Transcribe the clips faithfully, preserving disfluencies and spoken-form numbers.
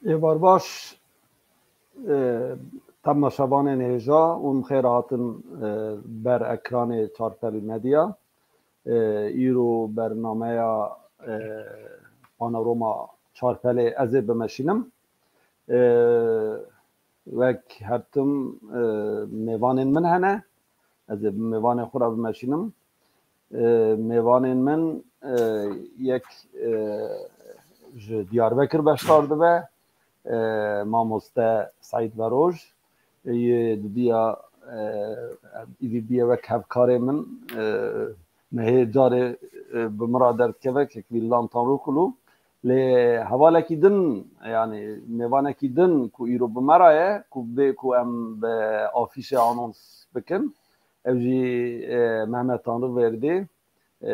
Êvar baş, e, temaşevanên hêja û bi xêr hatin, e, ber ekranê Çarpel Medya. E, îro bernameya, e, Panorama Çarpelê ez ê bimeşînim. E, wek her tim, e, mêvanên min hene. Ez ê bi mêvanê xwe re bimeşînim. E, mêvanên min, e, yek, e, ji Diyarbekir beşdar dibe, e, mamoste Seîd Veroj, yê dibiya, e, îdî biye wek hevkarê min, e, mehê carê, e, bi min re derdikeve, kek Vîldan Tanrûkulu. Lê hevalekî din, yanî mêvanekî din ku îro bi me re ye, ku bê ku em bi afîşê anons bikin, ew jî, e, Mehmet Tanrıverdi, e,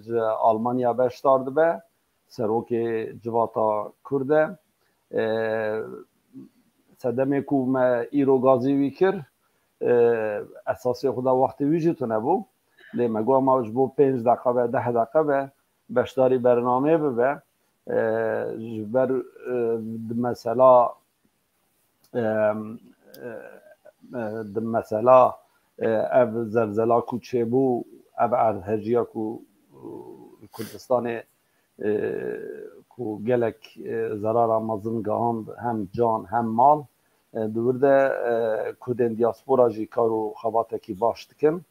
ji Almanya beşdar dibe, serokê Civata Kurd e. E, sedemê ku me îro gazî wî kir, e, esasê xwe da wextê wî jî tune bû. Lê me got, "Ma ji bo pênc deqe be, deh deqe be, beşdarî bernameyê bibe." E, ji ber, e, di mesela, e, e, e, di mesela, e, ev zelzela ku çêbû, ev erdhejiya ku, e, li Kurdistanê, e, ku gelek, e, zerara mezin gihand, hem can hem mal, e, di wir de, e, Kurdên diaspora jî kar û xebatekî baş dikin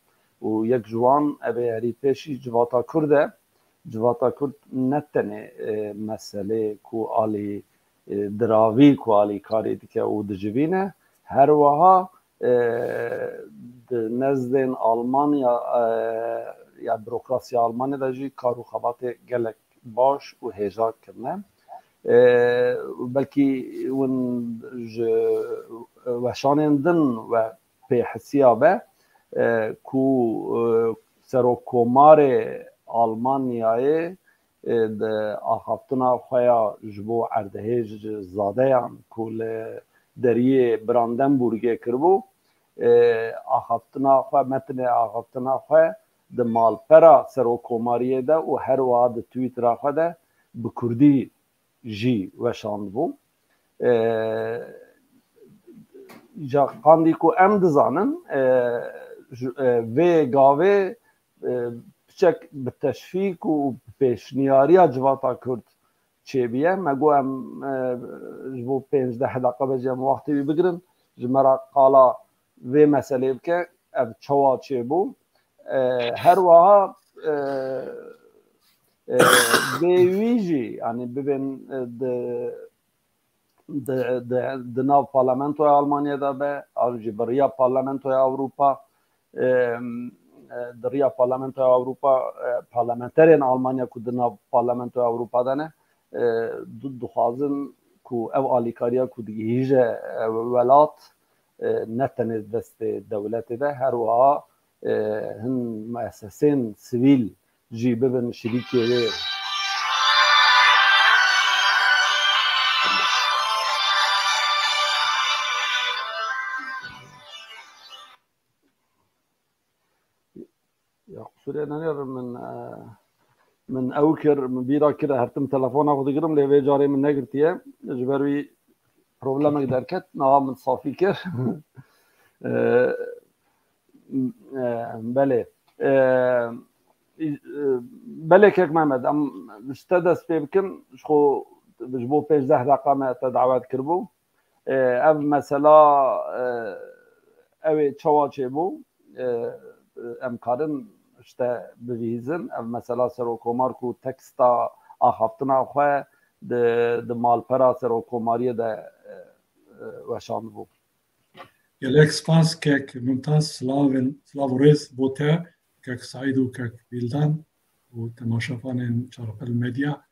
û yek ji wan ev ê herî pêşî Civata Kurd e. Civata Kurd ne tenê, e, meselê ku alî, e, diravî ku alîkarî dike û dicivîne, her wiha, e, di nezdên Almanya, e, ya burokrasiya Almanya de jî kar û xebatê gelek baş û hêja kirine. E, belkî hûn ji weşanên din we pê hisiya be, e, ku, e, serokkomarê Almanyayê, e, di axaftina xwe ya ji bo erdhêj zadeyan ku li deriyê Brandenburgê kiribû, e, axaftina xwe, metnê axaftina xwe di malpera serokkomariyê de û her wiha di Twittera xwe de bi kurdî jî weşandibû. E, ja qandî ku em dizanin, e, ji, e, vê gavê, e, piçek bi teşvîk û pêşniyariya Civata Kurd çêbiye. Me got em, e, ji bo pênc deh deqe be jî em wextê wî bigirin, ji me re qala vê meselê bike, ev çawa çêbû. E, her wiha, e, e, bê wî jî, yanî bibên, e, di, di, di, di nav parlamentoya Almanya de be, an jî bi riya parlamentoya Ewropa, e, e, di riya parlamentoya Ewropa, e, parlamenterên Almanya ku di nav parlamentoya Ewropa de ne, e, di-, dixwazin ku ev alîkariya ku digihîje, e, welat, e, ne tenê destê dewletê de, her wiha, e, hin muessesên sivîl jî bibin şirîkê wê. Ya, qusûrê nenêrin min, e, min ew kir, min bîra kir, her tim telefona xwe digirim, lê vê carê min negirtiye. Ji ber wî problemek derket, niha min safî kir. E, e, belê. E, e, belê kek Mehmet, em ji te dest pê bikin, ji xwe, ji bo pênc deh deqa me te dawet kiribû. E, ev mesela, e, ew ê çawa çêbû? E, em karin ji te bibihîzin. Ev mesela serokkomar ku teksta axaftina xwe di, di malpera serokkomariyê de, e, e, weşandibû. Gelek spas kek Mumtaz, silavên, silav û rêz bo te, kek Saîd û kek Vîldan û temaşevanên Çarpel Medya.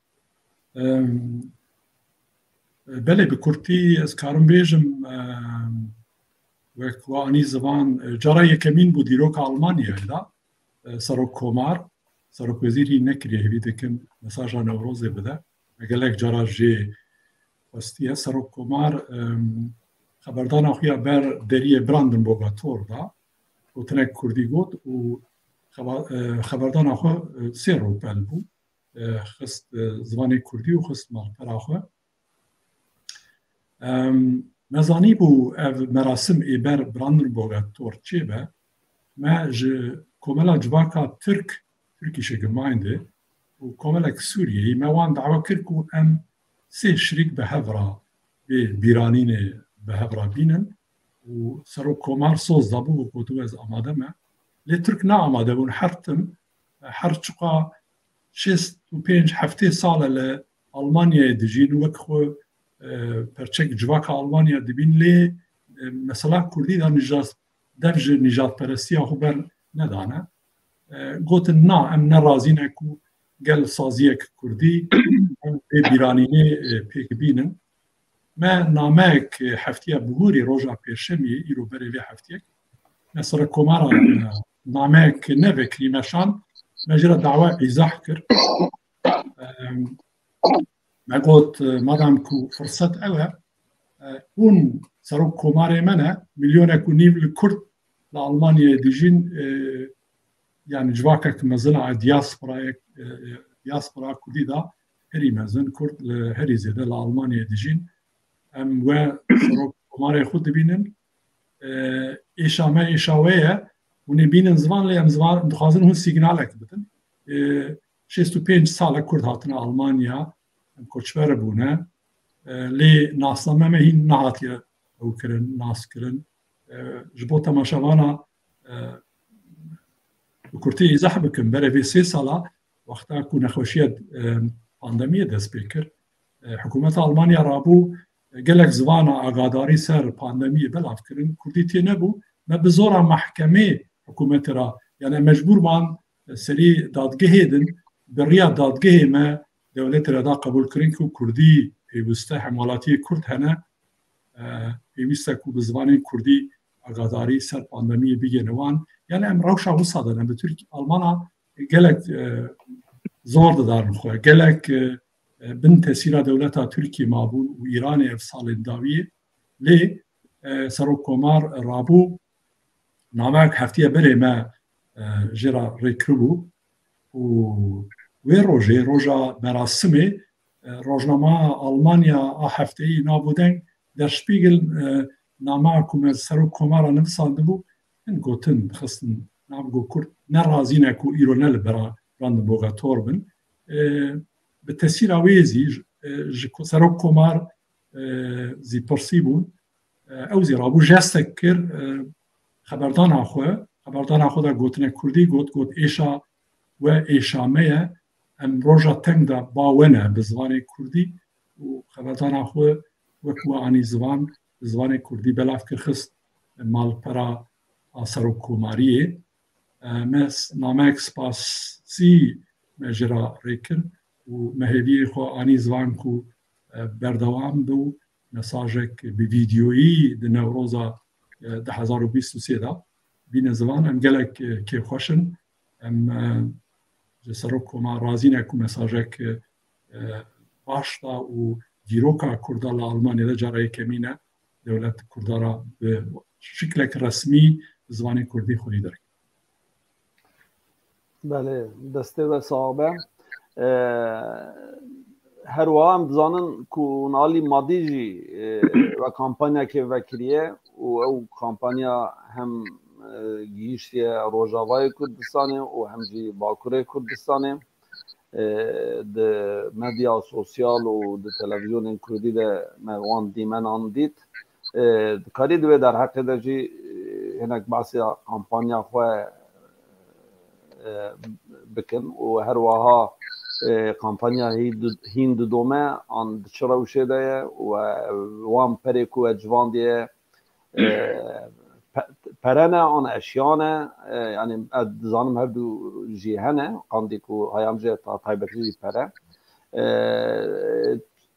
Em, belê, bi kurtî ez karim bêjim, em, wek we anî ziman, e, cara yekemîn bû dîroka Almanyayê de, e, serok komar, serok wezîr hîn nekiriye, hêvî dikim mesaja Newrozê bide. Me gelek cara jê xwestiye. Serok komar, em, xeberdana xwe ya ber deriyê Brandenburga Tor da, gotinek kurdî got û xeba-, e, xeberdana xwe, e, sê rûpel bû. E, xist, e, zimanê kurdî û xist malpera xwe. Em, me zanîbû ev merasim ê ber Brandenburger Tor çêbe. Me ji Komela Civaka Tirk, Türkische Gemeinde, û komelek Sûriyeyî, me wan dawe kir ku em sê şirîk bi hev re vê bîranînê bi hev re bînin û Serok Komar soz dabû û gotiye ez amade me. Lê Tirk ne amade bûn, her tim, her çiqa şêst û pênc heftê sal e li Almanyayê dijîn, wek xwe, e, perçek civaka Almanya dibîn, lê, e, mesela Kurdî de nijad, dev ji nijadperestiya xwe ber nedane. E, gotin, na, em ne razî ne ku gel saziyek Kurdî em vê bîranînê, e, pêk bînin. Me nameyek, e, heftiya bihûrê roja Pêşemiyê, îro berê vê heftiyek, me Serok Komara, e, nameyek ne vekirî me şand, me jê re dawa îzah kir. Em, me got, e, madem ku firset ew e, e, hûn Serok Komarê me ne, milyonek û nîv li Kurd li Almanyayê dijîn, e, yani civakek mezin a diasporayek, e, e, diaspora Kurdî de herî mezin, Kurd li herî zêde li Almanyayê dijîn. Em we Serok Komarê xwe dibînin. E, êşa me êşa we ye. Hûn ê bînin zivan, lê em zivan, dixwazin hûn sîgnalek bidin. E, şêst û pênc sal e Kurd hatine Almanya, em koçber bûne. E, lê nasname me hîn nehatiye ew kirin, nas kirin. E, ji bo temaşevana, e, bi kurtî îzah bikim, berê vê sê sala, wexta ku nexweşiya, e, pandemiyê dest pê kir, e, hikûmeta Almanya rabû, e, gelek zivana agadarî ser pandemiyê belav kirin, Kurdî tê nebû, me bi zora mehkemê hikûmetê re, yani mecbûr man, e, serî dadgehê din, bi riya dadgehê me dewletê re da qebûl kirin ku Kurdî pêwiste, hemwelatiyê Kurd hene, e, pêwîst e ku bi zivanên Kurdî agadarî ser pandemiyê bigihîne wan. Yani em rewşa wisa de ne. Bi Tirk-, Almana gelek, e, zor didarin xwe. Gelek, e, e, bin tesîra dewleta Tirkiyê mabûn û Îranê ev salên dawiyê. Lê, e, Serok Komar rabû, nameyek heftiye berê me, e, jê re rê kiribû û wê rojê, roja merasimê, e, rojnama Almanya a hefteyî Nav û Deng, Der Spiegel, e, nameya ku me Serok Komara nivisandibû, hin gotin, dixistin nav, got Kurd ne razî ne ku îro ne li bera Brandenburger Tor bin. E, bi tesîra wê zî, e, ji ko-, Serok Komar, e, zî pirsî bûn. E, ew zî rabû jestek kir, e, xeberdana xwe, xeberdana xwe de gotine Kurdî got, got, êşa we êşa me ye, em roja teng de ba we ne bi zivanê Kurdî û xeberdana xwe wek we anî zivan, bi zivanê Kurdî belav kir, xist malpera a serokkomariyê. E, me s-, nameyek spasî me jê re rê kir û me hêviyê xwe anî zivan ku, e, berdewam be û mesajek bi vîdeoyî di Newroza, e, du hezar û bîst û sê de bîne zivan. Em gelek, e, kêfxweş in. Em, e, ji Serok Koma razî ne ku mesajek, e, baş da û dîroka Kurda li Almanyê de cara yekemîn e dewlet Kurda re bi şiklek resmî bi zivanê Kurdî xwedî derket. Belê, destê we sax be. E, her wiha em dizanin ku hûn alî madî jî, e, we kampanyakê vekiriye û ew kampanya hem, e, gihîştiye Rojavayê Kurdistanê û hem jî Bakurê Kurdistanê. E, di medya sosyal û di televîzyonên Kurdî de me wan dîmenan dît. E, dikarî di wê derheqê de jî, e, hinek behsa kampanya xwe, e, bikin û her wiha, e, kampanya hî di-, hîn didome an di çi rewşê de ye û, e, wan perê ku we civandiye, e, pe-, pere ne an eşya ne, e, yani ez dizanim her du jî hene, qandî ku hayam jî ta-, taybetî jî pere. E,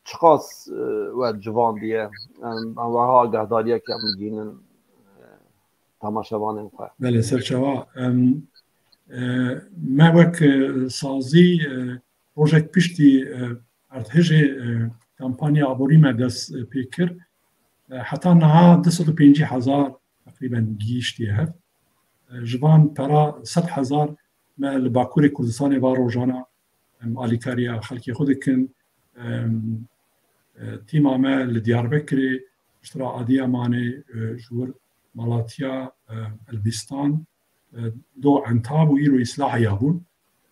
çiqas, e, we civandiye, em, em weha agahdariyekê em bigihînin, e, temaşevanên xwe. Belê, serçawa. Em, e, me wek, e, sazî, e, rojek piştî, e, erdhejê, e, kampanya aborî me dest, e, pê kir. E, heta niha du sed û pêncî hezar teqrîben gihîştiye hev. E, ji van pera sed hezar me li Bakurê Kurdistanê va rojana, em, alîkariya xelkê xwe dikin. Em, E, tîma me li Diyarbekirê, ji tira Adiyamanê, e, ji wir Malatya, e, Elbistan, e, do Entab û îro Îslahiya bûn.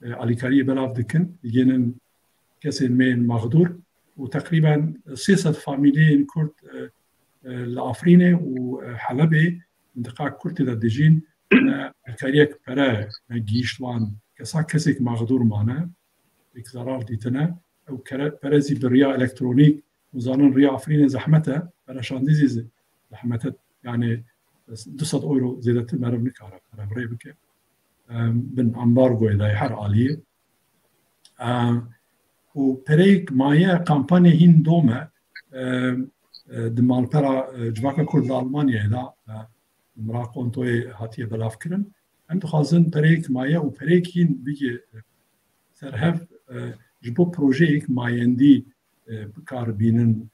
E, alîkariyê belav dikin, digênin kesên me yên mexdûr û teqrîben sê sed famîleyên Kurd, e, e, li Afrînê û, e, Helebê, mintiqa Kurd tê de dijîn, ne alîkariyek pere ne gihîşt wan kesa, kesek mexdûr mane, êk zerar dîtine. Ew kere-, pere zî bi riya elektronîk, û zanin riya Afrînê zehmet e, pere şandî zî zehmet e, yani du sed euro zêdetir meriv nikare pere bi rê bike. Em, bin ambargoyê de her aliyê. Em, û pereyek maye kampanyê hîn dom e, em, e, di malpera, e, civaka Kurd li Almanyayê de, e, mira kontoyê hatiye belavkirin. Em dixwazin pereyek maye û pereyek hîn bigê ser hev, e, ji bo projeyek mayendî, e, bi kar bînin,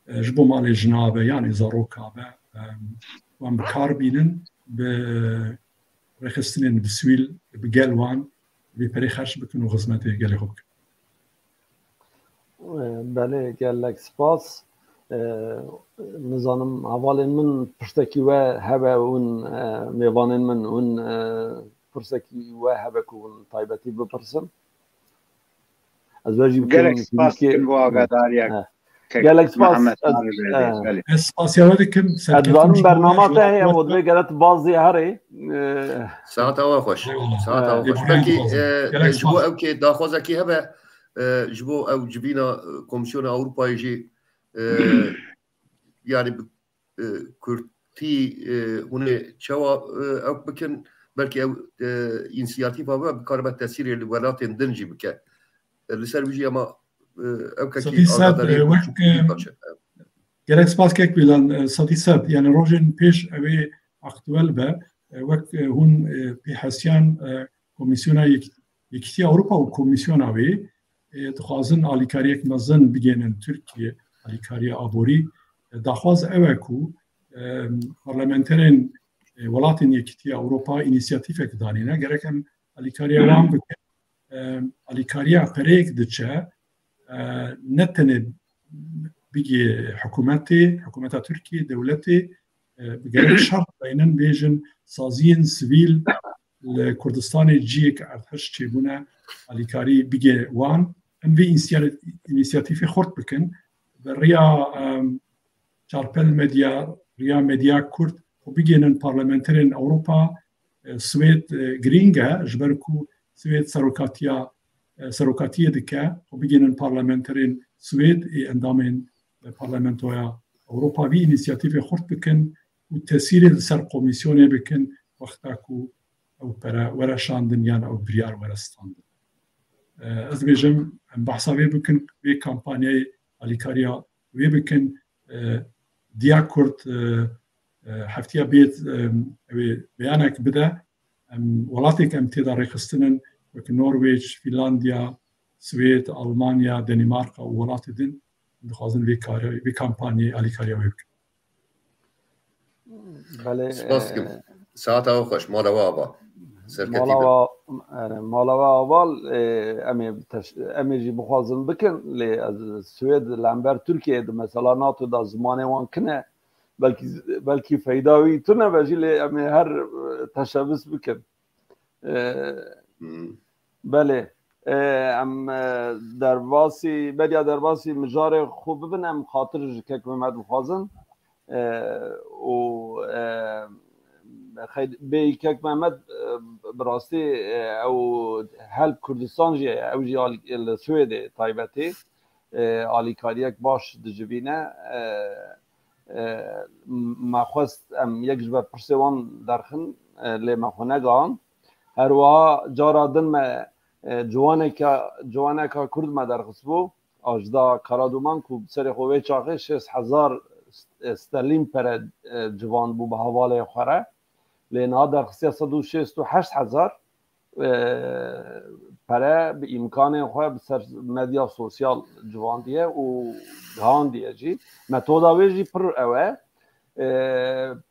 e, ji bo malê jina be, yanî zaroka be, e, wan bi kar bînin, bi rêxistinên bi sivîl, bi gel wan, vê perê xerc bikin û xizmetê gelê xwe bikin. Belê, gelek spas. E, nizanim hevalên min pirsekî we hebe hûn, e, mêvanên min hûn, e, pirsekî we hebe ku hûn taybetî bipirsin. Ez we jî bikim Gelek spas kî- dikim bo agadariyek. He. Kek Gelek spas. Mehmet Ez- Arif Bey, he. Belê. Ez spasiya we dikim. Ez dizanim bernama te heye, em divê gere tu baz zî herê. E, Saeta we xweş. Saeta we xweş. Belkî, e, Gelek ji bo spas. Ew kê daxwazekî hebe, e, ji bo ew civîna, e, Komîsyona Ewropayê jî, e, yani bi, e, kurtî, e, hûn ê çawa, e, ew bikin, belkî ew, e, însiyatîfa we bikaribe tesîrê li welatên din jî bike. E, li ser wî jî ema, e, ew kekî Sedî sed, agadariyê e, wek, kurtî e, parçe. Gerek spas kek Bîlan, e, sedî sed, yani rojên pêş ew ê aktuel be, e, wek, e, hûn, e, pê hesiyan, e, Komîsyona Yek-, Yekîtiya Ewropa û Komîsyona wê, e, dixwazin alîkariyek mezin bigênin Tirkiye, alîkariya aborî. E, daxwaz ew e ku, e, parlamenterên, e, welatên Yekîtiya Ewropa înisiyatîfek danîne. Gerek em alîkariya wan bikin. E, alîkariya pereyek diçe, e, ne tenê bigê hikûmetê, hikûmeta Tirkiyê, dewletê, e, bi gerek şert daynin bêjin saziyên sivîl li Kurdistanê cihê ku erdhej çêbûne alîkarî bigê wan. Em vê însiya-, înîsiyatîfê xurt bikin. Bi riya, em, Çarpel Medya, riya Medya Kurd xwe bigênin parlamenterên Ewropa, e, Swêd, e, girîng e, ji ber ku Swêd serokatiya, e, serokatiyê dike, xwe bigênin parlamenterên Swêd ê endamên, e, Parlamentoya Ewropa vî înîsiyatîfê xurt bikin û tesîrê li ser komîsyonê bikin, wexta ku ew pere were şandin yan ew biryar were standin. E, ez dibêjim, em behsa vê bikin, vê kampanyayê alîkariya wê bikin. E, Diya Kurd, e, e, heftiya bêt, e, ew ê beyanek bide. Em, welatê ku em tê de rêxistin in, wek Norwêc, Fînlandiya, Swêd, Almanya, Denîmarka û welatê din, em dixwazin vê karê, vê kampanyayê alîkariya wê bikin. Belê, Spas dikim. e, Saeta we xweş, mala we ava. Serketî Mala be. we, erê, mala we ava, e, em ê teş-, em ê jî bixwazin bikin, lê ez Swêd li hember Tirkiyeyê di mesela NATO da zimanê wan kin e, belkî, belkî feyda wî tune be jî, lê em ê her, e, teşebbis bikin. E, Hmm. Belê. E, em, e, derbasî, beriya derbasî mijarê xwe bibin, em xatir ji kek Mehmet dixwazin. E, û, e, xeyr, bêyî kek Mehmet, e, bi rastî, e, ew Help Kurdistan jî, ew jî alî-, li Swêdê taybetî, e, alîkariyek baş dicivîne. E, e, me xwest em yek ji ber pirsê wan derxin, e, lê me xwe negihand. Her wiha cara din me, e, ciwaneke, ciwaneka Kurd me derxistbû, Ajda Karaduman, ku bi serê xwe wê çaxê şêst hezar st-, e, sterlîn pere, e, ciwan bû bi hevalê xwe re. Lê niha derxistiye sed û şêst û heşt hezar, e, pere bi îmkanên xwe bi ser medya sosyal ciwandiye û gihandiye jî. Metoda wê jî pir ew e. E,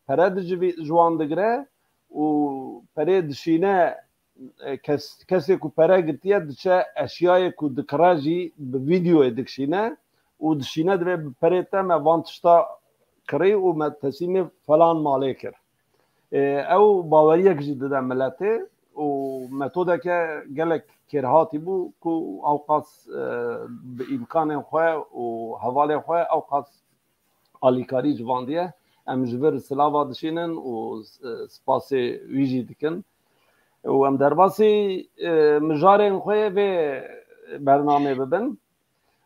pere dicivî-, ji wan digire û perê dişîne, e, kes, kesê ku pere girtiye diçe eşyayê ku dikire jî bi vîdeoyê dikişîne û dişîne divê bi perê te me van tişta kirî û me teslîmê falan malê kir. E, ew baweriyek jî dide miletê û metodeke gelek kêrhatî bû ku ewqas, e, bi îmkanên xwe û hevalên xwe ewqas alîkarî ji van diye. Em ji vir silava dişînin û, e, spasê wî jî dikin. Û em derbasî, e, mijarên xwe yê vê bernamê bibin.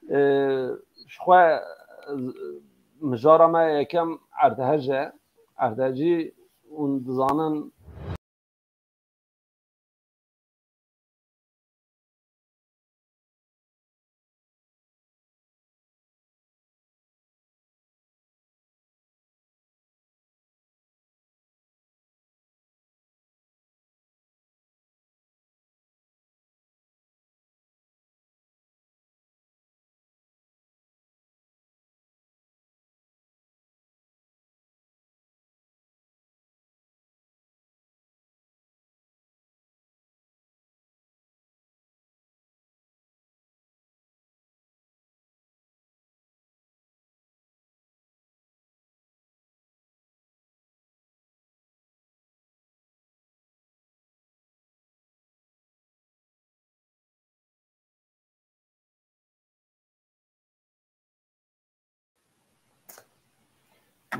E, ji xwe, e, mijara me yekem erdhej e. Erdhejî hûn dizanin.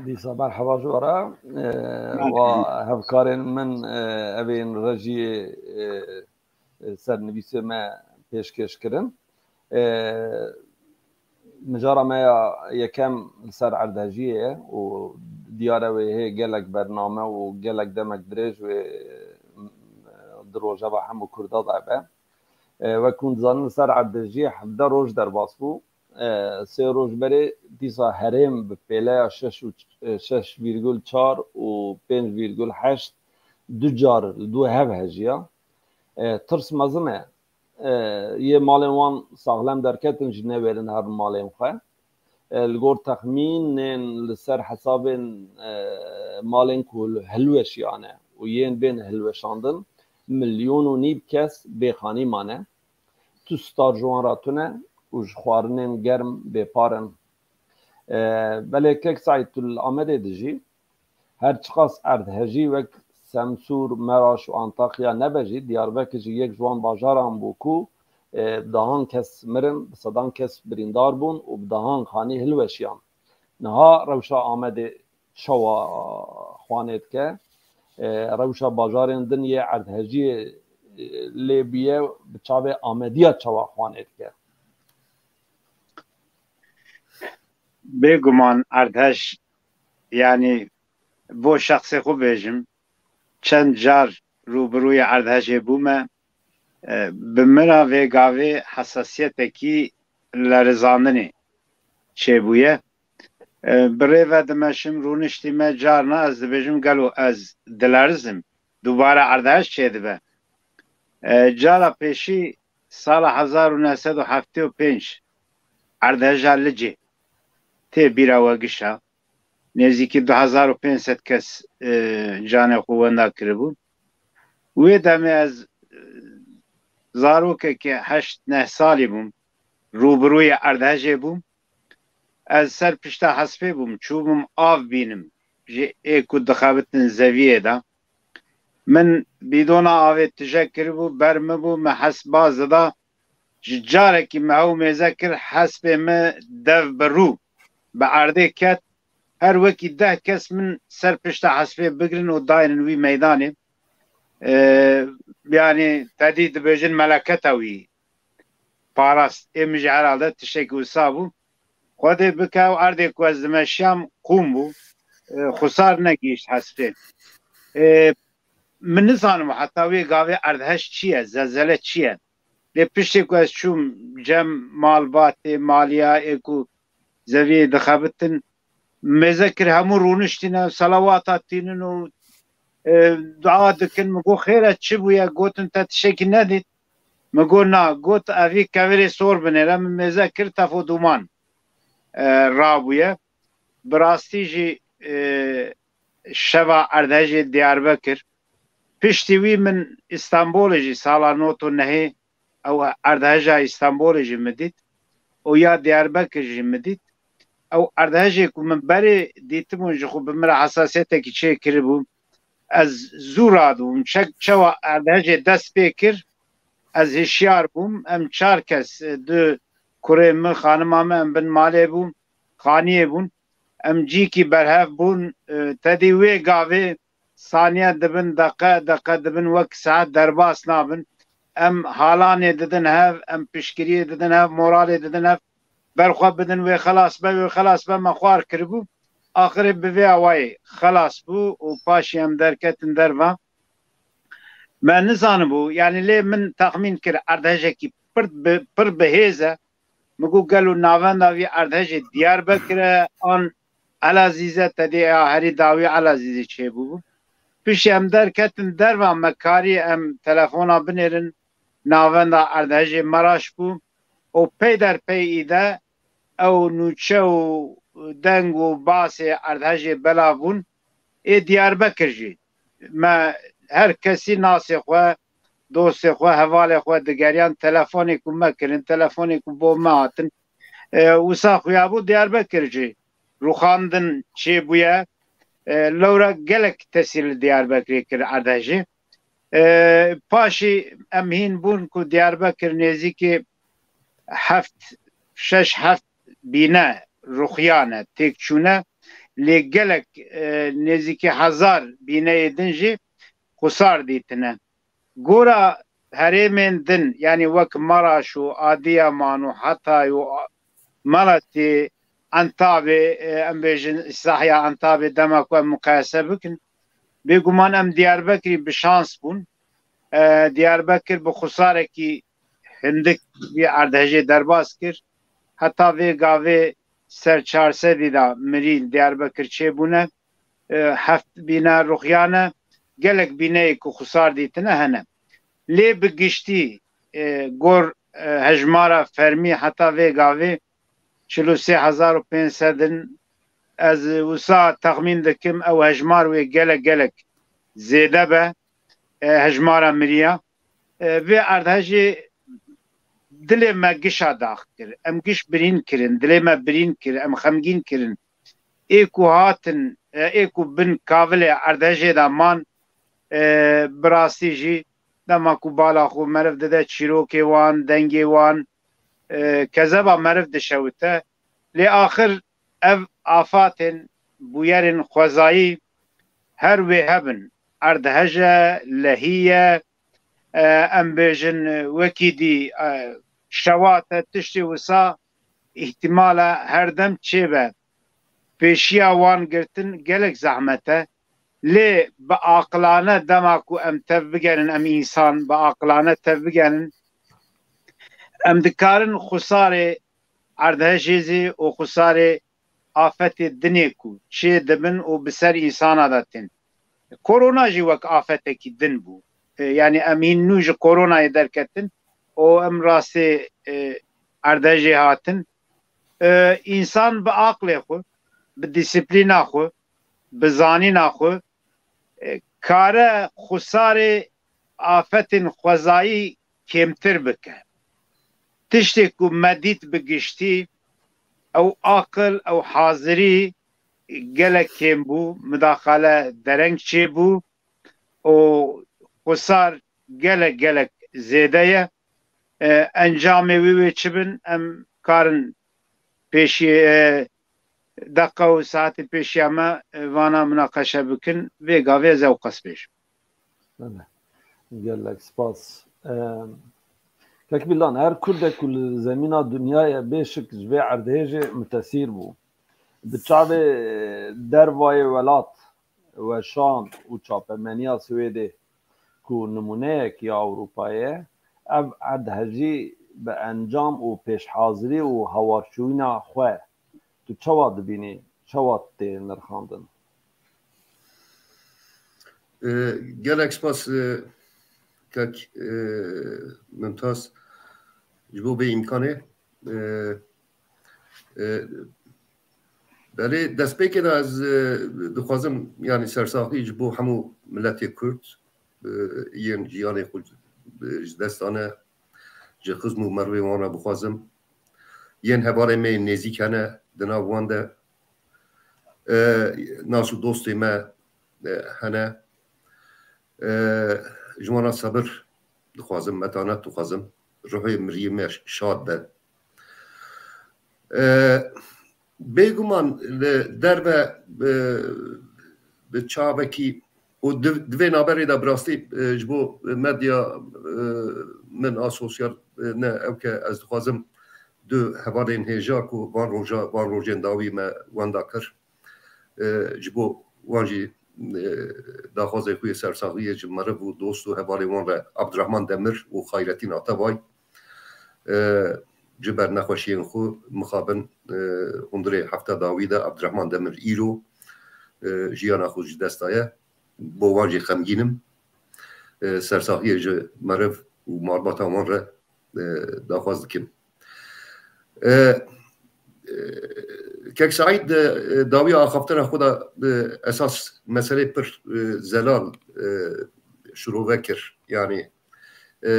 Dîsa merheba ji we re. E, Merhaba. Wa hevkarên min, e, evên rejiyê, e, e, sernivîsê me pêşkêş kirin. E, mijara me ya yekem li ser erdhejiyê ye û diyar e wê hê gelek bername û gelek demek dirêj wê, e, di rojeva hemû Kurda de be. E, wek hûn dizanin, li ser erdhejiyê hevdeh roj derbas bû. E, sê roj berê dîsa herêm bi pêleya şeş û, e, şeş vîrgul çar û pênc vîrgul heşt du car li dû hev hejiya. E, tirs mezin e. E, yê malên wan saxlem derketin jî newêrin herin malên xwe. E, li gor texmînên li ser hesabên, e, malên ku hilweşiyane û yên bên hilweşandin, milyon û nîv kes bêxanî mane. Tu star ji wan re tune û ji xwarinên germ bêpar in. E, belê kek Seîd, tu li Amedê dijî. Her çiqas erdhejî wek Semsûr, Meraş û Antakya nebe jî, Diyarbekir jî yek ji wan bajaran bû ku, e, bi dehan kes mirin, bi sedan kes birîndar bûn û bi dehan xanî hilweşiyan. Niha rewşa Amedê çawa xwanê dike? E, rewşa bajarên din yê erdhejiyê, e, lê bûye, bi çavê Amediya çawa xwanê dike? Bêguman erdhej, yanî bo şexsê xwe bêjim, çend car rûbirûyê erdhejê bûme, e, bi min re vê gavê hesasiyetekî lerizandinê çêbûye. E, bi rê ve dimeşim, rûniştî me, carna ez dibêjim, gelo ez dilerizim, dubare erdhej çêdibe. E, cara pêşî sala hezar û neh sed û heftê û pênc erdheja Licê tê bîra we gişa. Nêzîkî du hezar û pênc sed kes, e, canê xwe wenda kiribû. Wê demê ez, e, zarokekê heşt neh salî bûm, rûbirûyê erdhejê bûm. Ez ser pişta hespê bûm, çûbûm av bînim ji ê ku dixebitin zeviyê de. Min bîdona avê tije kiribû, ber min bû, min hesp baz dida. Ji carekî min ew mêze kir, hespê min dev bi rû bi erdê ket. Her wekî deh kes min ser pişta hespê bigirin û daynin wî meydanê. Ee, yanî tedî dibêjin meleketa wî parast. Ê min jî herhalde tiştekî wisa bû. Xwedê bike ew erdê ku ez dimeşiyam qûm bû. E, xusar negihîşt hespê. E, min nizanim heta wê gavê erdhej çi ye, zelzele çi ye. Lê piştê ku ez çûm cem malbatê, maliya ê ku zeviyê dixebitin, mêze kir hemû rûniştîne, selawata tînin û, e, dua dikin. Min got, "Xêr e, çi bûye?" Gotin, "Te tiştekî nedît?" Min got, "Na." Got, "Evî kevirê sor binêre." Min mêze kir, tefo dûman, e, rabûye. Bi rastî jî, e, şeva erdhejê Diyarbekir. Piştî wî min Îstanbolê jî sala nod û nehê ew erdheja Îstanbolê jî min dît. û ya Diyarbekir jî min dît. Ew erdhejê ku min berê dîtibûn ji xwe bi min re hesasiyetekî çêkiribû. Ez zû radibûm. Çek çawa erdhejê dest pê kir, ez hişyar bûm. Em çar kes, e, du kurê min, xanima min, em bin malê bûn, xaniyê bûn. Em cîkî berhev bûn. E, tedî wê gavê saniye dibin, deqe, deqe dibin, wek saet derbas nabin. Em halanê didin hev, em piştgiriyê didin hev, moralê didin hev. Berxwe bidin, wê xelas be, wê xelas be, me xwar kiribû. Axirê bi vê awayê xelas bû û paşî em derketin derva. Me nizanibû, yanî lê min texmîn kir erdhejekî pir bi, pir bi hêz e. Min got, gelo navenda vî erdhejê Diyarbekir e an Elazîz e, tedê ya herî dawî Elazîzê çêbûbû. Piştî em derketin derva, me karî em telefona binêrin, navenda erdhejê Meraş bû û pey der pey îde ew nûçe û deng û basê erdhejê belav bûn. Ê Diyarbekir jî me her kesî nasê xwe, dostê xwe, hevalê xwe digeriyan, telefonê ku me kirin, telefonê ku bo me hatin, e, wisa xuya bû Diyarbekir jî rûxandin çêbûye. E, lewra gelek tesîr li Diyarbekirê kir erdhejê. E, paşî em hîn bûn ku Diyarbekir nêzîkî heft, şeş heft bîne rûxiyane, têk çûne, lê gelek, e, nêzîkî hezar bîneyê din jî xusar dîtine. Gora herêmên din, yanî wek Maraş û Adiyaman û Hatay û Malatya, Entabê, e, em bêjin sahya Entabê, dema ku em muqayese bikin, bêguman em Diyarbekirî bi şans bûn. E, Diyarbekir bi xusarekî hindik vî erdhejê derbas kir. Heta vê gavê ser çar sedî de mirî li Diyarbekir çêbûne. E, heft bîne rûxiyane, gelek bîneyê ku xusar dîtine hene. Lê bi giştî, e, gor, e, hejmara fermî heta vê gavê çil û sê hezar û pênc sed in. Ez wisa texmîn dikim ew hejmar wê gelek gelek zêde be, e, hejmara miriya. E, vê erdhejê dilê me gişa dax kir. Em giş birîn kirin, dilê me birîn kir, em xemgîn kirin. Ê ku hatin, e, ê ku bin kavilê erdhejê de man, e, bi rastî jî dema ku bala xwe meriv dide çîrokê wan, dengê wan, e, kezeba meriv dişewite. Lê axir ev afatên bûyerên xwezayî her wê hebin. Erdhej e, lehî ye, e, em bêjin wekî dî, e, şewat e, tiştê wisa îhtimal e her dem çêbe. Pêşiya wan girtin gelek zehmet e. Lê bi aqilane dema ku em tev bigerin, em însan bi aqilane tev bigerin, em dikarin xusarê erdhejê zî û xusarê afetê dinê ku çê dibin û bi ser însana de tên. Korona jî wek afetekî din bû. E, yanî em hîn nû ji koronayê derketin û em rastê, e, erdhejê hatin. E, însan bi aqlê xwe, bi dîsiplîna xwe, bi zanîna xwe, e, kare xusarê afetên xwezayî kêmtir bike. Tiştê ku me dît bi giştî, ew aqil, ew hazirî gelek kêm bû, mudaxale dereng çêbû û xusar gelek, gelek zêde ye. E, encamê wî wê çi bin, em karin pêşî, e, deqa û saetê pêşiya me, e, vana munaqeşe bikin. Vê gavê ez ew qas bêjim. Belê. Gelek spas. Em, Kek Bîlan, her Kurdek ku li zemîna dinyayê bê şik ji vê erdhêjê mitesîr bû. Di çavê dervayê welat, weşan û çapemeniya Swêdê ku nimûneyek ya Ewropayê ye, ev erdhejî bi encam û pêşhazirî û hawarçûyîna xwe tu çawa dibînî, çawa tê nirxandin? E, gelek spas, e, kek, e, Mimtaz, ji bo vê îmkanê. E, e, belê, destpêkê de ez, e, dixwazim, yanî sersaxî ji bo hemû miletê Kurd, e, yên jiyanê xwe ji dest dane, ji xizm û merivê wan re bixwazim. yên hevalên me yên nêzîk hene di nav wan de. E, nas û dostê me, e, hene. E, ji wan re sebir dixwazim, metanet dixwazim. Ruhê miriyê me şad be. E, bêguman li derve, e, bi çavekî û di, di vê naberê de bi rastî, e, ji bo medya, e, min a sosyal, e, ne ew ke ez dixwazim du hevalên hêja ku van roja, van rojên dawî me wenda kir, e, ji bo wan jî, e, daxwazê xwe yê sersaxiyê ji meriv û dost û hevalên wan re Abdurrahman Demir û Xayretîn Atabay, e, ji ber nexweşiyên xwe mixabin, e, hundirê hefta dawî de Abdurrahman Demir îro, e, jiyana xwe ji dest daye. Bo wan jî xemgîn im. E, sersaxiyê ji meriv û malbata wan re, e, daxwaz dikim. E, e, Kek Seîd di, e, dawiya axaftina xwe de, e, esas meselê pir, e, zelal, e, şirove kir. Yanî, e,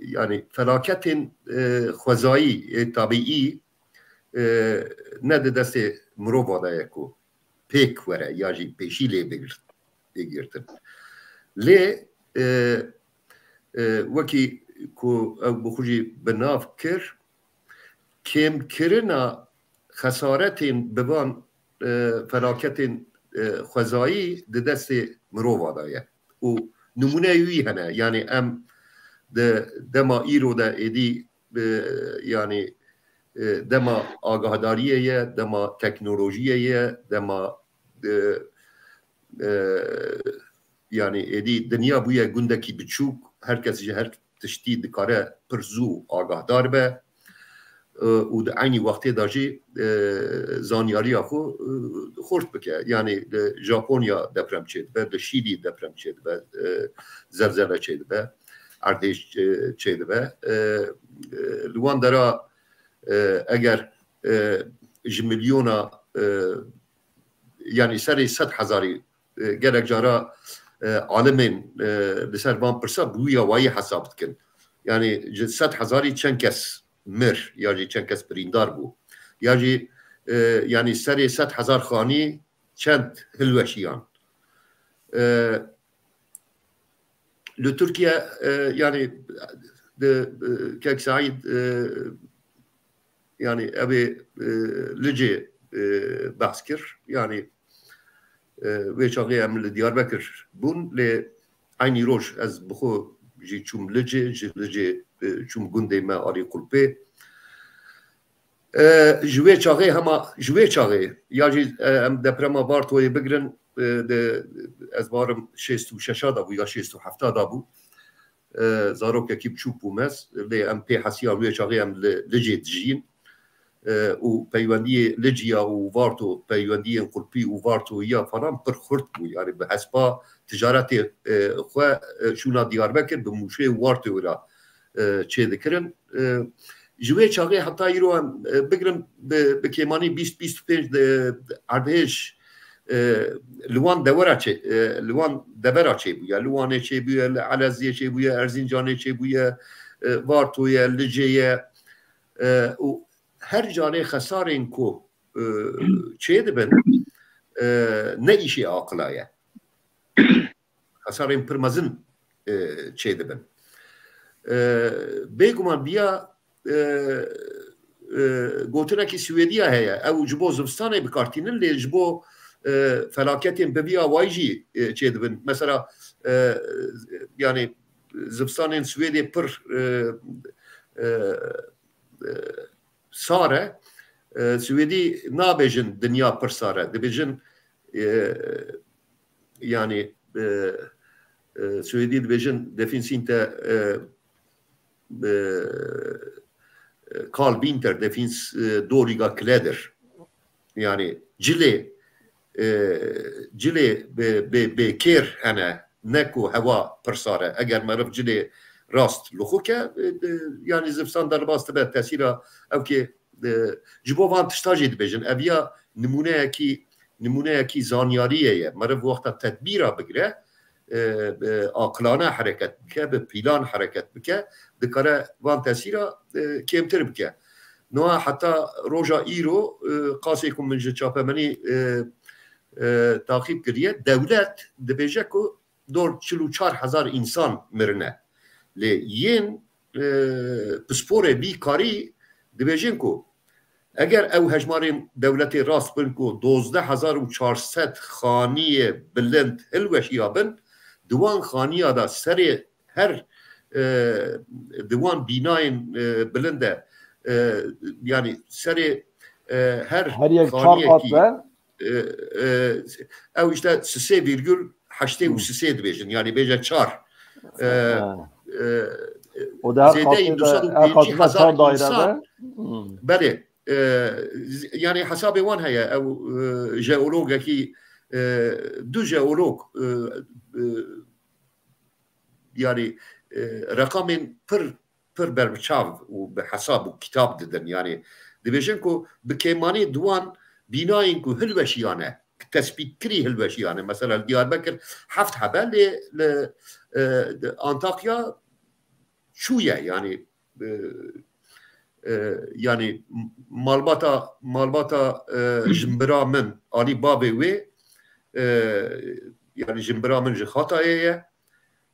yanî felaketên, e, xwezayî, ê tabiî, e, ne di destê mirova de ye ku pêk were ya jî pêşî lê bigir-, bigirtin. Lê, e, e, wekî ku ew bi xwe jî bi nav kir, kêmkirina xesaretên bi van, e, felaketên, e, xwezayî di destê mirova de ye. Û nimûneyê wî hene. Yanî em di dema îro de êdî, e, yanî, e, dema agahdariyê ye, dema teknolojiyê ye, dema, e, e, yanî êdî dinya bûye gundekî biçûk, her kes ji her tiştî dikare pir zû agahdar be, e, û di eynî wextê de jî, e, zanyariya xwe, e, xurt bike. Yanî li Japonya deprem çêdibe, li Şîlî deprem çêdibe, e, zelzele çêdibe, erdhêj, e, çêdibe. E, e, li wan dera, e, eger, e, ji milyona, e, yanî serê sed hezarî, e, gelek cara, e, alimên, e, li ser van pirsa bi wî awayî hesab dikin. Yanî ji sed hezarî çend kes mir ya jî çend kes birîndar bû? Ya jî, e, yanî serê sed hezar xanî çend hilweşiyan? E, li Tirkiye, e, yanî di, e, Kek Seîd, e, yanî ev ê, e, Licê, e, behs kir. Yanî, e, wê çaxê em li Diyarbekir bûn, lê eynî roj ez bi xwe jî çûm Licê, ji Licê, e, çûm gundê me alî Qulpê. E, ji wê çaxê hema, ji wê çaxê, ya jî, e, em deprema Vartoyê bigirin, e, de, ez barim şêst û şeş da bû ya şêst û heft da bû. E, zarokekî biçûk bûm ez, lê em pê hesiyan wê çaxê em li Licê dijîn. E, û peywendiyê Liciya û Varto, peywendiyên Qulpî û Varto ya falan pir xurt bû. Yanî bi hespa ticaretê, e, xwe, e, şûna Diyarbekir bi Mûşê û Vartoyê re, e, çêdikirin. E, ji wê çaxê heta îro em, e, bigirin bi, bi kêmanî bîst bîst û pênc de erdhêj, e, li wan dewera çê, e, li wan devera çêbûye. Li Wanê çêbûye, li Eleziyê çêbûye, Erzincanê çêbûye, e, Vartoyê, Licê ye, e, û her carê xesarên ku, e, çêdibin, e, ne îşê aqila ye. Xesarên pir mezin, e, çêdibin. E, bêguman viya, e, e, gotinekî Swêdiya heye. Ew ji bo zivistanê bikartînin, lê ji bo, e, felaketên bi vî awayî jî, e, çêdibin. Mesela, e, yanî zivistanên Swêdê pir, e, e, e, sar e. E, Swêdî nabêjin dinya pir sar e. Dibêjin, e, yanî, e, e, Swêdî dibêjin, det finns inte, e, e, kall vinter, det finns, e, dåliga kläder. Yanî cilê, e, cilê bê, bê, bê kêr hene, ne ku hewa pir sar e. Eger meriv cilê rast li xwe ke, e, e, yanî zivistan derbas dibe, tesîra ew kê, e, ji bo van tişta jî dibêjin. Ev ya nimûneyekî, nimûneyekî zanyariyê ye. Meriv wexta tedbîra bigire, e, e, aqilane hereket bike, bi plan hereket bike, dikare van tesîra, e, kêmtir bike. Niha heta roja îro, e, qasê ku min ji çapemenî, e, e, taqîb kiriye, dewlet dibêje ku dor çil û çar hezar însan mirine. Lê yên, e, pisporê vî karî dibêjin ku eger ew hejmarên dewletê rast bin ku dozdeh hezar û çar sed xaniyê bilind hilweşiya bin, di wan xaniya de serê her, e, di wan bînayên, e, bilind de, e, yanî serê, e, her Her yek çar qat xaniyekî, be. e, e, ew işte sisê vîrgul heştê û Hmm. sisê dibêjin, yanî bêje çar. E, Ha. e, O da her zêdeyî qatê de, du sed û pêncî hezar çar daire insan. Be. Hmm. Belê, e, z-, yanî hesabê wan heye, ew, e, jeologekî, e, du jeolog, e, e, yanî, e, reqamên pir, pir berbiçav û bi hesab û kitab didin. Yanî dibêjin ku bi kêmanî di wan bînayên ku hilweşiyane, tespîtkirî hilweşiyane. Mesela li Diyarbekir heft hebe lê li, e, Antakya çûye. Yanî, e, e, yanî malbata, malbata, e, jimbira min, alî bavê wê, e, yanî jimbira min ji Xatayê ye,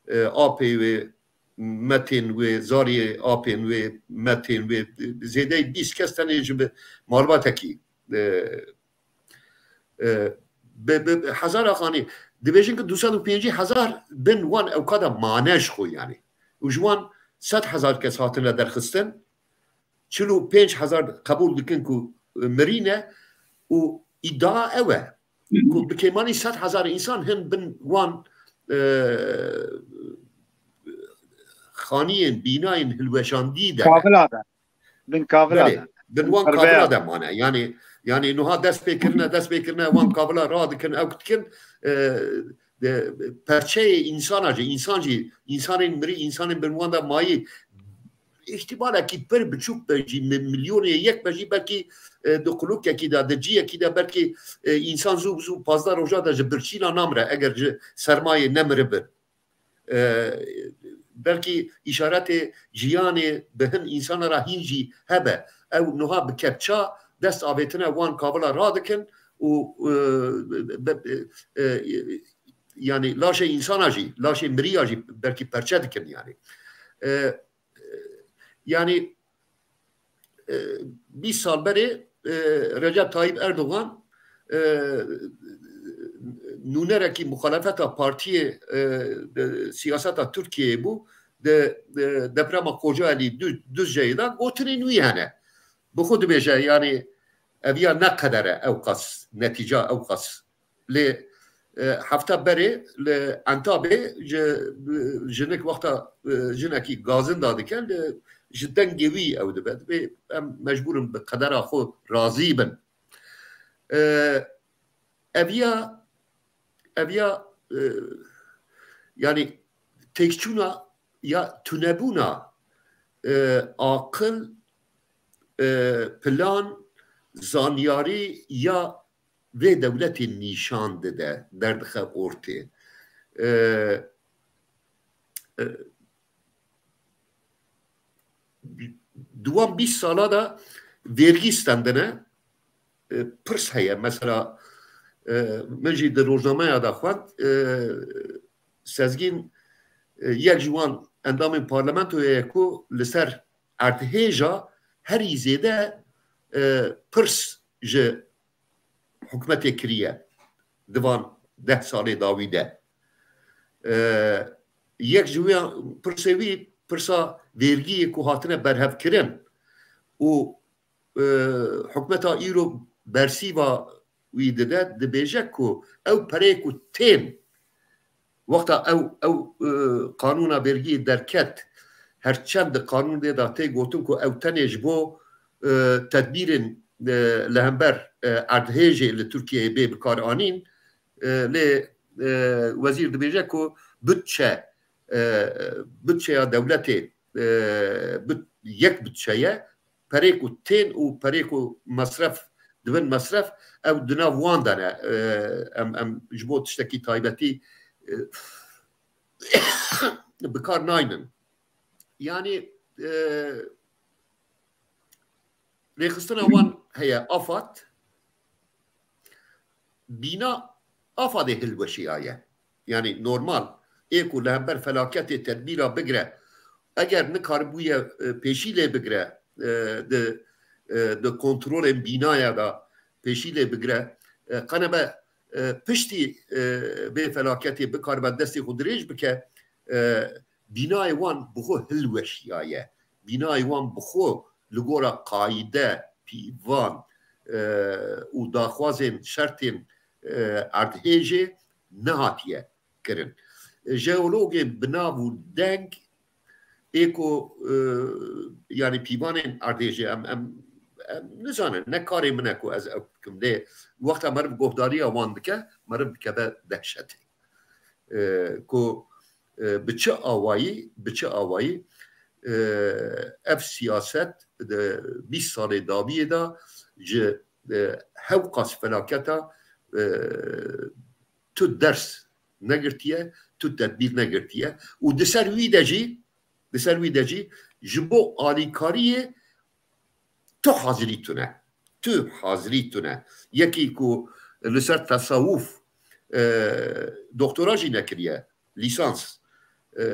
e, apê wê, metên wê, zariyê apên wê, metên wê, zêdeyî bîst kes tenê ji bi malbatekî, e, e, bi, bi, bi hezara xanî, dibêjin ki du sed û pêncî hezar bin wan ewka de mane ji xwe, yanî. Û ji wan sed hezar kes hatine derxistin, çil û pênc hezar qebûl dikin ku, e, mirîne û îdia ew e ku bi kêmanî sed hezar însan hin bin wan, e, xaniyên, bînayên hilweşandî de. Kavila de. Bin kavila Belê, de. Bin wan kavila de mane. Yanî, yanî nuha dest pê kirine, dest pê kirine wan kavila radikin, ew dikin, e, de, perçeyê însana jî, însan jî, însanên mirî, însanên bin wan de mayî, îhtimalekî pir biçûk be jî, mi-, milyonê yek be jî, belkî, e, di qulûkekî de, di ciyekî de, belkî, e, însan zû bi zû pazdeh roja de ji birçîna namire, eger ji sermayê nemiribin. E, belkî îşaretê ciyanê bi hin însana re hîn jî hebe. Ew nuha bi kepça dest avêtine wan kavila radikin û, e, be-, e, e, yanî laşê însana jî, laşê miriya jî belkî perçe dikin yanî. E, yanî, e, bîst sal berê, e, Recep Tayyip Erdogan, e, nûnerekî muxalefeta partiyê, e, de, siyaseta Tirkiyeyê bû, de, de, deprema Kocaelî Dü-, Duzceyê de gotinên wî hene. Bi xwe dibêje, yanî ev ya ne qeder e ew qas, netîca ew qas. Lê, e, hefta berê li Entabê ji, jinik wexta, e, jinekî gazin dadike, li, ji dengê wî ew dibe. Dibê em mecbûr in bi qedera xwe razî bin. E, ev ya, ev ya, e, yanî têkçûna ya tunebûna, e, aqil, e, plan, zanyarî ya vê dewletê nîşan dide, derdixe ortê. E, e, di wan bîst sala de vergî stendine, e, pirs heye. Mesela, e, min jî di rojnameya de xwend, e, Sezgîn, e, yek ji wan endamên parlamentoyê ye ku li ser erdhêja herî zêde, e, pirs ji hikûmetê kiriye di van deh salê dawî de. E, yek ji wê pirsê wî pirsa vergiyê ku hatine berhevkirin û, e, hikûmeta îro bersîva wî dide, dibêje ku ew pereyê ku tên wexta ew, ew, e, qanûna vergiyê derket, her çend di qanûnê de tê gotin ku ew tenê ji bo, e, tedbîrên, e, li hember, e, erdhêjê li Tirkiyeyê bê bikaranîn, e, lê, e, wezîr dibêje ku budçe, e, budçeya dewletê, e, bud-, yek budçe ye, perê ku tên û perê ku mesref dibin mesref, ew di nav wan de ne. E, em, em ji bo tiştekî taybetî, e, bi kar naynin. Yanî, e, rêxistina wan heye, AFAD, bîna AFADê hilweşiyaye. Yanî normal, ê ku li hember felaketê tedbîra bigire, eger nikaribûye, e, pêşî lê bigire, e, di, e, di kontrolên bînaya de pêşî lê bigire, e, qenebe, e, piştî, e, vê felaketê bikaribe destê xwe dirêj bike, e, bînayê wan bi xwe hilweşiyaye. Bînayê wan bi xwe li gora qayîde, pîvan, e, û daxwazên şertên, e, erdhêjê nehatiye kirin. Jeologên bi nav û deng ê ku, e, yanî pîvanên erdhêjê em, em, em nizanin, ne karê min e ku ez ew bikim. Lê wexta meriv guhdariya wan dike, meriv dikeve dehşetê. E, ku, e, bi çi awayî, bi çi awayî, e, ev siyaset di bîst salê dawiyê de ji, e, hewqas felaketa, e, tu ders negirtiye, tu tedbîr negirtiye û di ser wî de jî, di ser wî de jî ji bo alîkariyê tu hazirî tune. Tu hazirî tune. Yekî ku li ser tesawuf, e, doktora jî nekiriye, lîsans, e,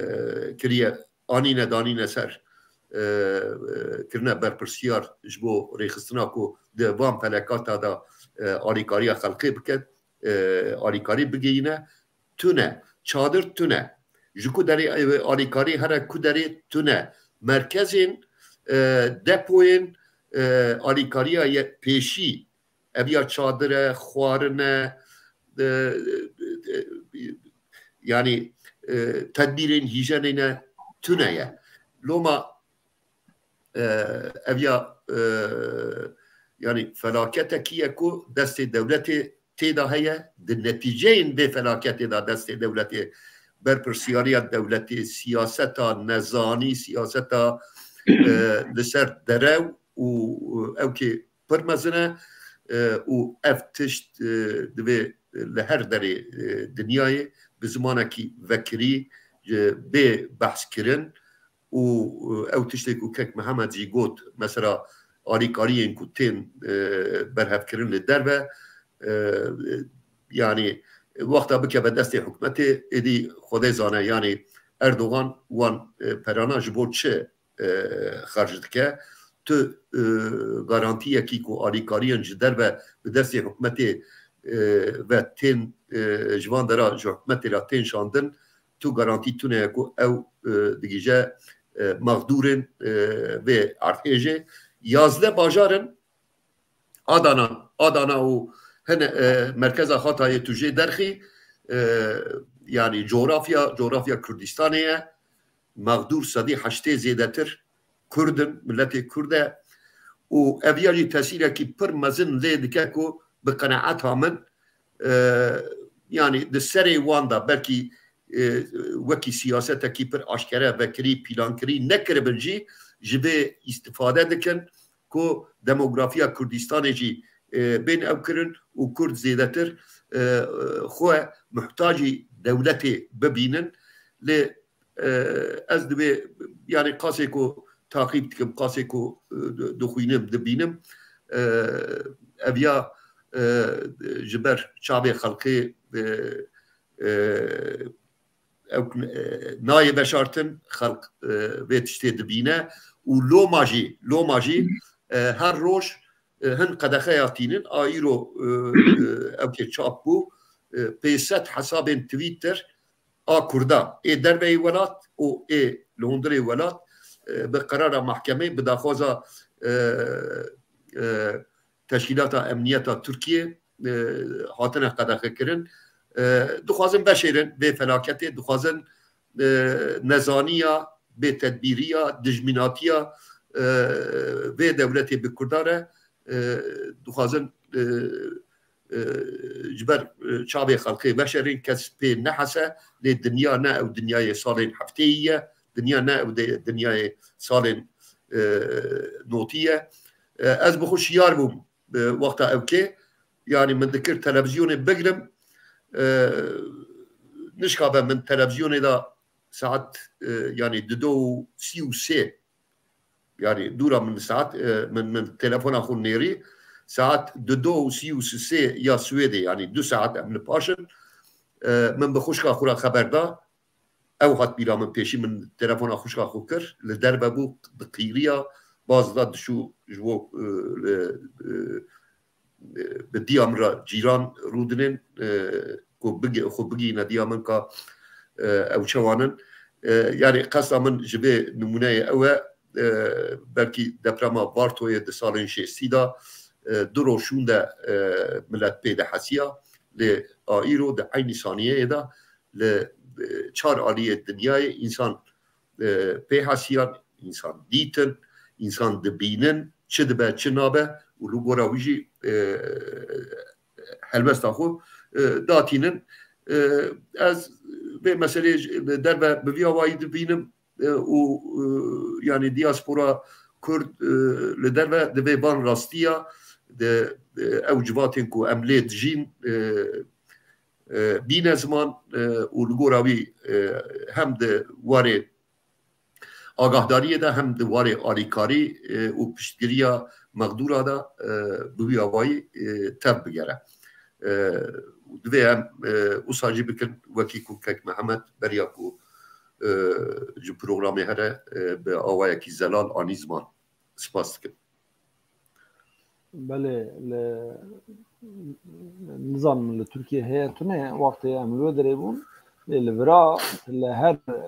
kiriye, anîne danîne ser, e, e, kirine berpirsiyar ji bo rêxistina ku di van felakata de, e, alîkariya xelkê bike, e, alîkarî bigihîne. Tune. Çadir tune. Ji ku derê, e, alîkarî here ku derê tune. Merkezên, e, depoyên, e, alîkariya ye-, pêşî, ev ya çadir e, xwarin e, e, e, e, yanî, e, tedbîrên hîjenê ne, tune ye. Loma, e, ev ya, e, yanî felaketekî ye ku destê dewletê tê de heye, di netîceyên vê felaketê de destê dewletê, berpirsiyariya dewletê, siyaseta nezanî, siyaseta, e, li ser derew û, e, ew kê pir mezin e, e, û ev tişt, e, divê li her derê, e, dinyayê bi zimanekî vekirî, e, bê behs kirin û, e, ew tiştê ku kek Mihemed jî got, mesela alîkariyên ku tên, e, berhevkirin li derve, e, yanî wexta bikeve destê hikûmetê, êdî Xwedê zane, yanî Erdogan wan, e, perana ji bo çi, e, xerc dike? Tu, e, garantiyekî ku alîkariyên ji derve bi destê hikûmetê, e, ve tên, e, ji van dera ji hikûmetê re tên şandin, tu garantî tune ye ku ew, e, digije, e, mexdûrên, e, vê erdhêjê. Yazdeh bajar in, Adana, Adana û hene, e, merkeza Hatayê tu jê derxî, e, yanî coğrafya, coğrafya Kurdistanê ye. Mexdûr sedî heştê zêdetir Kurd in, miletê Kurd e. Û ev ya jî tesîrekî pir mezin lê dike ku bi qenaeta min, e, yanî di serê wan de belkî, e, wekî siyasetekî pir aşkere vekirî, pîlankirî nekiribin jî, ji vê îstifade dikin ku demografiya Kurdistanê jî, e, bên ew kirin û Kurd zêdetir, e, xwe muhtacî dewletê bibînin. Lê, e, ez divê, yanî qasê ku taqîb dikim, qasê ku, e, di-, dixwînim, dibînim, e, ev ya, e, ji ber çavê xelkê, e, e, ew, e, nayê veşartin, xelk, e, vê tiştê dibîne û loma jî, loma jî, e, her roj, e, hin qedexeya tînin, a îro, e, e, ew kê çap bû, e, pênc sed hesabên Twitter a Kurda ê derveyî welat û ê li hundirê welat, e, bi qerara mahkemê, bi daxwaza, e, e, Teşkîlata Emniyeta Tirkiyê, e, hatine qedexekirin. E, dixwazin veşêrin vê felaketê, dixwazin, e, nezaniya, bêtedbîriya, dijmînatiya, e, vê dewletê bi Kurda re, e, dixwazin, e, e, ji ber, e, çavê xelkê veşerên, kes pê nehese, lê dinya ne ew dinyayê salên heftêyî ye, dinya ne ew de-, dinyayê salên, e, notî ye. E, ez bi xwe şiyar bûm, e, wexta ew kê, yanî min dikir televîzyonê bigrim, e, nişkabe min televîzyonê de saet, e, yanî dido û sî û sê, yanî dûra min saet, e, min, min telefona xwe nêrî, saet dido û sî û sê ya Swêdê, yanî du saet em li paş in. E, min bi xwişka xwe re xeber da. Ew hat bîra min, pêşî min telefona xwişka xwe kir, li derve bû, diqîriya, baz da diçû ji bo, e, li, e, e, bi diya min re cîran rûdinên, e, ku bigi-, xwe bigihîne diya min ka, e, ew çewan in. E, yanî qesta min ji vê nimûneyê ew e, e, belkî deprema Vartoyê di salên şêstî de, e, du roj şûnde, e, milet pê dihesiya, lê a îro di eynî saniyeyê de li, e, çar aliyê dinyayê însan, e, pê hesiyan, însan dîtin, însan dibînin, çi dibe, çi nabe û li gora wî jî, e, helwesta xwe, e, datînin. E, ez vê meseleyê ji, li derve bi vî awayî dibînim, e, û, e, yanî diaspora Kurd, e, li derve divê van rastiya de, e, ew civatên ku em lê dijîn, e, e, bîne ziman, e, û li gora wî, e, hem di warê agahdariyê de hem di warê alîkarî, e, û piştgiriya mexdûra de, e, bi wî awayî, e, tev bigere. E, û divê em, e, wisa jî bikin, wekî ku kek Mihemed beriya ku, e, ji programê here, e, bi awayekî zelal anî ziman. Spas dikim. Belê, li, nizanim li Tirkiye heye tune, wextê em li wê derê bûn, lê li vira li her, e,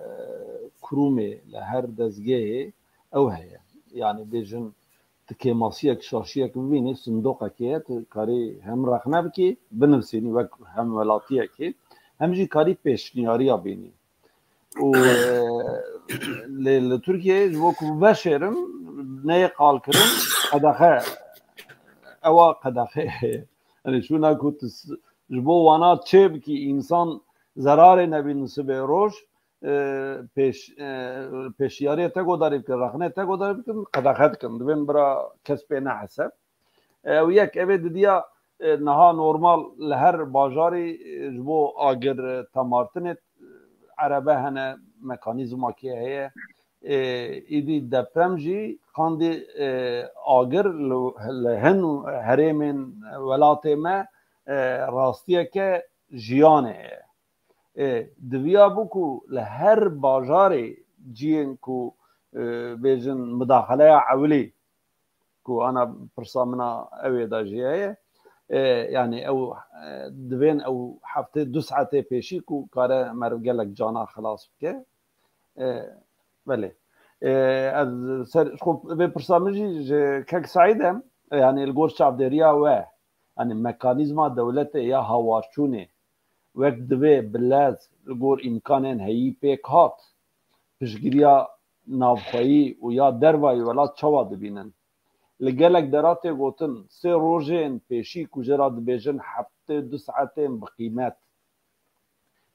kurumê, li her dezgehê ew heye. Yanî bêjin tu kêmasiyek, şaşiyek bibînî, sindoqekê ye, tu karî hem rexne bikî, binivîsînî wek hemwelatiyekê, hem jî karî pêşniyariya bînî. Û, e, lê li Tirkiyeyê ji bo ku veşêrin, neyê qalkirin, qedexe, ewa qedexe heye. Yanî şûna ku tu s-, ji bo wana çê bikî, însan zerarê nebînin sibê roj, e, pêş-, e, pêşiyariyê te godarî bikin, rexnê te godarî bikin, qedexe dikin. Divên bira kes pê nehese. Ew yek, ev ê didiya, e, niha normal li her bajarî, e, ji bo agir, e, temartinê, e, erebe hene, mekanîzmakê heye. E, îdî deprem jî qandî, e, agir li, li hin herêmên welatê me, e, rastiyeke jiyanê ye. E, diviya bû ku li her bajarê ciyên ku, e, bêjin midaxeleya ewilî ku ana pirsa min a ew ê de jî heye. E, yanî ew, e, divên ew heftê du saetê pêşî ku kare meriv gelek cana xilas bike. E, belê. E, ez ser, ji xwe vê pirsa min jî ji kek Seîd e, e, yanî li gor çavdêriya we, yanî mekanîzma dewletê ya hawarçûnê wek divê bi lez li gor îmkanên heyî pêk hat, piştgiriya navxweyî û ya dervayî welat çawa dibînin? Li gelek dera tê gotin, sê rojên pêşî ku jê re dibêjin heftê du saetên bi qîmet.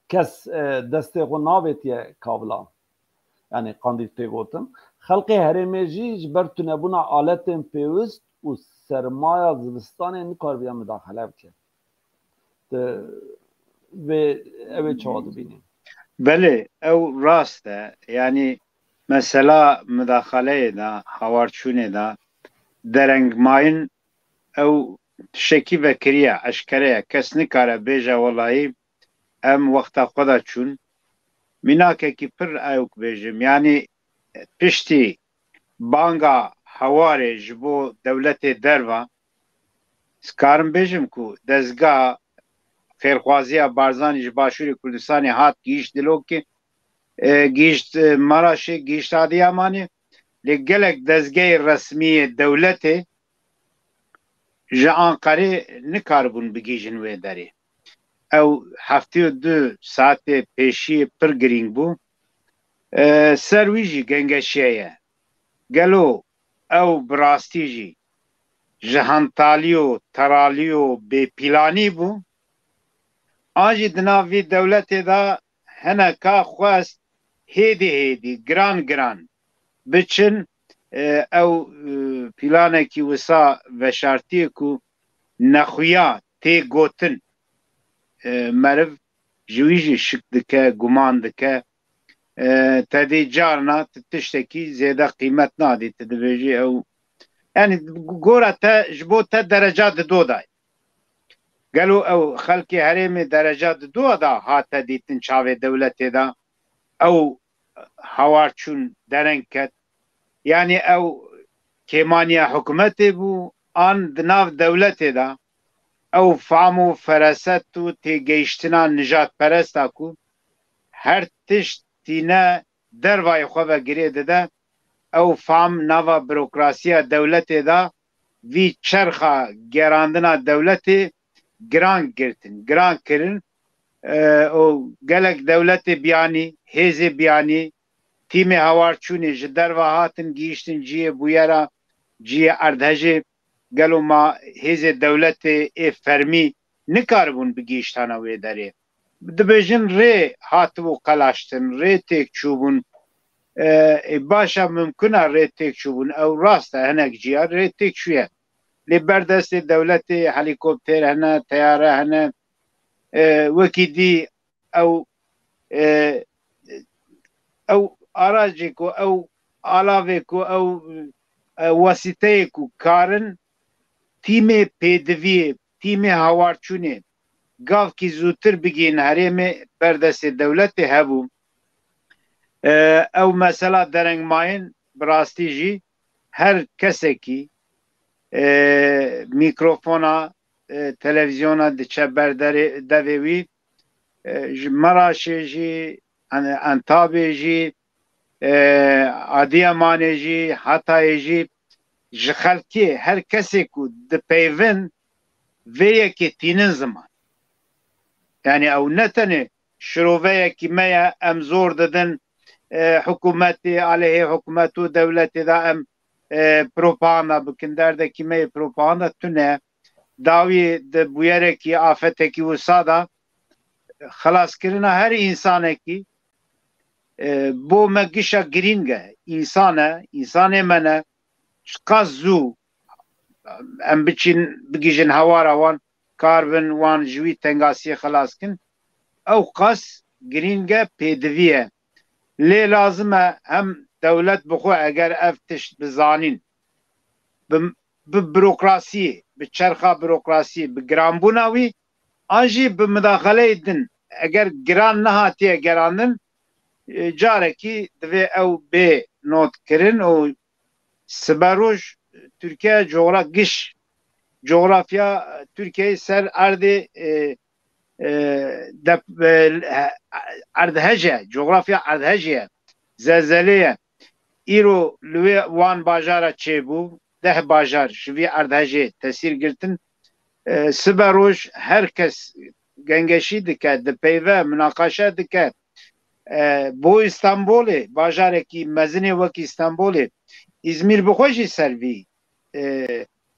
Kes, e, destê xwe navêtiye kablan. Yanî qandî tê gotin. Xelkê herêmê jî ji ber tunebûna aletên pêwist û sermaya zivistanê nikaribiye midaxele bike. Tu vê, ew ê çawa dibînî? Belê, ew rast e. Yanî mesela midaxaleyê de, hawarçûnê de, derengmayîn ew tiştekî vekirî ye, eşkere ye. Kes nikare bêje welayî em wexta xwe de çûn. Mînakekî pir ewk bêjim. Yanî piştî banga hewarê ji bo dewletê derva, ez karim bêjim ku dezga xêrxwaziya Barzanî ji Başûrê Kurdistanê hat gihîşt Dilokê, e, gihîşt, e, Maraşê, gihîşt Adiyamanê, lê gelek dezgehê resmî yê dewletê ji Anqerê nikaribûn bigihîjin wê derê. Ew heftê û du saetê pêşiyê pir girîng bû. E, ser wî jî gengeşiye ye. Gelo ew bi rastî jî ji hentaliyo, teraliyo bêpîlanî bû? An jî di nav vî dewletê de hineka xwest hêdî hêdî, giran giran biçin, e, ew, e, pîlanekî wisa veşartiyê ku nexuya tê gotin, e, meriv ji wî jî şik dike, guman dike. E, te dî carna tu tiştekî zêde qîmet nadî, tu dibêjî ew, yani gora te, ji bo te dereca dido dayê. Gelo ew xelkê herêmê dereca didoa da hate dîtin çavê dewletê de, ew hawar çûn dereng ket, yani ew kêmaniya hikûmetê bû an di nav dewletê de ew fam û feraset û têgeyiştina nijadperesta ku her tişt tîne dervayê xwe ve girê dide, ew fam nava burokrasiya dewletê de vî çerxa gerandina dewletê giran girtin, giran kirin. E, û gelek dewletê biyanî, hêzê biyanî, tîmê hawarçûnê ji derve hatin, gihîştin cihê bûyera, cihê erdhejê. Gelo ma hêzê dewletê ê fermî nikaribûn bigihîştana wê derê? Dibêjin rê hatibû qelaştin, rê têk çûbûn. E, e, baş e, mimkun e rê têk çûbûn. Ew rast e, hinek ciya rê têk çûye. Lê ber destê dewletê helîkopter hene, teyare hene. E, wekî dî ew, e, ew aracê ku, ew alavê ku, ew, e, wesîteyê ku karin tîmê pêdiviyê, tîmê hawarçûnê gavkî zûtir bigihîn herêmê, ber destê dewletê hebû. E, ew mesela derengmayîn bi rastî jî her kesekî, e, mîkrofona, e, televîzyona diçe ber derê, devê wî, e, ji Meraşê jî, An-, Entabê jî, e, Adiyamanê jî, Hatayê jî, ji xelkê her kesê ku dipeyvin vê yekê tînin ziman. Yani ew ne tenê şiroveyekî me ye, em zor didin, e, hikûmetê, aleyhê hikûmet û dewletê de em, e, propaganda bikin. Derdekî me yê propaganda tune. Dawî di bûyerekî, afetekî wisa de xelaskirina her însanekî, e, bo me gişa girîng e. Însan e, însanê me ne. Çiqas zû em biçin, bigihîjin hewara wan, kar bin wan ji wî tengasiyê xelas kin. Ew qas girîng e, pêdivî ye. Lê lazim e hem dewlet bi xwe eger ev tişt bizanîn, bi, bi burokrasiyê, bi çerxa burokrasiyê, bi giranbûna wî, an jî bi midaxeleyê din, eger giran nehatiye gerandin, e, carekî divê ew bê notkirin û siberoj Tirkiye coğra-, giş coğrafya Tirkiyeyê ser erdê, e, e, dep-, e, erdhej e, coğrafya erdhejê ye, zelzelê ye. Îro li wê wan bajara çêbû, deh bajar ji vî erdhejê tesîr girtin. E, sibe roj her kes gengeşî dike, dipeyve, minaqaşe dike. E, bo Îstanbolê, bajarekî mezinê wekî Îstanbolê, Îzmîr bi xwe jî ser vî, e,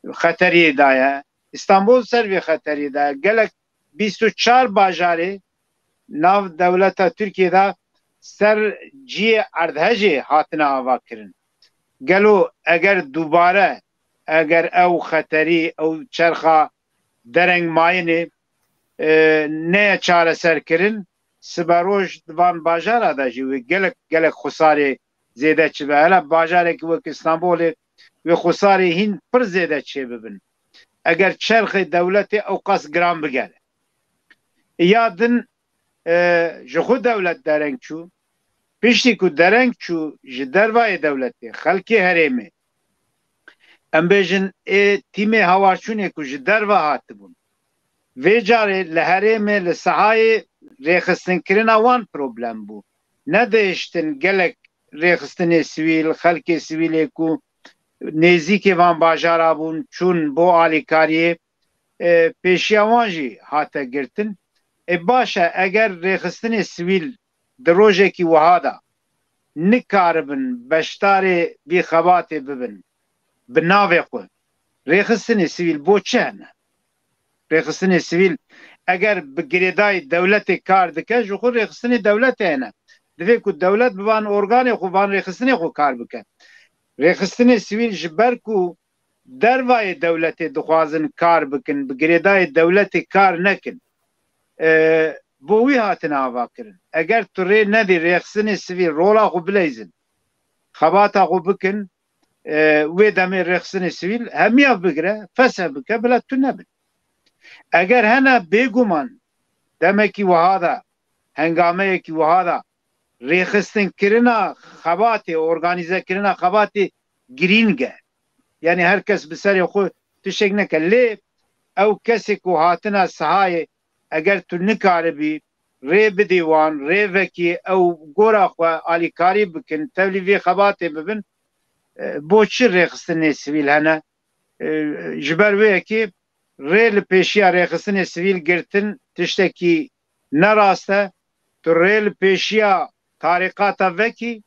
xeteriyê daye. Îstanbol ser vî xeteriyê daye. Gelek bîst û çar bajarê nav dewleta Tirkiyê de ser cihê erdhejê hatine avakirin. Gelo eger dubare, eger ew xeterî, ew çerxa derengmayinê, e, neye çareserkirin, siberoj di van bajara de jî wê gelek, gelek xusarê zêde çibe. Hele bajarekî wek Îstanbolê wê xusarê hîn pir zêde çêbibin. Eger çerxê dewletê ew qas giran bigere. Ya din, e, ji xwe dewlet dereng çû. Piştî ku dereng çû ji dervayê dewletê, xelkê herêmê, em bêjin ê tîmê hawarçûnê ku ji derve hatibûn, vê carê li herêmê, li sehayê rêxistinkirina wan problem bû. Nedihiştin gelek rêxistinê sivîl, xelkê sivîlê ku nêzîkê van bajara bûn, çûn bo alîkariyê, e, pêşiya wan jî hate girtin. E, baş e, eger rêxistinê sivîl di rojekî wiha de nikaribin beşdarê vî xebatê bibin, bi navê xwe, rêxistinê sivîl bo çi hene? Rêxistinê sivîl eger bi girêdayî dewletê kar dike, ji xwe rêxistinê dewletê hene. Divê ku dewlet bi van organê xwe, van rêxistinê xwe kar bike. Rêxistinê sivîl ji ber ku dervayê dewletê dixwazin kar bikin, bi girêdayê dewletê kar nekin. E, bo wî hatine avakirin. Eger tu rê nedî rêxistinê sivîl rola xwe bileyzin, xebata xwe bikin, e, wê demê rêxistinê sivîl hemiya bigire, fesih bike, bila tu nebin. Eger hene bêguman demekî wiha de, hengameyekî wiha de rêxistinkirina xebatê, organîzekirina xebatê girîng e. Yanî her kes bi serê xwe tiştek neke. Lê ew kesê ku hatine sihayê, eger tu nikaribî rê bidî wan, rê vekî ew gora xwe alîkarî bikin, tevlî vê xebatê bibin, e, bo çi rêxistinê sivîl hene? E, ji ber wê yekê rê li pêşiya rêxistinê sivîl girtin tiştekî ne rast e. Tu rê li pêşiya tarîqata vekî,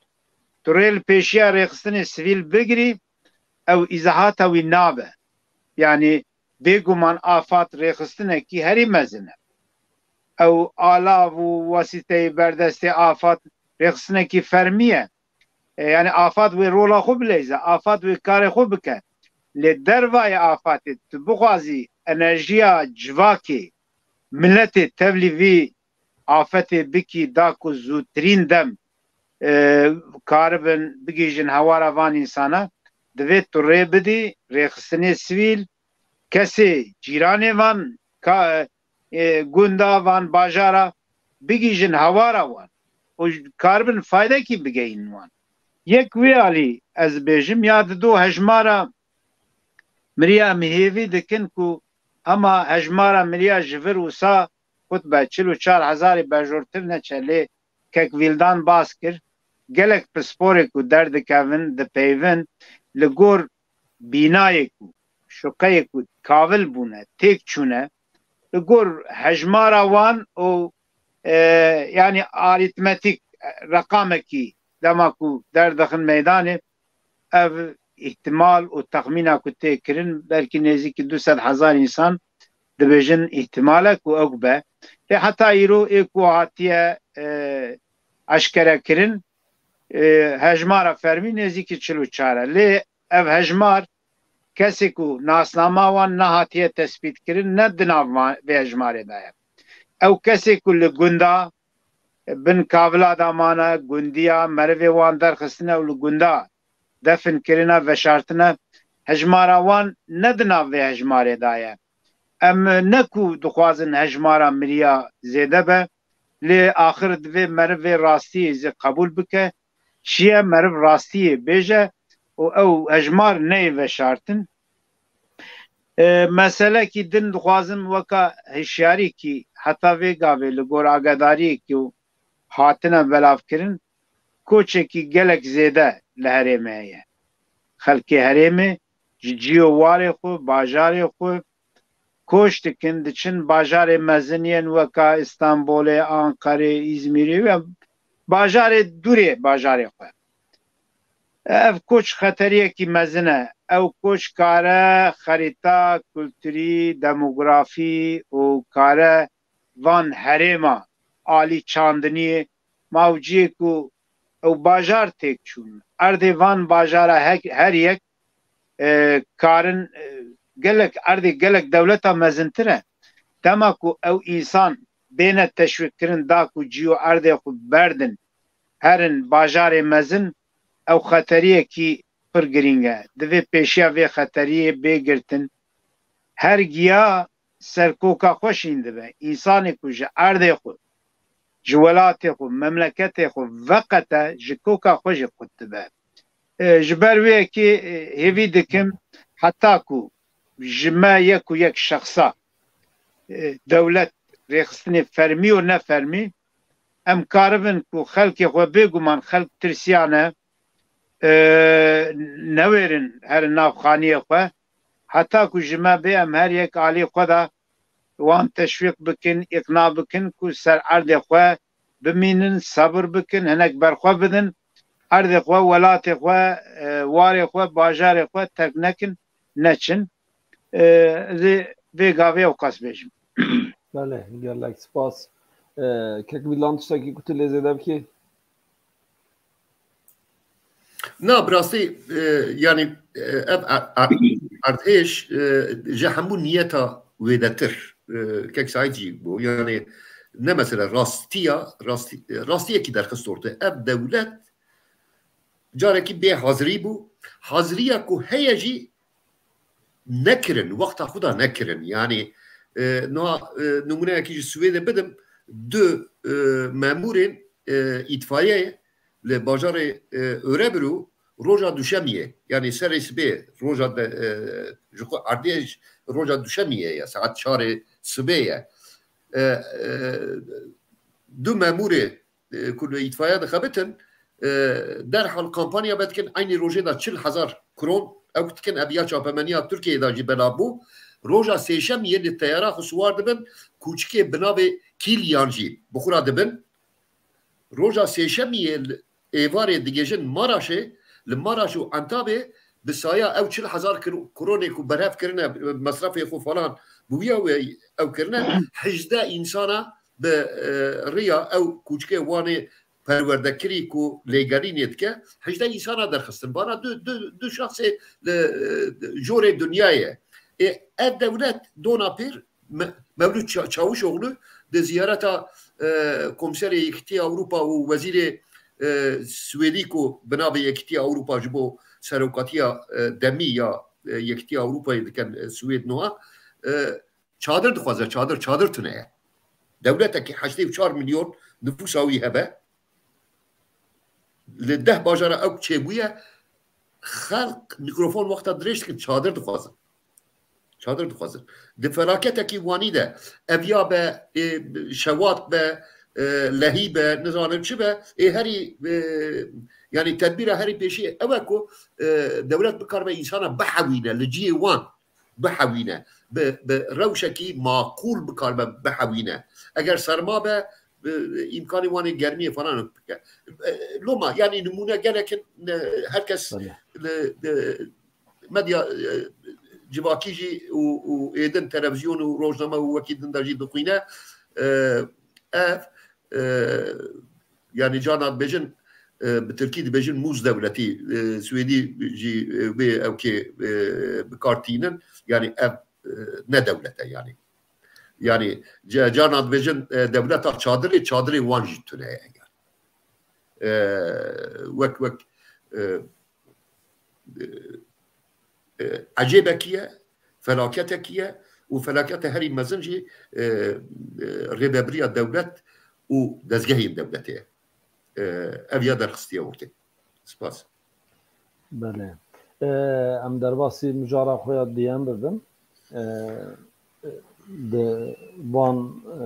tu rê li pêşiya rêxistinê sivîl bigirî, ew îzahata wî nabe. Yanî bêguman AFAD rêxistinekî herî mezin e. Ew alav û wesîteyê berdestê AFAD rêxistinekî fermî ye. E, yanî AFAD wê rola xwe bileyze, AFAD wê karê xwe bike. Lê dervayê AFADê tu bixwazî enerjiya civakê miletê tevlî vî afetê bikî, da ku zûtirîn dem, e, karibin bigihîjin hewara van însana, divê tu rê bidî rêxistinê sivîl, kesê cîranê van ka, e, gunda, van bajara bigihîjin hewara wan û karibin faydekî bigehînin wan. Yek wê alî ez bêjim, ya dido hejmara miriya em hêvî dikin ku hema hejmara miriya ji vir wisa xutbe çil û çar hezarê bejortir neçe, lê kek Vîldan bas kir, gelek pisporê ku derdikevin, dipeyvin, li gor bînayê ku, şuqeyê ku kavil bûne, têk çûne, li gor hejmara wan û, e, yanî arîtmetîk, e, reqamekî dema ku derdixin meydanê, ev îhtimal û texmîna ku tê kirin, belkî nêzîkî du sed hezar însan dibêjin îhtimal e ku ew be. Lê heta îro ê ku hatiye, e, eşkere kirin, e, hejmara fermî nêzîkî çil û çar e. Lê ev hejmar kesê ku nasnama wan nehatiye tespîtkirin, ne di nav ma-, vê hejmarê de ye. Ew kesê ku li gunda, bin kavila de mane, gundiya, merivê wan derxistine û li gunda defin kirine, veşartine, hejmara wan ne di nav vê hejmarê de ye. Em ne ku dixwazin hejmara miriya zêde be, lê axir divê meriv vê rastiyê zî qebûl bike. Çi ye, meriv rastiyê bêje û ew hejmar neyê veşartin. E, meselekî din dixwazim weka hişyarîkî heta vê gavê li gor agadariyekî û hatine belavkirin, koçekî gelek zêde li herêmê heye. Xelkê herêmê ji cî û warê xwe, bajarê xwe koç dikin, diçin bajarê mezin yên weka Îstanbolê, Anqerê, Îzmîrê û bajarê dûrê bajarê xwe. Ev koç xeteriyekî mezin e. Ew koç kare xerîta kulturî, demografî û kare van herêma alî çandiniyê, ma ew ciyê ku ew bajar têk çûn. Erdê van bajara hek-, her yek, e, karin, e, gelek, erdê gelek dewleta mezintir e. Dema ku ew însan bêne teşwîqkirin da ku cî û erdê xwe berdin, herin bajarê mezin, ew xeteriyekî pir girîng e. Divê pêşiya vê xeteriyê bê girtin. Her giya serkoka xwe şîn dibe. Însanê ku ji erdê xwe, ji welatê xwe, memleketê xwe veqete, ji koka xwe jî qut dibe. E, ji ber wê yekê, e, hêvî dikim heta ku ji me yek û yek şexsa, e, dewlet rêxistinê fermî û nefermî, em karibin ku xelkê xwe, bêguman xelk tirsiyane, e, newêrin herin nav xaniyê xwe, heta ku ji me bê em her yek alî xwe de wan teşwîq bikin, îqna bikin ku ser erdê xwe bimînin, sebir bikin, hinek berxwe bidin, erdê xwe, welatê xwe, e, warê xwe, bajarê xwe terk nekin, neçin. E, ez ê vê gavê ewqas bêjim. Belê, gelek spas. E, kek Vîlan, tiştekî ku tu lê zêde bikî? Na, bi rastî, e, yanî, e, ev er-, er-, erdhêj, e, ji hemû niyeta wêdetir, e, kek Saîd jî bû. Yanî, ne mesele rastiya, rastî, rastiyekî derxist ortê. Ev dewlet carekî bê hazirî bû. Haziriya ku heye jî nekirin, wexta xwe de nekirin. Yanî, e, niha, e, nimûneyekî ji Swêdê bidim, du, e, memûrên, e, îtfayeyê li bajarê, e, Örebro roja duşemiyê, yanî serê sibê, roja de, e, ji xwe erdê ji roja duşemiyê ye, saet çarê sibê ye. E, e, du memûrê, e, ku li îtfaya dixebitin, e, derhal kampanya vedikin, eynî rojê de çil hezar kron ew dikin, ev ya çapemeniya Tirkiyeyê de jî belav bû. Roja sêşemiyê li teyara xwe siwar dibin, kûçikê bi navê Kîlyan jî bi xwe re dibin. Roja sêşemiyê li êvarê digihêjin Maraşê, li Maraş û Entabê bi saya ew çil hezar kir-, kronê ku berhev kirine, mesrefê xwe falan bi wî ya wê ew kirine, hejdeh însana bi, e, riya ew kûçikê Wanê perwerdekirî ku lêgerînê dike, hejdeh însana derxistin. Vana du, du, du şexsê li, e, jorê dinyayê ye. Ê, ev dewlet dona pêr Me-, Mevlût Ça-, Çavuşoglu di ziyareta, e, Komiserê Yekîtiya Ewropa û Wezîrê, e, Swêdî ku bi navê Yekîtiya Ewropa ji bo serokatiya, e, demî ya, e, Yekîtiya Ewropayê dikin, e, Swêd niha, e, çadir dixwaze, çadir, çadir tune ye. Dewletekî heştê û çar milyon nifûsa wî hebe, li deh bajara ew çêbûye, xelk mikrofon wexta dirêj dikin, çadir dixwazin. Çadir dixwazin. Di felaketekî wanî de, ev ya be, ê, şewat be, e, lehî be, nizanim çi be, ê herî, e, yanî tedbîra herî pêşî ew e ku, e, dewlet bikaribe însana bihewîne li cihê wan. Bihewîne. Bi, bi rewşekî maqûl bikaribe bihewîne. Eger serma be, bi, îmkanê wan ê germiyê falan bike. E, loma, yanî nimûne gelek in, e, her kes Belê. li, li medya, e, civakî jî û, û êdin televizyon û rojname û wekî din de jî dixwîne. E, ev, e, yanî carna dibêjin, e, bi tirkî dibêjin mûz dewletî, e, swêdî jî, e, wê ewkê, e, bi kar tînin. Yanî ev, e, ne dewlet e yanî. Yanî ca-, carna dibêjin, e, dewleta çadirê, çadirê wan jî tune ye yanî. E, wek, wek, e, e, e, ecêbekî ye, felaketekî ye û felakete herî mezin jî, e, e, rêvebiriya dewlet û dezgehên dewletê ye. E, ev ya derxistiye ortê. Spas. Belê. E, em derbasî mijara xwe ya diyen bibin. E, di van, e,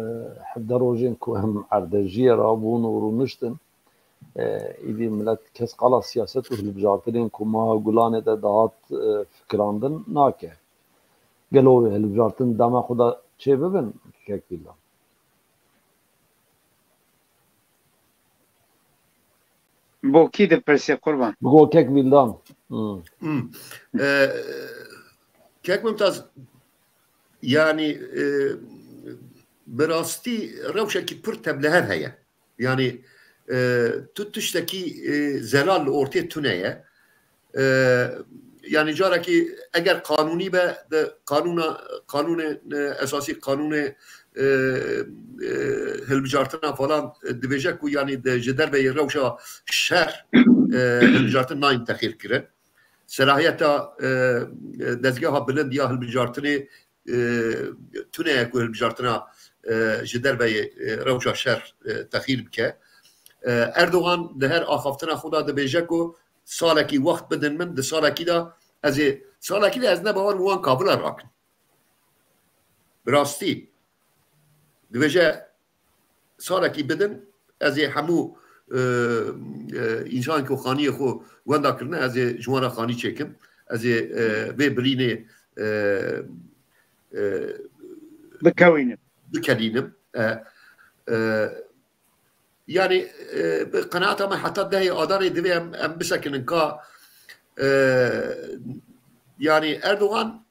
hevdeh rojên ku em erdhejiyê rabûn û rûniştin, e, îdî milet kes qala siyaset û hilbijartinên ku meha Gulanê de dihat, e, fikirandin nake. Gelo wê hilbijartin dema xwe de çêbibin, kek Vîlan? Bo kî dipirsî qurban? Bi go kek Vîldan. Hmm. Hmm. E, kek Mumtaz, yanî, e, bi rastî rewşekî pir tevlihev heye. Yanî, e, tu tiştekî, e, zelal li ortê tune ye. E, yanî carekî eger qanûnî be, de qanûna, qanûnê, e, esasî, qanûnê, e, e, hilbijartina falan, e, dibêje ku yanî de ji derveyê rewşa şer, e, hilbijartin nayên texîr kirin. Selahiyeta, e, e, dezgeha bilind ya hilbijartinê, e, tune ye ku hilbijartina, e, ji derveyê, e, rewşa şer, e, texîr bike. E, Erdogan di her axaftina xwe de dibêje ku salekî wext bidin min, di salekî de ez ê, salekî de ez ne bawer bi wan kabila rakim. Bi rastî. Dibêje salekî bidin, ez ê hemû, e, e, însanên ku xaniyê xwe wenda kirine, ez ê ji wan re xanî çêkim. Ez ê, e, vê birînê, e, e, Bikewînim. bikelînim. E, e, yanî, e, bi qenaeta me heta dehê Adarê divê em, em bisekinin ka, e, yanî Erdogan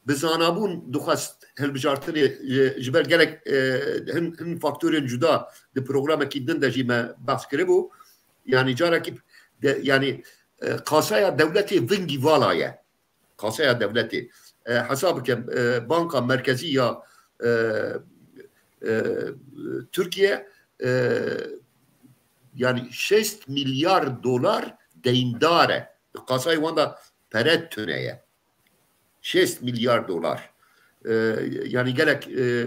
bi zanabûn dixwest hilbijartinê, e, ji ber gelek, e, hin, hin faktorên cuda di programekî din de jî me behs kiribû. Yanî carekî de, yanî, e, kasaya dewletê vingî vala ye. Kasaya dewletê. E, hesab bikim, e, Banka Merkezî ya, e, e, Tirkiye, e, yani şêst milyar dolar deyndar e. Di qasayê wan de pere tune ye. Şêst milyar dolar. E, yani gelek, e,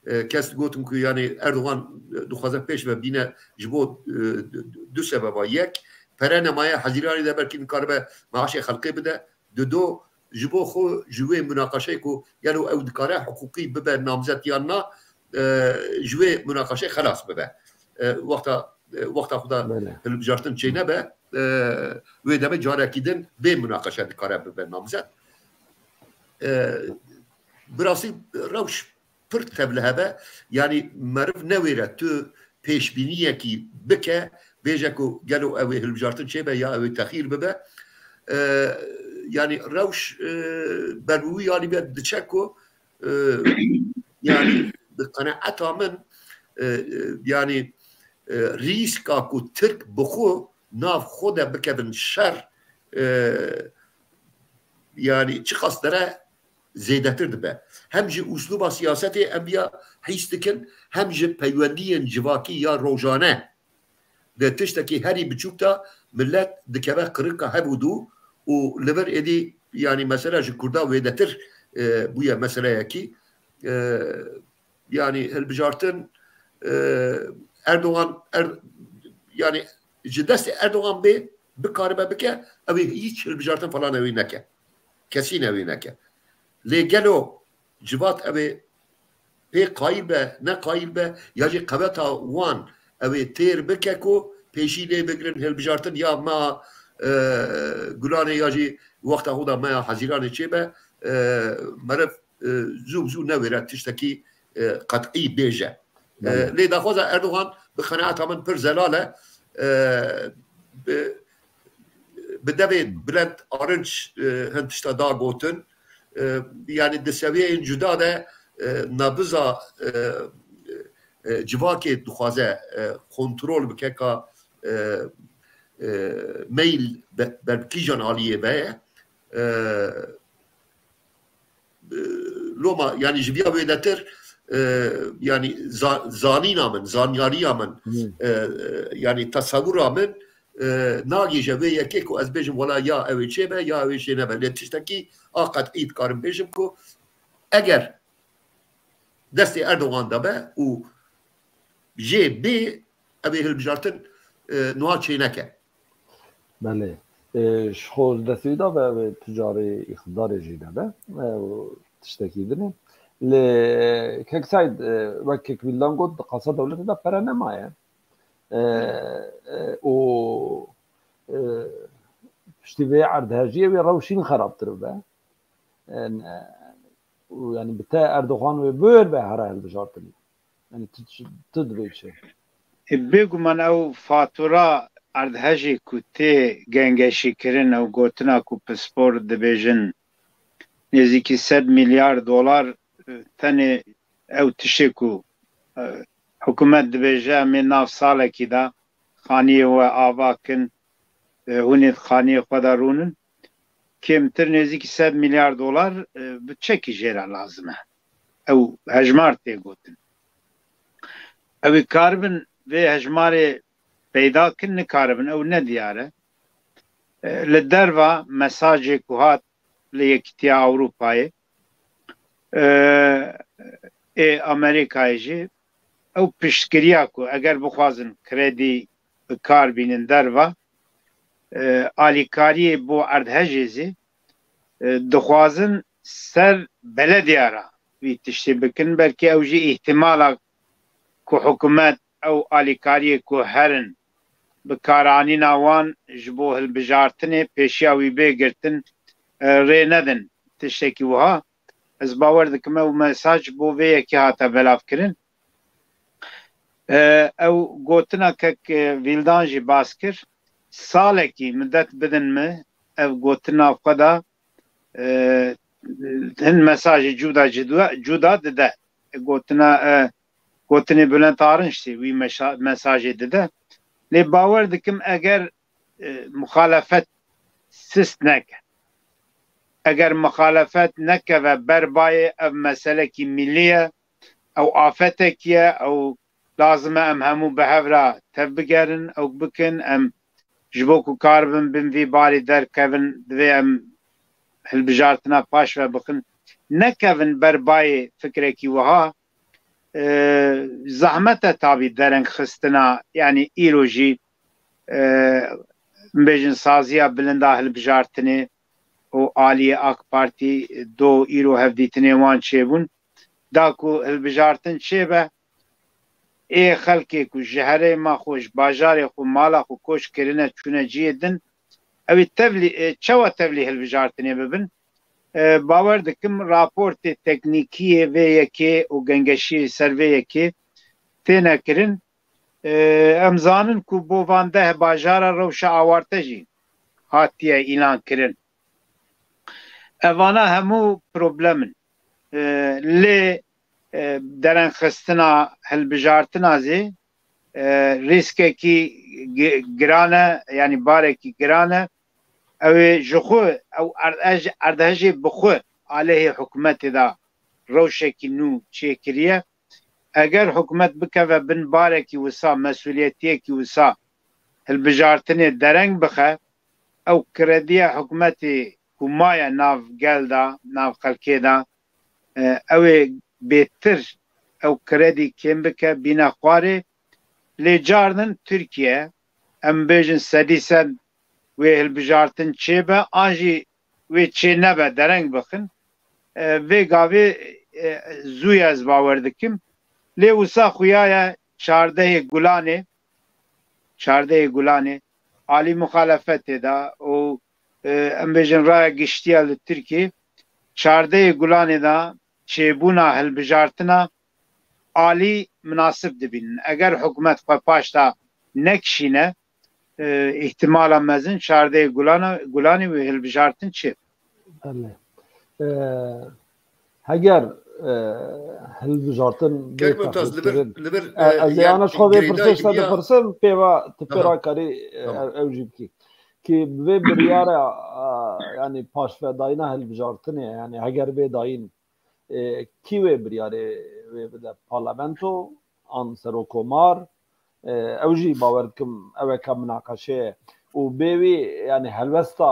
e, kes gotin ku yani Erdogan, e, dixwaze pêş ve bîne ji bo, e, du, du sebeba. Yek, pere nemaye, Hezîranê de belkî nikaribe maaşê xelkê bide. Dido, ji bo xwe ji wê munaqeşeyê ku gelo ew dikare hiqûqî bibe namzet yan na, e, ji wê munaqeşeyê xelas bibe. E, wexta, e, wexta xwe de Belê. hilbijartin çênebe, e, wê demê carekî din bê munaqeşe dikare bibe namzet. E, bi rastî rewş pir tevlihev e. Yanî meriv newêre tu pêşbîniyekî bike, bêje ku gelo ew ê hilbijartin çêbe ya ew ê texîr bibe. E, yanî rewş, e, ber bi wî alî be diçe ku, e, yanî bi qenaeta min, e, e, yanî, e, rîska ku Tirk bi xwe nav xwe de bikevin şer, e, yanî çiqas dere zêdetir dibe. Hem ji uslûba siyasetê em ya hîs dikin, hem ji peywendiyên civakî ya rojane de tiştekî herî biçûk de millet dikeve qirika hev û dû û li vir êdî, yanî mesela ji Kurda wêdetir, e, bûye meseleyekî. E, yanî hilbijartin, e, Erdogan, Er-, yanî ji destê Erdogan bê bikaribe bike, ew ê hîç hilbijartin falan ew ê neke. Kesî ne wê neke. Lê gelo civat ew ê pê qayîl be, ne qayîl be, ya jî qeweta wan ew ê têr bike ku pêşî lê bigirin hilbijartin ya meha, e, Gulanê ya jî wexta xwe de meha Hezîranê çêbe, e, meriv, e, zû bi zû newêre tiştekî, e, qet'î bêje. E, Belê. Lê daxwaza Erdogan bi qenaeta min pir zelal e. E, bi, bi devê Bülent Arınç, e, hin tişta da gotin. E, yanî di sewiyeyên cuda de, e, nabza, e, e, civakê dixwaze, e, kontrol bike ka, e, e, meyl be-, ber bi kîjan aliyê ve ye. E, e, loma, yanî ji viya wêdetir, e, yanî za-, zanîna min, zanyariya min, Hmm. e, e, yanî tesewira min, e, nagêje wê yekê ku ez bêjim wela ya ew ê çêbe, ya ew ê çênebe. Lê tiştekî a qet'î dikarim bêjim ku eger destê Erdogan de be û jê bê, ew ê hilbijartin, e, nuha çêneke. Belê. E, ji xwe destê wî da ve, ve tu carê îqtidarê jî de be. E, û tiştekî din e. Lê Kek Seîd, e, wek Kek Vîldan got, di qasa dewletê de pere nemaye. E, e, û, e, piştî vê erdhejiyê wê rewşîn xerabtir bibe. E, ne, û, yanî bi te Erdogan wê bûyer be here hilbijartinê. Yanî tu, tu, tu dibê çi? E, bêguman ew fatura erdhejê ku tê gengeşîkirin, ew gotina ku pispor dibêjin nêzîkî sed milyar dolar, e, tenê ew tişê ku, e, hikûmet dibêje, em ê nav salekî de xaniyê we ava kin, e, hûn ê di xaniyê xwe de rûnin. Kêmtir nêzîkî sed milyar dolar, e, bi çekî jê re lazim e. Ew hejmar tê gotin. Ew ê karibin vê hejmarê peyda kin, nikaribin, ew ne diyar e. E, li derva mesajê ku hat li Yekîtiya Ewropayê, e, ê Amerîkayê jî, ew piştgiriya ku eger bixwazin kredî bi kar bînin derva, e, alîkariyê bo erdhejê zî, e, dixwazin ser belediya re wî tiştê bikin. Belkî ew jî îhtimala ku hikûmet ew alîkariyê ku herin bi karanîna wan ji bo hilbijartinê pêşiya wî bê girtin, e, rê nedin tiştekî wiha. Ez bawer dikim ew mesaj bo vê yekê hate belavkirin. E, ew gotina kek, e, Vîldan jî bas kir. Salekî midet bidin min, ev gotina xwe de, e, hin mesajê cuda, cuda, cuda dide. Gotina, e, gotinê Bülent Arınç jî wî meşa-, mesajê dide. Lê bawer dikim eger, e, muxalefet sist neke, eger muxalefet nekeve ber bayê, ev meselekî milî ye, ew afetekî ye, ew lazim e em hemû bi hev re tev bigerin, ew bikin, em ji bo ku karibin bin vî barî derkevin, divê em hilbijartina paş ve bixin. Nekevin ber bayê fikrekî wiha. E, zehmet e tabî dereng xistina, yanî îro jî, e, em bêjin saziya bilind a hilbijartinê û aliyê AK Partî do îro hevdîtinê wan çêbûn. Da ku hilbijartin çêbe, ê xelkê ku ji herêma xwe, ji bajarê xwe, mala xwe koç kirine, çûne cihê din, ew ê tevlî, e, çawa tevlî hilbijartinê bibin? E, bawer dikim raportê teknîkî yê vê yekê û gengeşiyê ser vê yekê têne kirin. E, em zanin ku bo van deh bajara rewşa awarte jî hatiye îlan kirin. Evana hemû problem in. E, lê, e, derengxistina hilbijartina zî, e, rîskekî gi-, giran e, yanî barekî giran e. Ew ê ji xwe, ew erdhej-, erdhejê bi xwe aleyhê hikûmetê de rewşekî nû çêkiriye. Eger hikûmet bikeve bin barekî wisa, mesûliyetiyekî wisa, hilbijartinê dereng bixe, ew krediya hikûmetê ku maye nav gel de, nav xelkê de, e, ew ê bêtir ew kredî kêm bike, bîne xwarê. Lê carnin Tirkiye, em bêjin sedî sed wê hilbijartin çêbe, an jî wê çê nebe, dereng bixin. E, vê gavê, e, zû ye ez bawer dikim. Lê wisa xuya ye çardehê Gulanê, çardehê Gulanê alî muxalefetê de û, e, em bêjin raya giştiya li Tirkiyê, çardehê Gulanê de çêbûna hilbijartina alî minasib dibînin. Eger hikûmet xwe paş de nekişîne, e, îhtimala mezin çardehê Gulana, Gulanê wê hilbijartin çê. Belê. E, heger, e, hilbijartin bê Kek Mumtaz, li vir, teqîbkirin. Li vir, E, e, ez ê yan ana ji xwe vê girêdayî pirsê se diya. Dipirsim, pê ve tu Aha. Pêra karî, e, Tamam. ew, ew jî bikî. Ki bi vê biryara, e, yanî paşvedayîna hilbijartinê, yanî heger bê dayîn, e, kî wê biryarê wê bide? Parlamento an serokomar? E, ew jî bawer dikim ew eke minaqeşe ye. Û bê wî, yanî helwesta,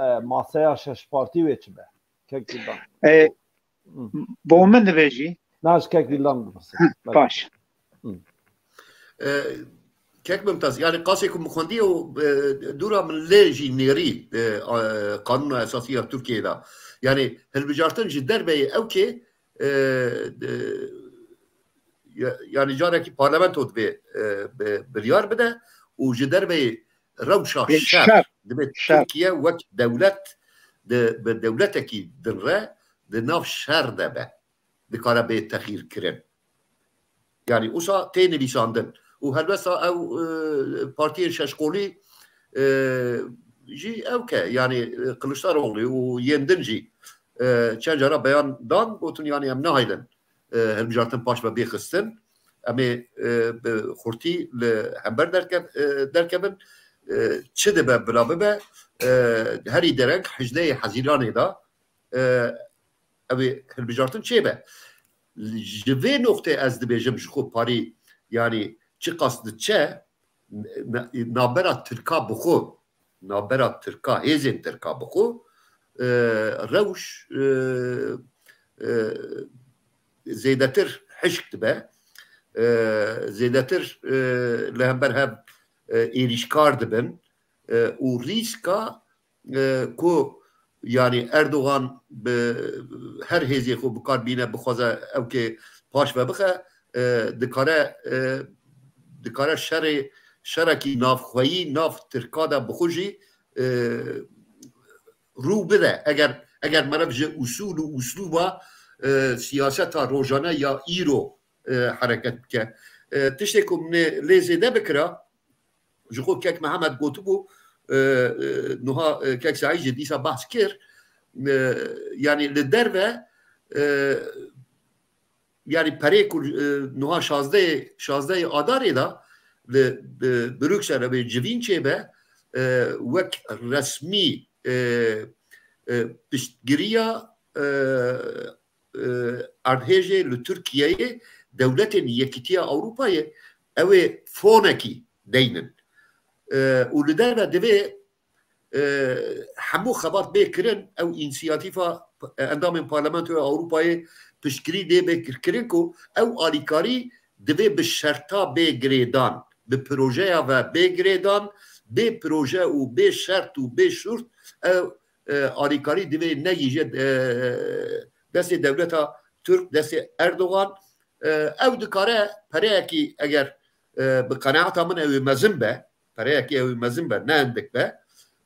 e, maseya şeş partî wê çi be? Kek Gildan. E, Hı. Bo min dibêjî? Na, ji Kek Gildan bipirse. Hı, Belê. Baş. Hı. E, Kek Mumtaz, yani qasê ku min xwendî û, e, dûra min lê jî nêrî, e, a, Qanûna Esasî ya Tirkiyeyê de. Yani hilbijartin ji derveyê ew kê, e, e, ya-, yani carekî parlamento divê, e, bi-, biryar bide û ji derveyê rewşa Ê, şer, şer, divê şer. Tirkiye wek dewlet di, bi dewletekî dinre di nav şer de be. Dikare bê texîr kirin. Yani usa tê nivîsandin. Û helbesta ew, e, partiyên şeşqolî, e, jî ew ke, yani, e, Kiliçdaroglu û yên din jî, e, çend cara beyan dan, gotin, yani, em nahêlin, e, hilbijartin paş ve bê xistin. Em ê, e, bi xurtî li hember derke-, e, derkevin. E, çi dibe bila bibe, e, herî dereng hejdehê Hezîranê de, e, ew ê hilbijartin çêbe. Ji vê noqtê ez dibêjim ji xwe parî, yanî çiqas diçe, na-, navbera Tirka bi xwe, navbera Tirka, hêzên Tirka bi xwe, e, rewş, e, e, zêdetir hişk dibe, e, zêdetir, e, li hember hev, e, êrîşkar dibin, e, û rîska e, ku, yani, Erdogan bi her hêzê xwe bi kar bîne, bixwaze ew kê paş ve bixe, e, dikare, e, dikare şerê, şerekî navxweyî nav Tirka de bi xwe jî, e, rû bide. Eger, eger meriv ji usûl û uslûba, e, siyaseta rojane ya îro, e, hereket bike. E, tiştê ku min ê lê zêde bikira, ji xwe kek Mihemed gotibû, e, e, nuha, e, kek Seîd jî dîsa behs kir, e, yani li derve, e, yani perê ku, e, nuha şazdehê, şazdehê Adarê de li, e, Brüksel ve civîn çêbe, e, wek resmî, e, e, piştgiriya, e, e, erdhêjê li Tirkiyeyê dewletên Yekîtiya Ewropayê ew ê fonekî deynin. E, û li derve divê e, hemû xebat bê kirin, ew însiyatîfa, e, endamên Parlamentoya Ewropayê piştgirî lê bê kir-, kirin ku ew alîkarî divê bi şerta bê girêdan, bi projeya ve bê girêdan, bê proje û bê şert û bê şurt ew, e, alîkarî divê negihîje, e, destê dewleta Tirk, destê Erdogan. E, ew dikare pereyekî eger, e, bi qenaeta min ew ê mezin be, pereyekî ew ê mezin be, ne hindik be.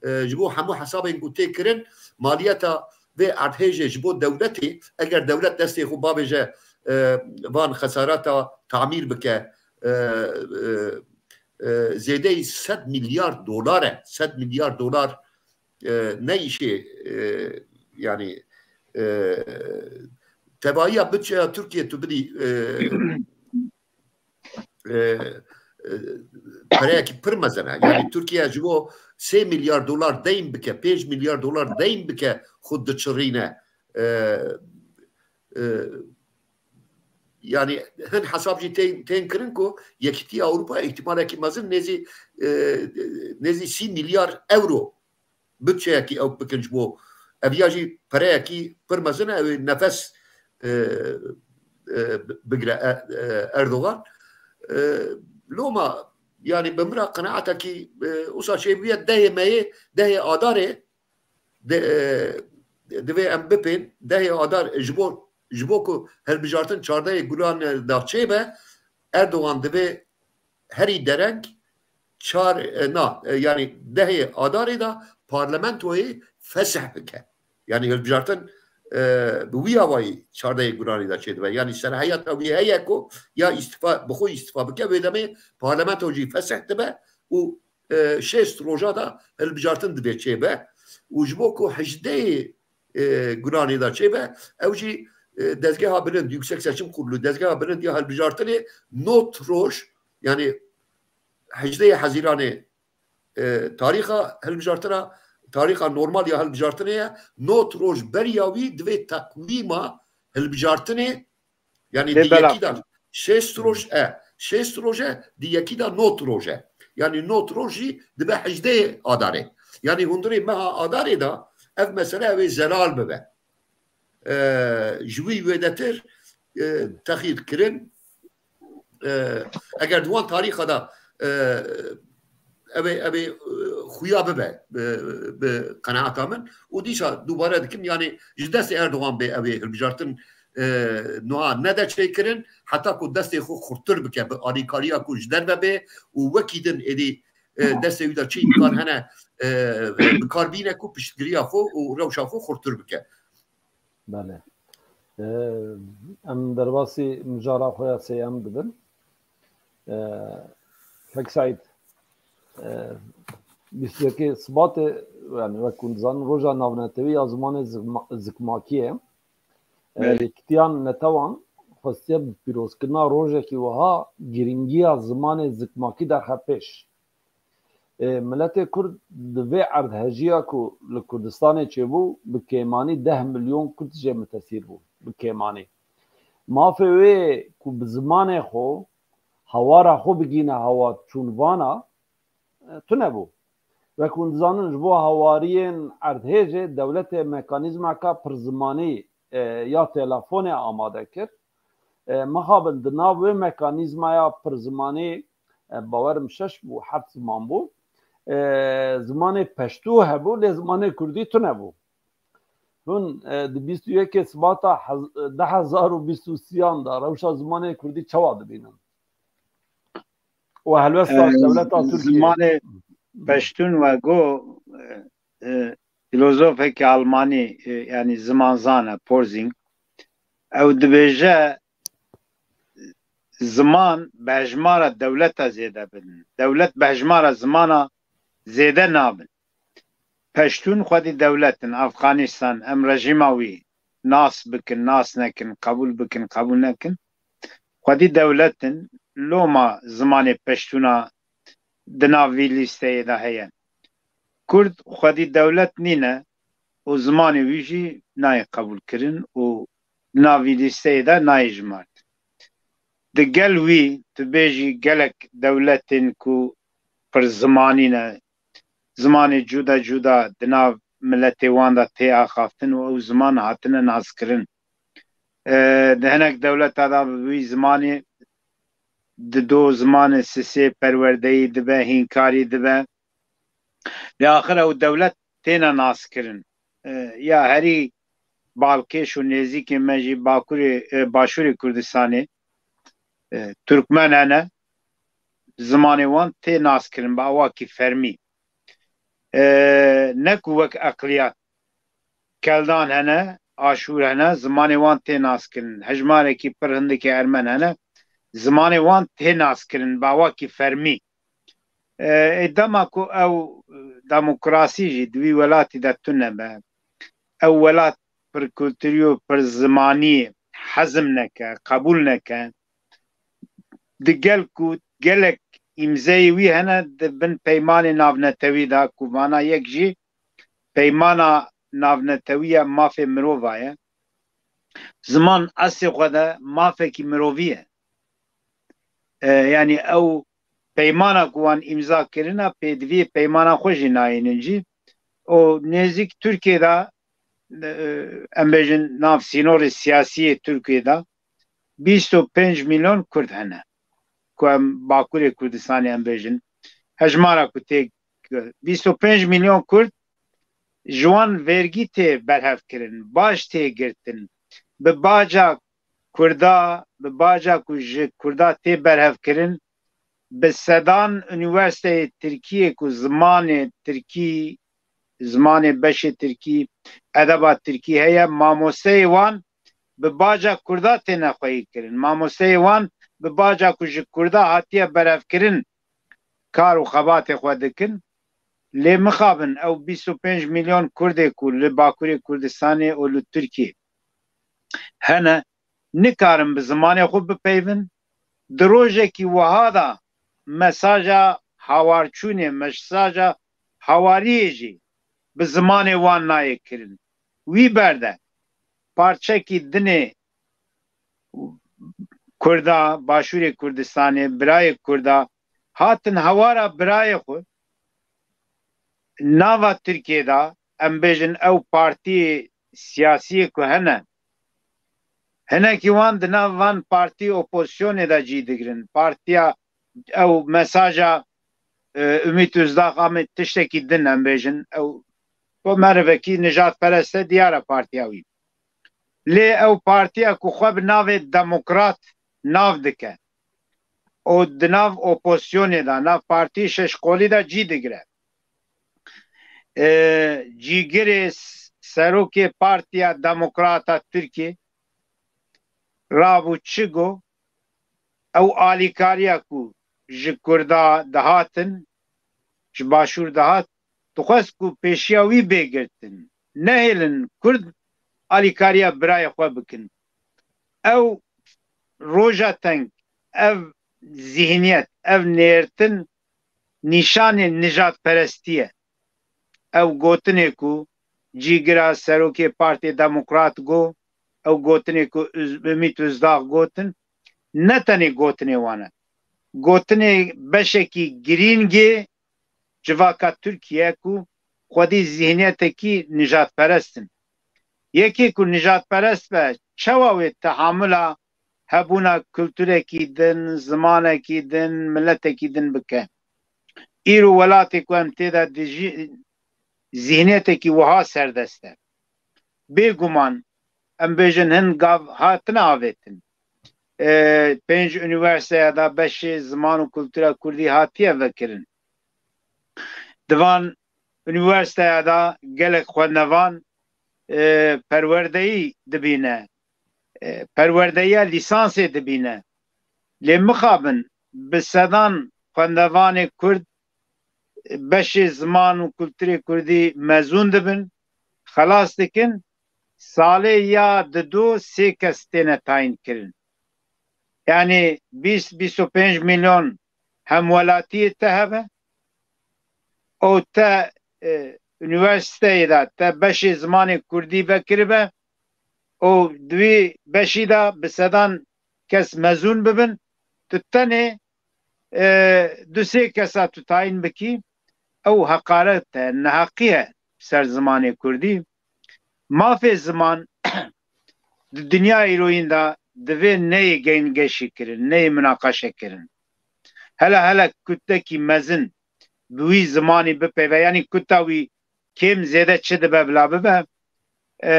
E, ji bo hemû hesabên ku tê kirin, maliyeta vê erdhêjê ji bo dewletê, eger dewlet destê xwe bavêje, e, van xesarata tamîr bike, e, e, e, zêdeyî sed milyar dolar e. Sed milyar dolar, e, ne îşê, e, yani, e, tevahiya budçeya Tirkiye tu bidî, e, e, e, pereyekî pir mezin e. Yani Tirkiye ji bo sê milyar dolar deyn bike, pênc milyar dolar deyn bike, xwe diçirîne. E, e, yani hin hesab jî tên, tên kirin ku Yekîtiya Ewropa îhtimalekî mezin nêzî, e, nêzî sî milyar euro budçeyekî ew bikin ji bo. Ev ya jî pereyekî pir mezin e, ew ê nefes, e, e, bigire, e, e, Erdogan. E, loma, yani bi min re qenaatekî, e, wisa çêbûye dehê meyê, dehê Adarê de, e, divê em bipên, dehê Adar ji bo, ji bo ku hilbijartin çardehê Gulanê de çêbe, Erdogan divê herî dereng çar, e, na, e, yani dehê Adarê de parlamentoyê fesih bike. Yani hilbijartin, e, bi wî awayî çardehê Gulanê de çêdibe. Yani serheyata wî heye ku ya îstifa, bi xwe îstifa bike, wê demê parlamento jî fesih dibe û, e, şêst roja de hilbijartin divê çêbe. Û ji bo ku hejdehê, e, Gulanê de çêbe, ew jî, e, dezgeha bilind, Yüksek Seçim Kurulu, dezgeha bilind ya hilbijartinê not roj, yani hejdehê Hezîranê, e, tarîxa hilbijartina, tarîxa normal ya hilbijartinê ye, not roj beriya wî divê teqwîma hilbijartinê, yani Lê di belav. Yekî de şêst roj e, şêst roj e, di yekî de not roj e. Yani not roj jî dibe hejdehê Adarê. Yani hundirê meha Adarê de ev mesele ew ê zelal bibe. E, ji wî wêdetir, e, texîr kirin. E, eger di wan tarîxa de, e, ev ê, ev ê, e, xuya bibe, e, bi qenaeta min. Û dîsa dubare dikim, yani ji destê Erdogan bê ew ê hilbijartin, e, nuha nede çêkirin, heta ku destê xwe xurttir bike, bi alîkariya ku ji derve bê û wekî din êdî, e, destê wî de çi îmkan hene, e, bi kar bîne ku piştgiriya xwe û rewşa xwe xurttir bike. Belê. Ee, em derbasî mijara xwe ya sêyem dibin. Ee, Kek Seîd, ee, bîst û yekê Sibatê, yani wek hûn dizanin, Roja Navnetewî ya Zimanê Zikma-, Zikmakî ye. Ee, Belê. Yekîtiya Netewan xwestiye bi pîrozkirina rojekî wiha girîngiya zimanê zikmakî derxe pêş. Ê, miletê Kurd di vê erdhejiya ku li Kurdistanê çêbû, bi kêmanî deh milyon Kurd jê mitesîr bû. Bi kêmanî. Mafê wê ku bi zimanê xwe, hawara xwe bigîne hawa çûn vana, e, tune bû. Wek hûn dizanin, ji bo hawariyên erdhêjê dewletê mekanîzmeka pirzimanî, e, ya telefonê amade kir. E, mixabin di nav wê mekanîzmaya pirzimanî, e, bawerim şeş bû, heft ziman bû. E, zimanê peştû hebû, lê zimanê kurdî tune bû. Hûn, e, di bîst û yekê Sibata hez-, du hezar û bîst û sêyan de rewşa zimanê kurdî çawa dibînin? Û helwesta E, dewleta Tirkiyê. Zimanê peştûn we got, e, e, filozofekî Almanî, e, yani zimanzan e, Porzing, ew dibêje, ziman bi hejmara dewleta zêde bin. Dewlet bi hejmara zimana zêde nabin. Peştûn xwedî dewlet in, Afxanistan, em rejîma wî nas bikin, nas nekin, qebûl bikin, qebûl nekin. Xwedî dewlet in, loma zimanê peştûna di nav vî lîsteyê de heye. Kurd xwedî dewlet nîne û zimanê wî jî nayê qebûlkirin û di nav vî lîsteyê de nayê jimartin. Di gel wî, tu bêjî gelek dewletên ku pir zimanî ne, zimanê cuda cuda di nav miletê wan de tê axaftin û ew ziman hatine naskirin. E, di hinek dewleta de bi wî zimanê dido, zimanê sisê perwerdeyî dibe, hînkarî dibe. Lê axir ew dewlet têne naskirin. E, ya herî balkêş û nêzîkê me jî Bakurê, e, Başûrê Kurdistanê, e, Turkmen hene, zimanê wan tê naskirin bi awakî fermî. E, ne ku wek eqliyat Keldan hene, Aşûr hene, zimanê wan tê naskirin. Hejmarekî pir hindikê Ermen hene, zimanê wan tê naskirin bi awakî fermî. E, ê dema ku ew demokrasî jî di wî welatî de tune be, ew welat pir kulturî û pir zimanî hezm neke, qebûl neke, di gel ku gelek îmzeyê wî hene di bin peymanê navnetewî de, ku vana yek jî peymana navnetewî ya mafê mirova ye. Ziman eslê xwe de mafekî mirovî ye. E, yanî ew peymana ku wan îmza kirine, pêdiviyê peymana xwe jî nayînin cî. Û nêzîk Tirkiyê de, e, em bêjin nav sînorê siyasî yê Tirkiyê de bîst û pênc milyon Kurd hene. Ku em Bakurê Kurdistanê em bêjin, hejmara ku tê bîst û pênc milyon Kurd, ji wan vergî tê berhevkirin, bac tê girtin. Bi baca Kurda, bi baca ku ji Kurda tê berhevkirin, bi sedan unîversîteyê Tirkiyê ku zimanê Tirkî, zimanê beşê Tirkî, edeba Tirkî heye, mamosteyê wan bi baca Kurda têne xweyî kirin. Mamosteyê wan bi baca ku ji Kurda hatiye berevkirin, kar û xebatê xwe dikin. Lê mixabin ew bîst û pênc milyon Kurdê ku li Bakurê Kurdistanê û li Tirkiyê hene, nikarin bi zimanê xwe bipeyvin. Di rojekî wiha de mesaja hawarçûnê, mesaja hawariyê jî bi zimanê wan nayê kirin. Wî ber de parçekî dinê Kurda, Başûrê Kurdistanê, birayê Kurda hatin hewara birayê xwe nava Tirkiyê de, em bêjin ew partiyê siyasiyê ku hene, hinekî wan di nav van partî opozisyonê de cî digirin. Partiya ew mesaja, e, Ümit Özdağ, em ê tiştekî din em bêjin, ew merivekî nijadperest e, diyar e partiya wî. Lê ew partiya ku xwe bi navê demokrat nav dike û di nav opozisyonê de, nav partî şeşqolî de cî digire. E, cîgirê s-, serokê Partiya Demokrata Tirkiyê rabû çi got? Ew alîkariya ku ji Kurda dihatin, ji Başûr dihat, dixwest ku pêşiya wî bê girtin. Nehêlin Kurd alîkariya birayê xwe bikin. Ew roja teng, ev zîhniyet, ev nêrtin nîşanê nijadperestî ye. Ew gotinê ku cîgira serokê Partê Demokrat got, ew gotinê ku Üz-, Ümit Özdağ gotin, ne tenê gotinê wan e. Gotinê beşekî girîngê civaka Tirkiye ku xwedî zîhniyetekî nijadperest in. Yekê ku nijadperest be, çawa wê tehamula hebûna kulturekî din, zimanekî din, miletekî din bike? Îro welatê ku em tê de dijî, zîhniyetekî wiha serdest e. Bêguman, em bêjin hin gav hatine avêtin. E, pênc unîversîteya de beşê ziman û kultura kurdî hatiye vekirin. Di van unîversîteya de gelek xwendevan, e, perwerdeyî dibîne. E, perwerdeyiya lîsansê dibîne. Lê mixabin bi sedan xwendevanê Kurd beşê ziman û kulturê Kurdî mezûn dibin, xelas dikin, salê ya dido sê kes têne tayîn kirin. Yanî bîst, bîst û pênc milyon hemwelatiyê te hebe û te, e, unîversîteyê de te beşê zimanê Kurdî vekiribe û di wî beşî de bi sedan kes mezûn bibin, tu tenê, e, du sê kesa tu tayîn bikî, ew heqaret e, neheqî ye ser zimanê kurdî. Mafê ziman di dinya îroyîn de divê neyê gengeşî kirin, neyê minaqeşe kirin. Hele hele kutlekî mezin bi wî zimanî bipeyve, yanî kuta wî kêm zêde çi dibe bila bibe. E,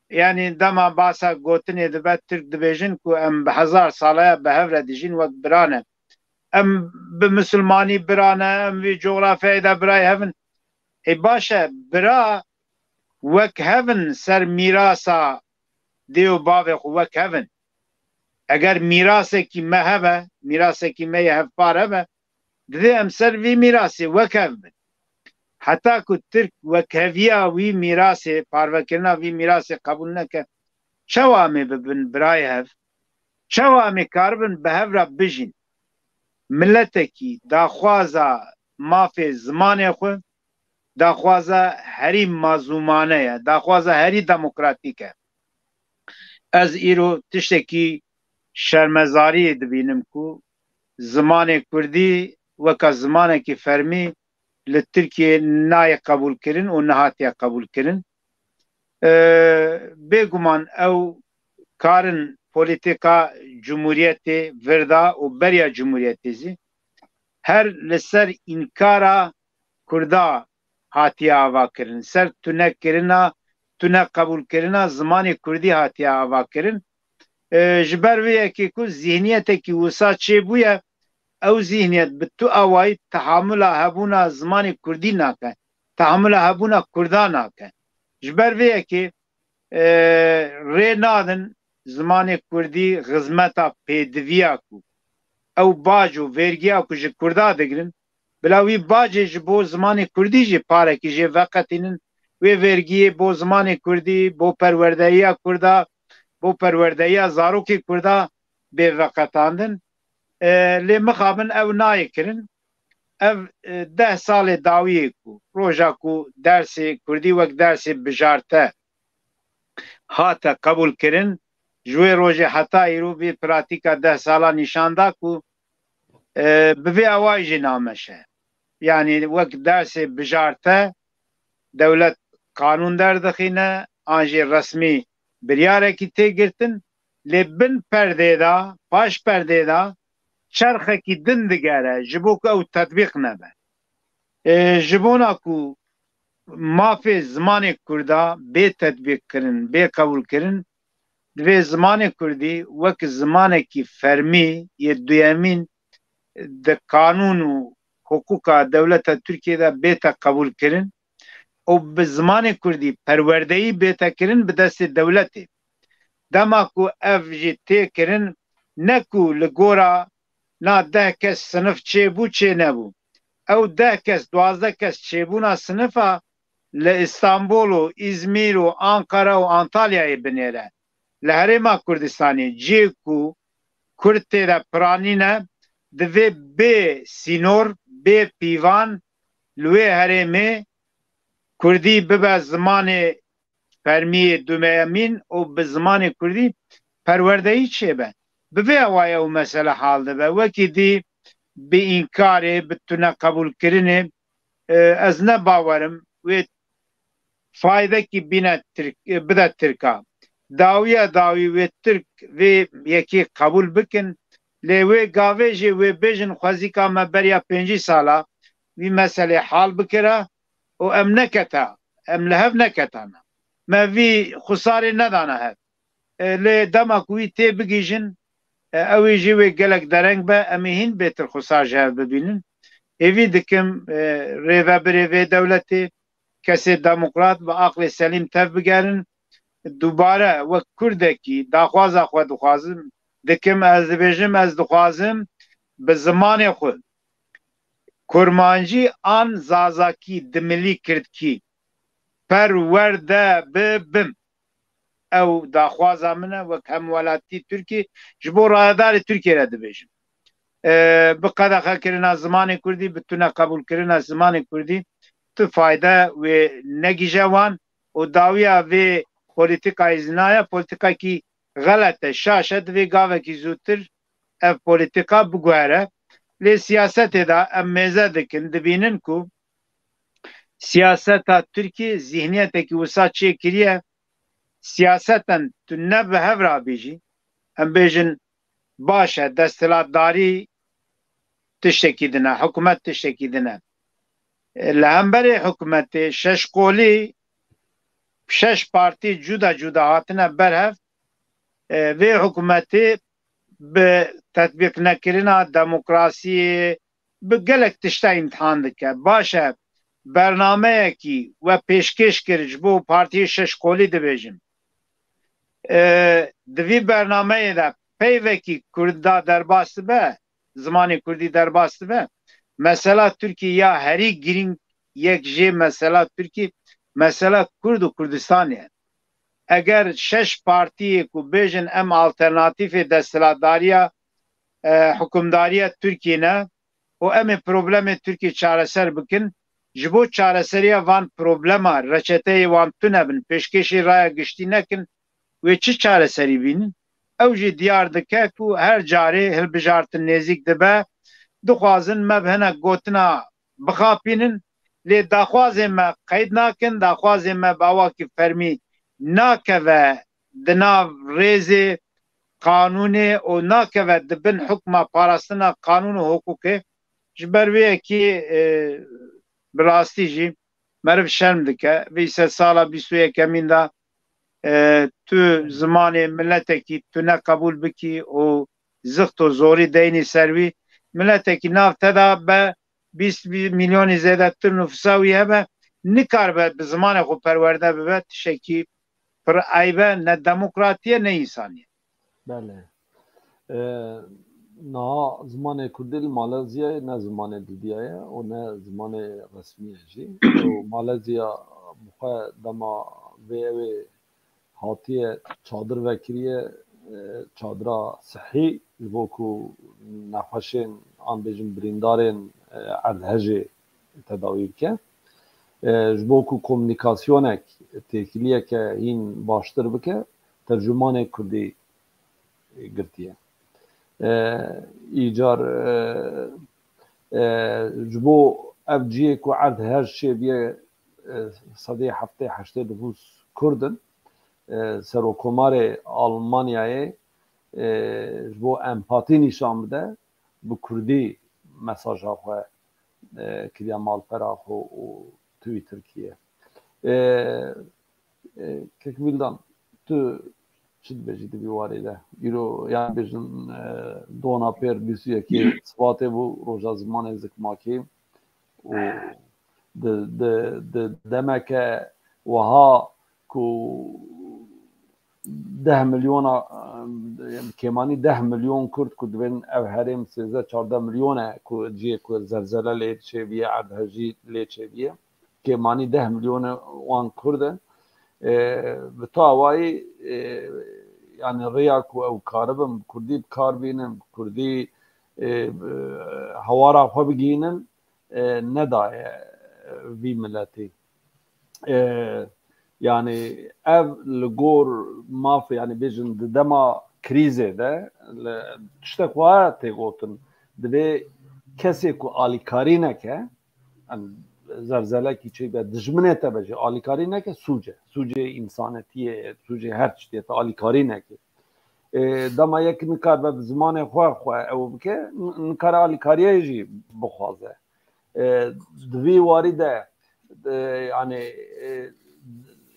yanî dema basa gotinê dibe, Tirk dibêjin ku em bi hezar sala ye bi hev re dijîn, wek bira ne. Em bi misilmanî bira ne, em vî coxrafyayê de birayê hev in. Ê baş e, bira wek hev in ser mîrasa dê û bavê xwe wek hev in. Eger mîrasekî me hebe, mîrasekî me yê hevpar hebe, divê em ser vî mîrasê wek hev bin. Heta ku Tirk wekheviya wî mîrasê, parvekirina vî mîrasê qebûl neke, çawa em ê bibin birayê hev? Çawa em ê karibin bi hev re bijîn? Miletekî daxwaza mafê zimanê xwe, daxwaza herî mazûmane ye, daxwaza herî demokratîk e. Ez îro tiştekî şermezariyê dibînim ku zimanê kurdî weke zimanekî fermî li Tirkiyê nayê qebûlkirin û nehatiye qebûlkirin. E, bêguman ew karin polîtîka cumhuriyetê vir da û beriya cumhuriyetê jî her li ser înkara kurda hatiye avakirin, ser tunekirina, tuneqebûlkirina zimanê kurdî hatiye avakirin. E, ji ber vê yekê ku zîhniyetekî wisa çêbûye, ew zîhniyet bi tu awayî tehamula hebûna zimanê kurdî nake, tehamula hebûna kurda nake. Ji ber vê yekê, e, rê nadin zimanê kurdî xizmeta pêdiviya ku ew bac û vergiya ku ji kurda digirin, bila wî bacê ji bo zimanê kurdî jî parekî jê veqetînin, wê vergiyê bo zimanê kurdî, bo perwerdeyiya kurda, bo perwerdeyiya zarokê kurda bê veqetandin. E, lê mixabin ew nayê kirin. Ev, e, deh salê dawiyê ku roja ku dersê kurdî wek dersê bijarte hate qebûlkirin, ji wê rojê heta îro vê pratîka deh sala nîşan da ku, e, bi vê awayî jî nameşe. Yanî wek dersê bijarte dewlet qanûn derdixîne, an jî resmî biryarekî tê girtin, lê bin perdê de, paş perdê de çerxekî din digere ji bo ku ew tetbîq nebe. E, ji bona ku mafê zimanê kurda bê tetbîq kirin, bê qebûl kirin, divê zimanê kurdî wek zimanekî fermî yê duyemîn di qanûn û hiqûqa dewleta Tirkiyê de bête qebûl kirin û bi zimanê kurdî perwerdeyî bête kirin bi destê dewletê. Dema ku ev jî tê kirin, ne ku li gora na deh kes sinif çêbû, çê nebû. Ew deh kes, duwazdeh kes çêbûna sinifa li Îstanbul û Îzmîr û Ankara û Antalyayê binêre. Li Herêma Kurdistanê cihê ku kurd tê de piranîne, divê bê sînor, bê pîvan li wê herêmê kurdî bibe zimanê fermiyê duyemîn û bi zimanê kurdî perwerdeyî çêbe. Bi vê awayî ew mesele hal dibe. Wekî dî bi înkarê, bi tuneqebûlkirinê, e, ez ne bawer im wê faydekî bîne Tirk, e, bide Tirka. Dawiya dawî wê Tirk vê yekê qebûl bikin, lê wê gavê jî wê bêjin xwezîka me beriya pêncî sala vî meselê hal bikira û em neketa, em li hev neketana. Me vî xusarê nedana hev. E, lê dema ku wî tê bigihîjin, e, ew ê jî wê gelek dereng be, em ê hîn bêtir xusar ji hev bibînin. Hêvî dikim, e, rêvebirê vê dewletê, kesê demokrat bi aqlê selîm tev bigerin. Dubare wek kurdekî daxwaza xwe dixwazim, dikim, ez dibêjim, ez dixwazim bi zimanê xwe, kurmancî an zazakî, dimilî kirdkî, perwerde bibim. Ew daxwaza min e, wek hemwelatî Tirkî, ji bo rayedarê Tirkiyê re dibêjim. E, bi qedexekirina zimanê kurdî, bi tuneqebûlkirina zimanê kurdî, tu fayde wê negihîje wan û dawiya vê polîtîkayê zina ye, polîtîkakî xelet e, şaş e, divê gavekî zûtir ev polîtîka biguhere. Lê siyasetê de em mêze dikin, dibînin ku siyaseta Tirkiyê zîhniyetekî wisa çêkiriye. Siyaseten tu ne bi hev rabîjî, em bêjin baş e, desthilatdarî tiştekî din e, hikûmet tiştekî din e. E, li hemberê hikûmetê şeş qolî, şeş partî cuda cuda hatine berhev, e, vê hikûmetê bi tetbîqnekirina demokrasiyê, bi gelek tişta îmtihan dike. Baş e, bernameyekî we pêşkêş kir ji bo partiyê şeş qolî dibêjin. E, di vî bernameyê de peyvekî Kurda derbas dibe, zimanê Kurdî derbas dibe, mesela Tirkî ya herî girîng yek jê mesela Tirkî, mesela Kurd û Kurdistanê ye. Eger şeş partiyê ku bêjin em alternatîfê desthilatdariya, e, hikûmdariya Tirkiyê ne û em ê problemê Tirkiyê çareser bikin, ji bo çareseriya van problema reçeteyê wan tune bin, pêşkêşî raya giştî nekin, wê çi çareserî bînin? Ew jî diyar dike ku her carê hilbijartin nêzîk dibe, dixwazin me bi hinek gotina bixapînin, lê daxwazê me qeyd nakin, daxwazê me bi awakî fermî nakeve di nav rêzê qanûnê û nakeve di bin hukma parastina qanûn û hiqûqê. Ji ber vê yekê, e, bi rastî jî meriv şerm dike. Vî sedsala bîst û yekemîn de, e, tu zimanê miletekî tu ne qebûl bikî û zixt û zorî deynî ser wî, miletekî nav te de be bîst milyonî zêdetir nufsa wî hebe, nikaribe bi zimanê xwe perwerde bibe, tiştekî pir eyb e, ne demokratî ye, ne însanî ye. Belê. E, niha zimanê Kurdî li Malezyayê ne zimanê didiyayê û ne zimanê resmî ye jî. Û Malezya bi xwe dema vê ewê hatiye çadir vekiriye, e, çadira sihî, ji bo ku nexweşên an bêjin birîndarên, e, erdhejê tedawî bike. E, ji bo ku komunîkasyonek, têkiliyeke hîn baştir bike, tercûmanê Kurdî girtiye. E, îcar, e, e, ji bo ev cihê ku erdhej çêbiye, e, sedê heftê heştê nifûs Kurd in. E, Serokkomarê Almanyayê, e, ji bo empatî nîşan bide, bi Kurdî mesaja xwe, e, kiriya malpera xwe û tûyî Tirkiye. E, e, Kek Bîldan, tu çi dibêjî di vî warî de? Îro, yan bêjin, e, dona pêr bîst û yekê Sibatê bû, roja zimanê zikmakî û di, di, di demeke wiha ku deh milyona, e, kêmanî deh milyon Kurd ku divên ev herêm sêzdeh çardeh milyon e ku cihê ku zelzele lê çêbiye, erdhejî lê çêbiye, kêmanî deh milyonê wan Kurd in. E, bi tu awayî, e, yanî rêya ku ew karibin bi Kurdî bi kar bînin, bi Kurdî, e, bi, hewara xwe bigihînin, e, nedaye, e, vî miletî. E, yanî ev li gor mafê, yanî bêjin di dema krîzê de li tiştek wiha tê gotin, divê kesê ku alîkarî neke, em zelzelekî çêbe, dijminê te be jî alîkarî neke, sûc e. Sûcê însanetiyê, sûcê her tiştê te alîkarî neke. E, dema yek nikaribe bi zimanê xwe, xwe ew bike, n-, nikare alîkariyê jî bixwaze. E, di vî warî de, e, yanî, e,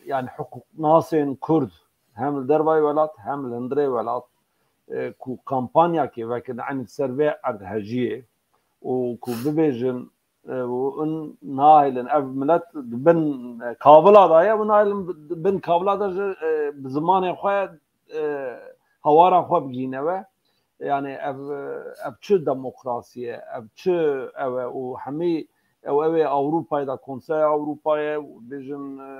yanî hiqûqnasên Kurd hem li dervayê welat hem li hundirê welat, e, ku kampanyakê vekin, yanî ser vê erdhejiyê û ku bibêjin, e, û in nahêlin, ev milet di bin, e, kavila de ye û nahêlin bi, bin kavila de ji, e, bi zimanê xwe, e, hewara xwe bigihîne we. Yanî ev, e, ev çi demokrasî ye, ev çi ew e û hemî ew, ew ê Ewropayê de, Konseya Ewropayê û bêjin, e,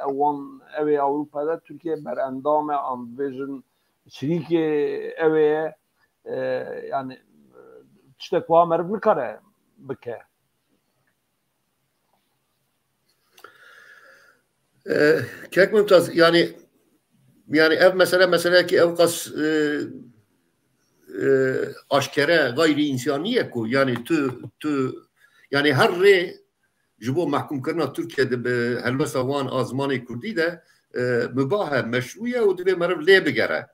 ew wan, ew ê Ewropayê de Tirkiye berendam e, an bêjin şirîkê ew ê ye. E, yanî, e, tiştek wiha meriv nikare bike. E, Kek Mumtaz, yanî Yani ev mesele, meseleyekî ew qas, e, e, aşkere, gayri însanî ye ku, yani tu, tu, yani her rê ji bo mehkûmkirina Tirkiye de bi helwesta wan a zimanê kurdî de, e, mubah e, meşrû ye û divê meriv lê bigere.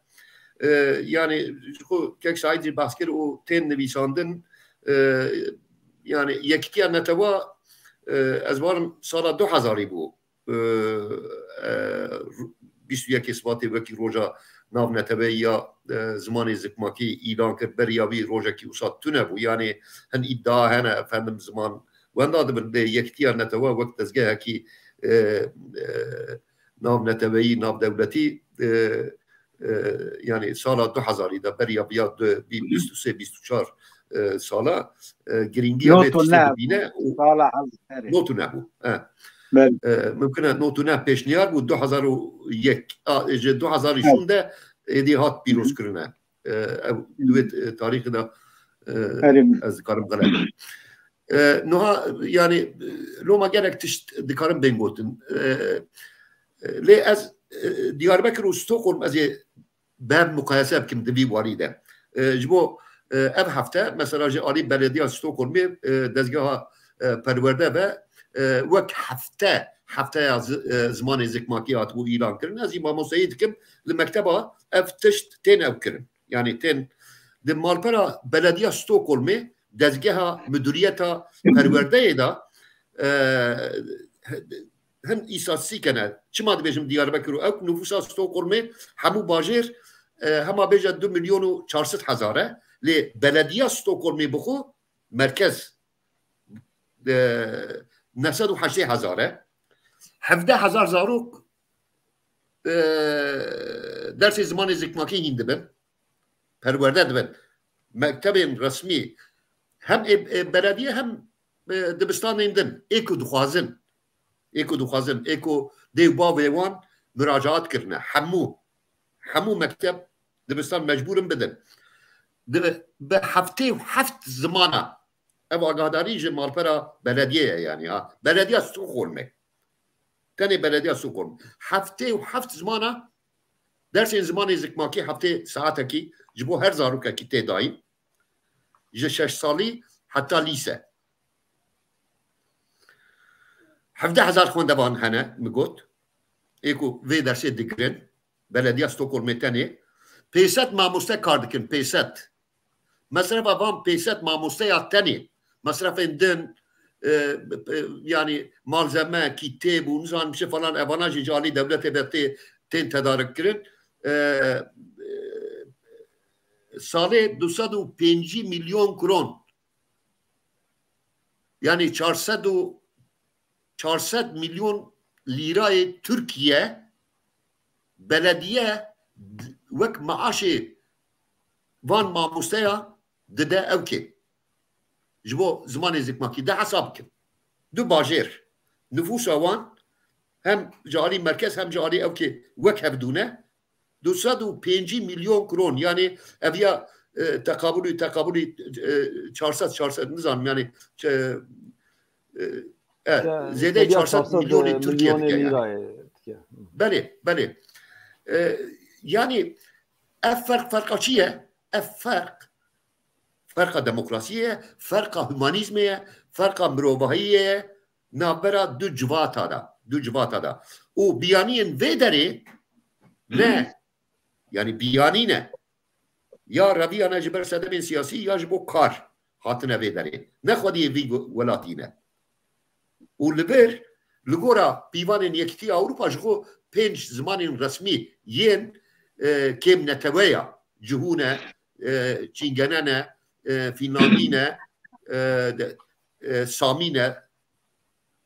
E, yani ji xwe kek Saîd jî behs kir û tên nivîsandin, e, yani Yekîtiya Netewa, e, ez barim sala du hezarî bû. E, e, bîst û yekê Sibatê wekî roja navneteweyî ya, e, zimanê zikmakî îlan kir. Beriya wî rojekî wisa tune bû. Yani hin îdia hene, efendim, ziman wenda dibin. Lê Yekîtiya Netewa wek dezgehekî, e, e, navneteweyî, navdewletî, e, e, yani sala du hezarî de beriya viya du, bî bîst û sê bîst û çar, e, sala, e, girîngiya vê Not û tiştê ne dibîne û sala ev, erê. Not û ne bû. E. Belê. E, mimkin e not û ne pêşniyar bû, du hezar û yek, a, ji du hezar û şûn Evet. de êdî hat Hı hı. pîrozkirine. E, ev Hı hı. di wê, e, tarîxê de, e, Erê. ez dikarim xelet. E, niha, yani, e, loma gelek tişt dikarim bên gotin. E, e, lê ez, e, Diyarbekir û Stockholm ez ê bi hev muqayese bikim di vî warî de. E, ji bo, e, ev hefte, mesela ji alî belediya Stockholmê, e, dezgeha, e, perwerde ve, e, wek hefte, hefteya zi-, e, zimanê zikmakî hatibû îlan kirin. Ez jî mamosteyî dikim, li mekteba ev tişt tên ew kirin. Yani tên di malpera belediya Stockholmê, dezgeha müdüriyeta perwerdeyê de, e, hin îstatîstîk hene. Çima dibêjim Diyarbekir û ew nüfusa Stockholmê hemû bajêr, e, hema bêje du milyon û çar sed hezar e. Lê belediya Stockholmê bi xwe merkez, e, neh sed û heştê hezar e. Hevdeh hezar zarok, e, dersê zimanê zikmakî hîn dibin. Perwerde dibin. Mektebên resmî hem ê, ê belediye hem, e, dibistanên din ê ku dixwazin, ê ku dixwazin, ê ku dê û bavê wan muracaat kirine. Hemû, hemû mekteb, dibistan mecbûr in bidin. Di, bi heftê û heft zimana, ev agadarî ji malpera belediyê ye yani ha. Belediya Stockholmê. Tenê belediya Stockholm. Heftê û heft zimana dersên zimanê zikmakî heftê saetekî ji bo her zarokekî tê dayîn. Ji şeş salî heta lîse. Hevdeh hezar xwendevan hene, min got. Ê ku vê dersê digirin. Belediya Stockholmê tenê. Pêsed mamoste kar dikin, pêsed. Mesrefa van pêsed mamosteya tenê. Mesrefên din, e, e, yani malzeme, kîtêb û nizanim çi falan, evana jî ji alî dewletê ve tê, tên tedarik kirin. E, e, salê du sed û pêncî milyon kron. Yani çar sed û, çar sed milyon lîrayê Tirkiye belediye d-, wek maaşê van mamosteya dide ewkê. Ji bo zimanê zikmakî de hesab bikin. Du bajêr. Nüfusa wan hem ji alî merkez hem ji alî ewkê wek hev dûne. Du sed û pêncî milyon kron, yani ev ya, e, teqabulî, teqabulî, e, çar sed, çar sed, nizanim, yani, e, e, e, Ya, zêdeyê seviya çar sed çar sed milyonê Tirkiye milyonê dike yani. Lîrayê dike. Belê, belê. E, yani ev ferq, ferqa çi ye? Ev ferq, ferqa demokrasiyê ye, ferqa humanîzmê ye, ferqa mirovahiyê ye, navbera du civata de, du civata de. Û biyaniyên vê derê ne, yani biyanî ne. Ya reviyane ji ber sedemên siyasî ya ji bo kar hatine vê derê. Ne xwediyê vî welatî ne. Û li vir, li gora pîvanên Yekîtiya Ewropa ji xwe pênc zimanên resmî yên, e, kêm netewe ya, cihû ne, e, çîngene ne, e, fînlandî ne, e, de, e, samî ne,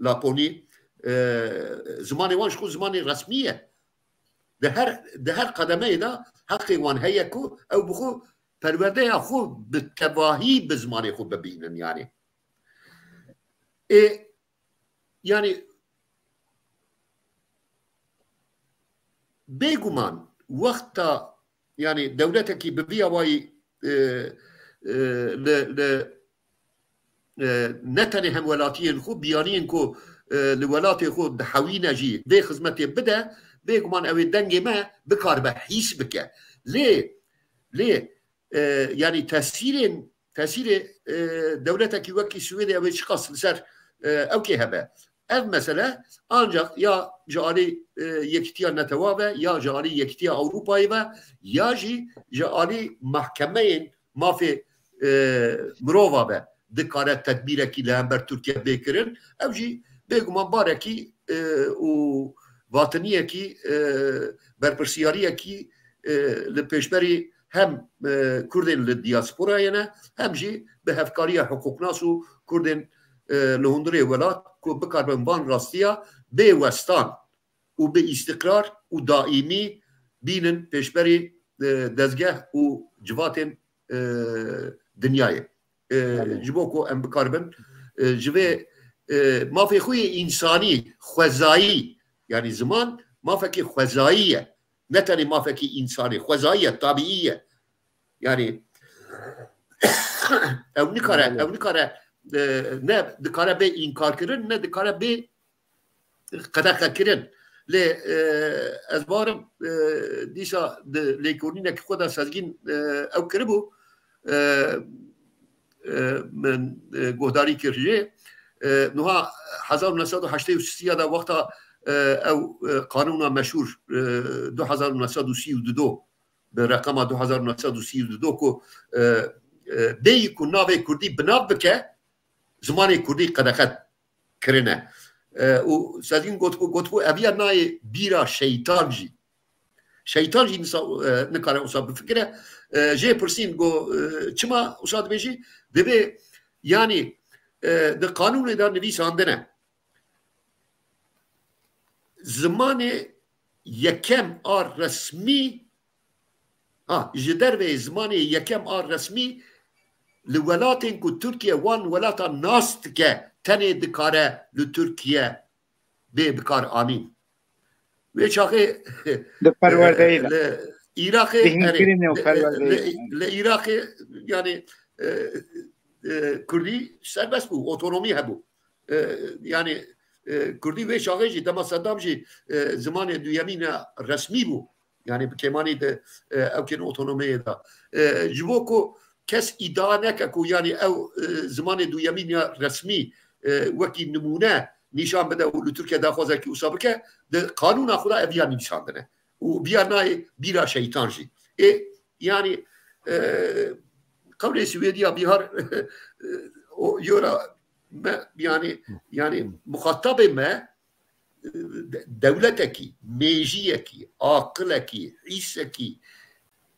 laponî, e, zimanê wan ji xwe zimanê resmî ye. Di her, di her qedemeyê de heqê wan heye ku ew bi xwe perwerdeya xwe bi tevahî bi zimanê xwe bibînin yani. Ê, yani bêguman wexta, yani dewletekî bi vî awayî, e, e, li, li, e, ne tenê hemwelatiyên xwe, biyaniyên ku, e, li welatê xwe dihewîne jî vê xizmetê bide, bêguman ew ê dengê me bikaribe hîs bike. Lê, lê, e, yanî tesîrên, tesîrê, e, dewletekî wekî Swêdê ew ê çiqas li ser, e, ewkê hebe. Ev mesele ancak ya ji alî, e, Yekîtiya Netewa ve, ya ji alî Yekîtiya Ewropayê ve, ya jî ji alî mahkemeyên mafê, e, mirova ve dikare tedbîrekî li hember Tirkiye bê kirin. Ev jî bêguman barekî, e, û vatiniyekî, e, berpirsiyariyekî, e, li pêşberî hem, e, Kurdên li diasporayê ne, hem jî bi hevkariya hiqûqnas û Kurdên, e, li hundirê welat ku bikaribin van rastiya bê westan û bi îstiqrar û daîmî bînin pêşberî, e, dezgeh û civatên, e, dinyayê. E, Belê. Ji bo ku em bikaribin, e, ji vê, e, mafê xwe yê însanî, xwezayî, yanî ziman mafekî xwezayî ye. Ne tenê mafekî însanî, xwezayî ye, tabîî ye. Yanî ew nikare, Belê. ew nikare, e, ne dikare bê înkarkirin, ne dikare bê qedexekirin. Lê, e, ez barim, e, dîsa di lêkolînekî xwe de Sezgîn, e, ew kiribû, e, e, min, e, guhdarî kir jê. E, nuha hezar û neh sed û heştê û sê de wexta, e, ew, e, qanûna meşhûr, e, du hezar û neh sed û sî û du bi reqema du hezar û neh sed û sî û du ku, e, e, bêyî ku navê kurdî binav bike, zimanê kurdî qedexe kirine. E, û Sezgîn gotibû, gotibû, eviya nayê bîra şeytan jî. Şeytan jî nisa, e, nikare wisa bifikire. E, jê pirsîn, go, e, çima wisa dibêjî? Dibê, yanî, e, di qanûnê de nivîsandine. Zimanê yekem a resmî, ha, ji derveyê zimanê yekem a resmî li welatên ku Tirkiye wan welatan nas dike, tenê dikare li Tirkiye bê bikar anîn. Wê çaxê Di perwerdeyê de. li Iraqê, Di erê, hînkirinê û li, perwerdeyê li, de. li Iraqê, yanî, e, e, Kurdî serbest bû, otonomî hebû. E, yanî, e, Kurdî wê çaxê jî, dema Seddam jî, e, zimanê duyemîn ya resmî bû. Yanî bi kêmanî di, e, ewkên otonomiyê de. E, ji bo ku kes îdia neke ku yanî ew, e, zimanê duyemîn ya resmî, e, wekî nimûne nîşan bide û li Tirkiye daxwazekî wisa bike, di qanûna xwe de ev ya nivîsandine. Û biya nayê bîra şeytan jî. Ê, yanî, e, qewlê Swêdiya bîhar, e, o, yora me, yanî, yanî muxatabê me, e, de-, dewletekî, mêjiyekî, aqilekî, hîsekî,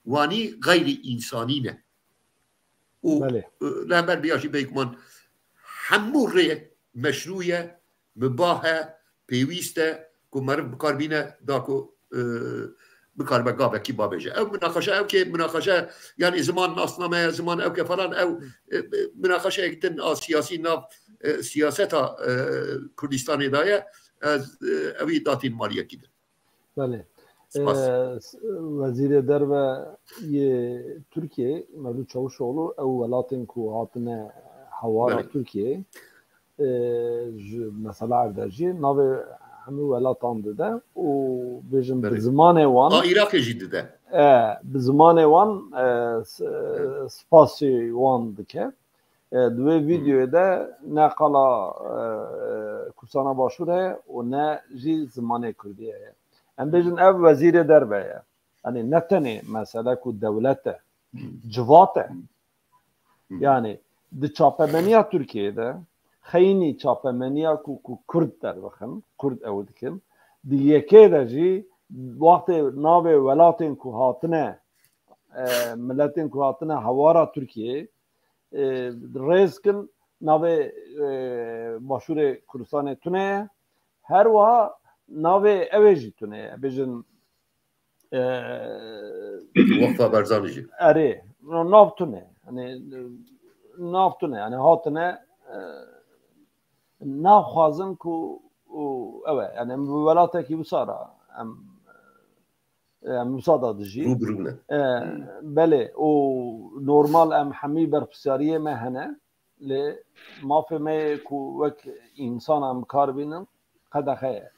wanî xeyrî însanî ne. Û, Belê. e, li hember biya jî bêguman hemû rê meşrû ye, mibah e, pêwîst e ku meriv bikar bîne da ku, e, bikaribe gavekî babêje. Ew minaqeşe, ew kê minaqeşe, yanî ziman nasname ye, ziman ew ke falan, ew, e, minaqeşeyek din a siyasî nav, e, siyaseta, e, Kurdistanê de ye. Ez, e, ewî datîn maliyekî din. Belê. Spas. Ee, s-, Wezîrê Derve yê Tirkiyê, Mevlût Çavuşoğlu, ew welatên ku hatine hewara Belê. Tirkiyê, e, ji mesela ev de jî navê hemû welatan dide û bêjin bi Belê. Zimanê wan, A Iraqê jî dide. E, bi zimanê wan, e, s-, Belê. Spasî wan dike. E, di wê Hmm. vîdeoyê de ne qala, e, Kurdistana Başûr heye û ne jî zimanê Kurdî heye. Em bêjin ev wezîrê derve ye. Yanî ne tenê mesele ku dewlet e, Hmm. civat e. Hmm. Yanî di çapemeniya Tirkiyeyê de xeynî çapemeniya ku, ku Kurd dervixin, Kurd ew dikin, di yekê de jî wextê navê welatên ku hatine, e, miletên ku hatine hewara Tirkiyeyê, e, rêz kin navê, e, Başûrê Kurdistanê tune ye. Her wiha navê ew ê jî tune ye. Bêjin, e, Wexfa Barzanî jî. Erê, no, nav tune. Hani, nav tune. Yani hatine, e, naxwazin ku, û, ew e. Yani em bi welatekî wisa re em, em wisa da dijî. Rû bi rû ne. E, Hmm. Belê, û normal em hemî berpirsiyariyê me hene. Lê mafê me yê ku wek însan em kar bînin, qedexe ye.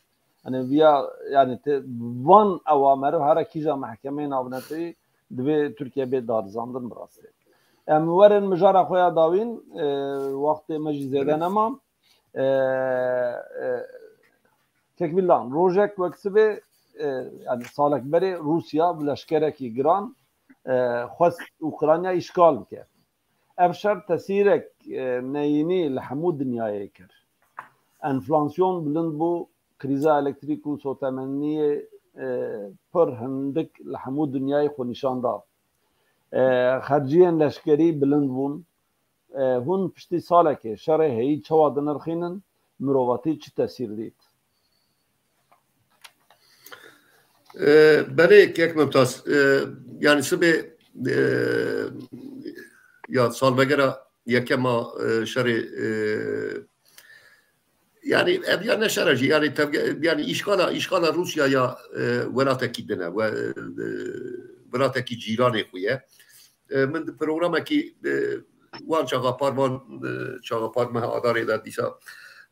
Yani viya, yani te, van ewa meriv here kîja mehkemeyê navnetewî divê Tirkiye bê darizandin bi rastî. Em werin mijara xwe ya dawîn, e, wextê me jî zêde nema. E, e, Kekvîlan, rojek wek sibê, e, yani salek berê Rûsya bi leşkerekî giran, e, xwest Ukrayna îşgal bike. Ev şer tesîrek, e, neyînî li hemû dinyayê kir. Enflasyon bilind bû, krîza elektrîk û sotemeniyê, e, pir hindik li hemû dinyayê xwe nîşan da. E, xerciyên leşkerî bilind bûn. E, hûn piştî salekê şerê heyî çawa dinirxînin, mirovatî çi tesîr dît? E, belê kek Mumtaz, e, yani sibê, e, ya salvegera yekem a, e, şerê, e, yani ev ya ne şer e jî, yani tevge, yani îşgala, îşgala Rûsya ya, e, welatekî din e, we, e, welatekî cîranê xwe ye. E, min di programekî, e, wan çaxa par, van, e, çaxa par meha Adarê de dîsa,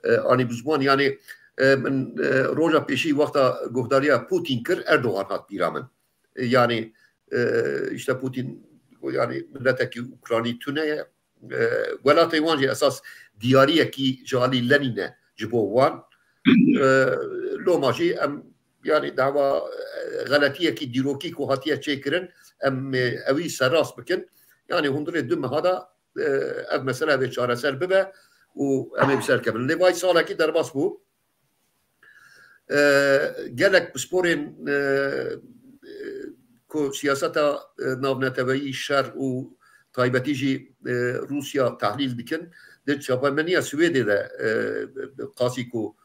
e, anî bi ziman. Yani, e, min, e, roja pêşî wexta guhdariya Putin kir, Erdogan hat bîra min. E, yani, e, işte Putin, yani miletekî Ukraynî tune ye. E, welatê wan jî esas diyariyekî ji alî Lenîn e ji bo wan. E, loma jî em, yani dawa, e, xeletiyekî dîrokî ku hatiye çêkirin, em, e, ewî serrast bikin. Yani hundirê du meha da, e, ev mesele vê çareser bibe û em ê bi ser kevin. Lê vay salekî derbas bû. E, gelek pisporên, e, e, ku siyaseta, e, navneteweyî, şer û taybetî jî, e, Rûsya tehlîl dikin, di çapemeniya Swêdê de, e, qasî ku,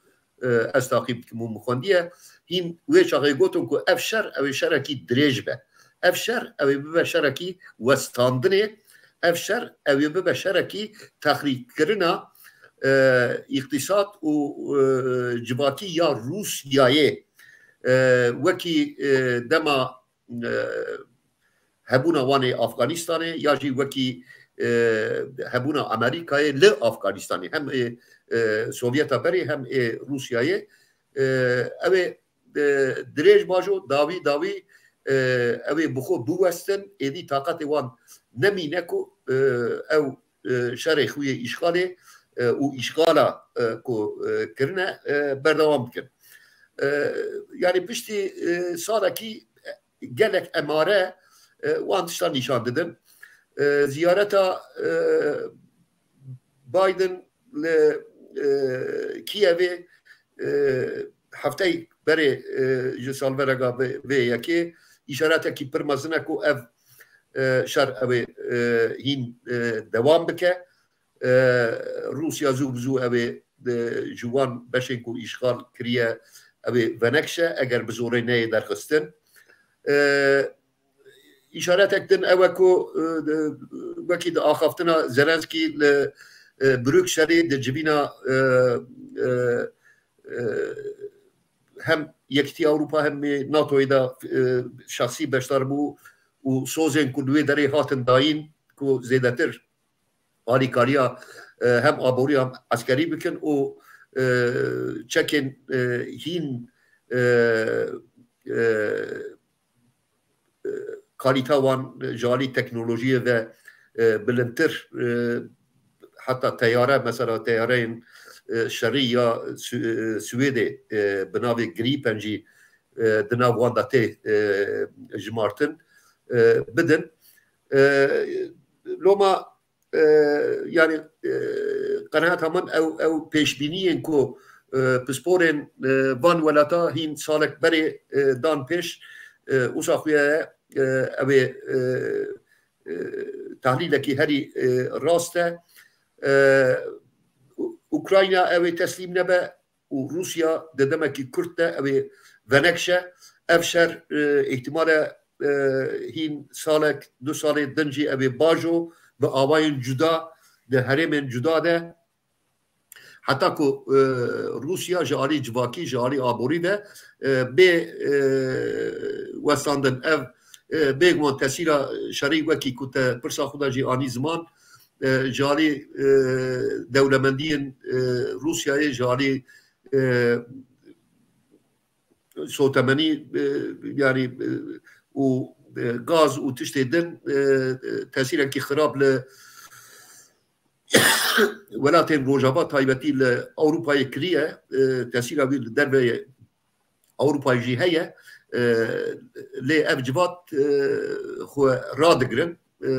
e, ez taqîb dikim û min xwendiye, hîn wê çaxê gotin ku ev şer, ew ê şerekî dirêj be. Ev şer, ew ê bibe şerekî westandinê, ev şer, ew ê bibe şerekî texrîbkirina, e, îqtîsad û, e, civakî ya Rûsyayê. E, wekî, e, dema, e, hebûna wan ê Afganistanê ya jî wekî, e, hebûna Amerîkayê li Afganistanê, hem ê, e, Sovyeta berê hem ê Rûsyayê, e, ew ê, e, dirêj bajo, dawî dawî, e, ew ê bi xwe biwestin, êdî taqetê wan nemîne ku, e, ew, e, şerê xwe yê îşxalê, e, û îşxala, e, ku, e, kirine, e, berdewam bikin. E, yani piştî, e, salekî gelek emare, e, wan tiştan nîşan didin. E, ziyareta, e, Biden li, e, Kiyevê, e, hefteyek berê, e, ji salverega vê, vê yekê îşaretekî pir mezin e ku ev, e, şer ew ê, e, hîn, e, dewam bike. E, Rûsya zû bi zû ew ê, e, ji wan beşên ku îşxal kiriye, ew ê venekşe eger bi zorê neyê derxistin. E, îşaretek din ew e ku, e, de, wekî di axaftina Zelenskî li, e, Brukselê di civîna, e, e, e, hem Yekîtiya Ewropa hem ê NATOyê de, e, şexsî beşdar bû û sozên ku li wê derê hatin dayîn ku zêdetir alîkariya, e, hem aborî hem eskerî bikin û, e, çekên, e, hîn, e, e, e, kalîta wan ji alî teknolojiyê ve, e, bilindtir, e, heta teyare, mesela teyareyên, e, şerî ya Sü-, e, Swêdê, e, bi navê Gripen jî, e, di nav wan de tê, e, jimartin, e, bidin. E, loma e, yani, e, qenaeta min ew, ew pêşbîniyên ku, e, pisporên, e, van welata hîn salek berê, e, dan pêş, e, wisa xuya ye, e, ew ê, e, e, tahlîlekî herî, e, rast e. E, U-, Ukrayna ew ê teslîm nebe, û Rûsya di demekî kurt de ew ê venekşe. Ev şer, e, îhtimal e, e, hîn salek, du salê din jî ew ê bajo bi awayên cuda di herêmên cuda de, heta ku, e, Rûsya ji alî civakî, ji alî aborî de, e, bê, e, westandin. Ev, e, bêguman tesîra şerî wekî ku te pirsa xwe de jî anî ziman, e, ji alî, e, dewlemendiyên, e, Rûsyayê, ji alî, e, sotemenî, e, yanî, e, û, e, gaz û tiştê din, e, tesîrekî xirab li welatên Rojava, taybetî li Ewropayê kiriye, e, tesîra wî li derveyê Ewropayê jî heye, e, lê ev civat, e, xwe radigirin, e,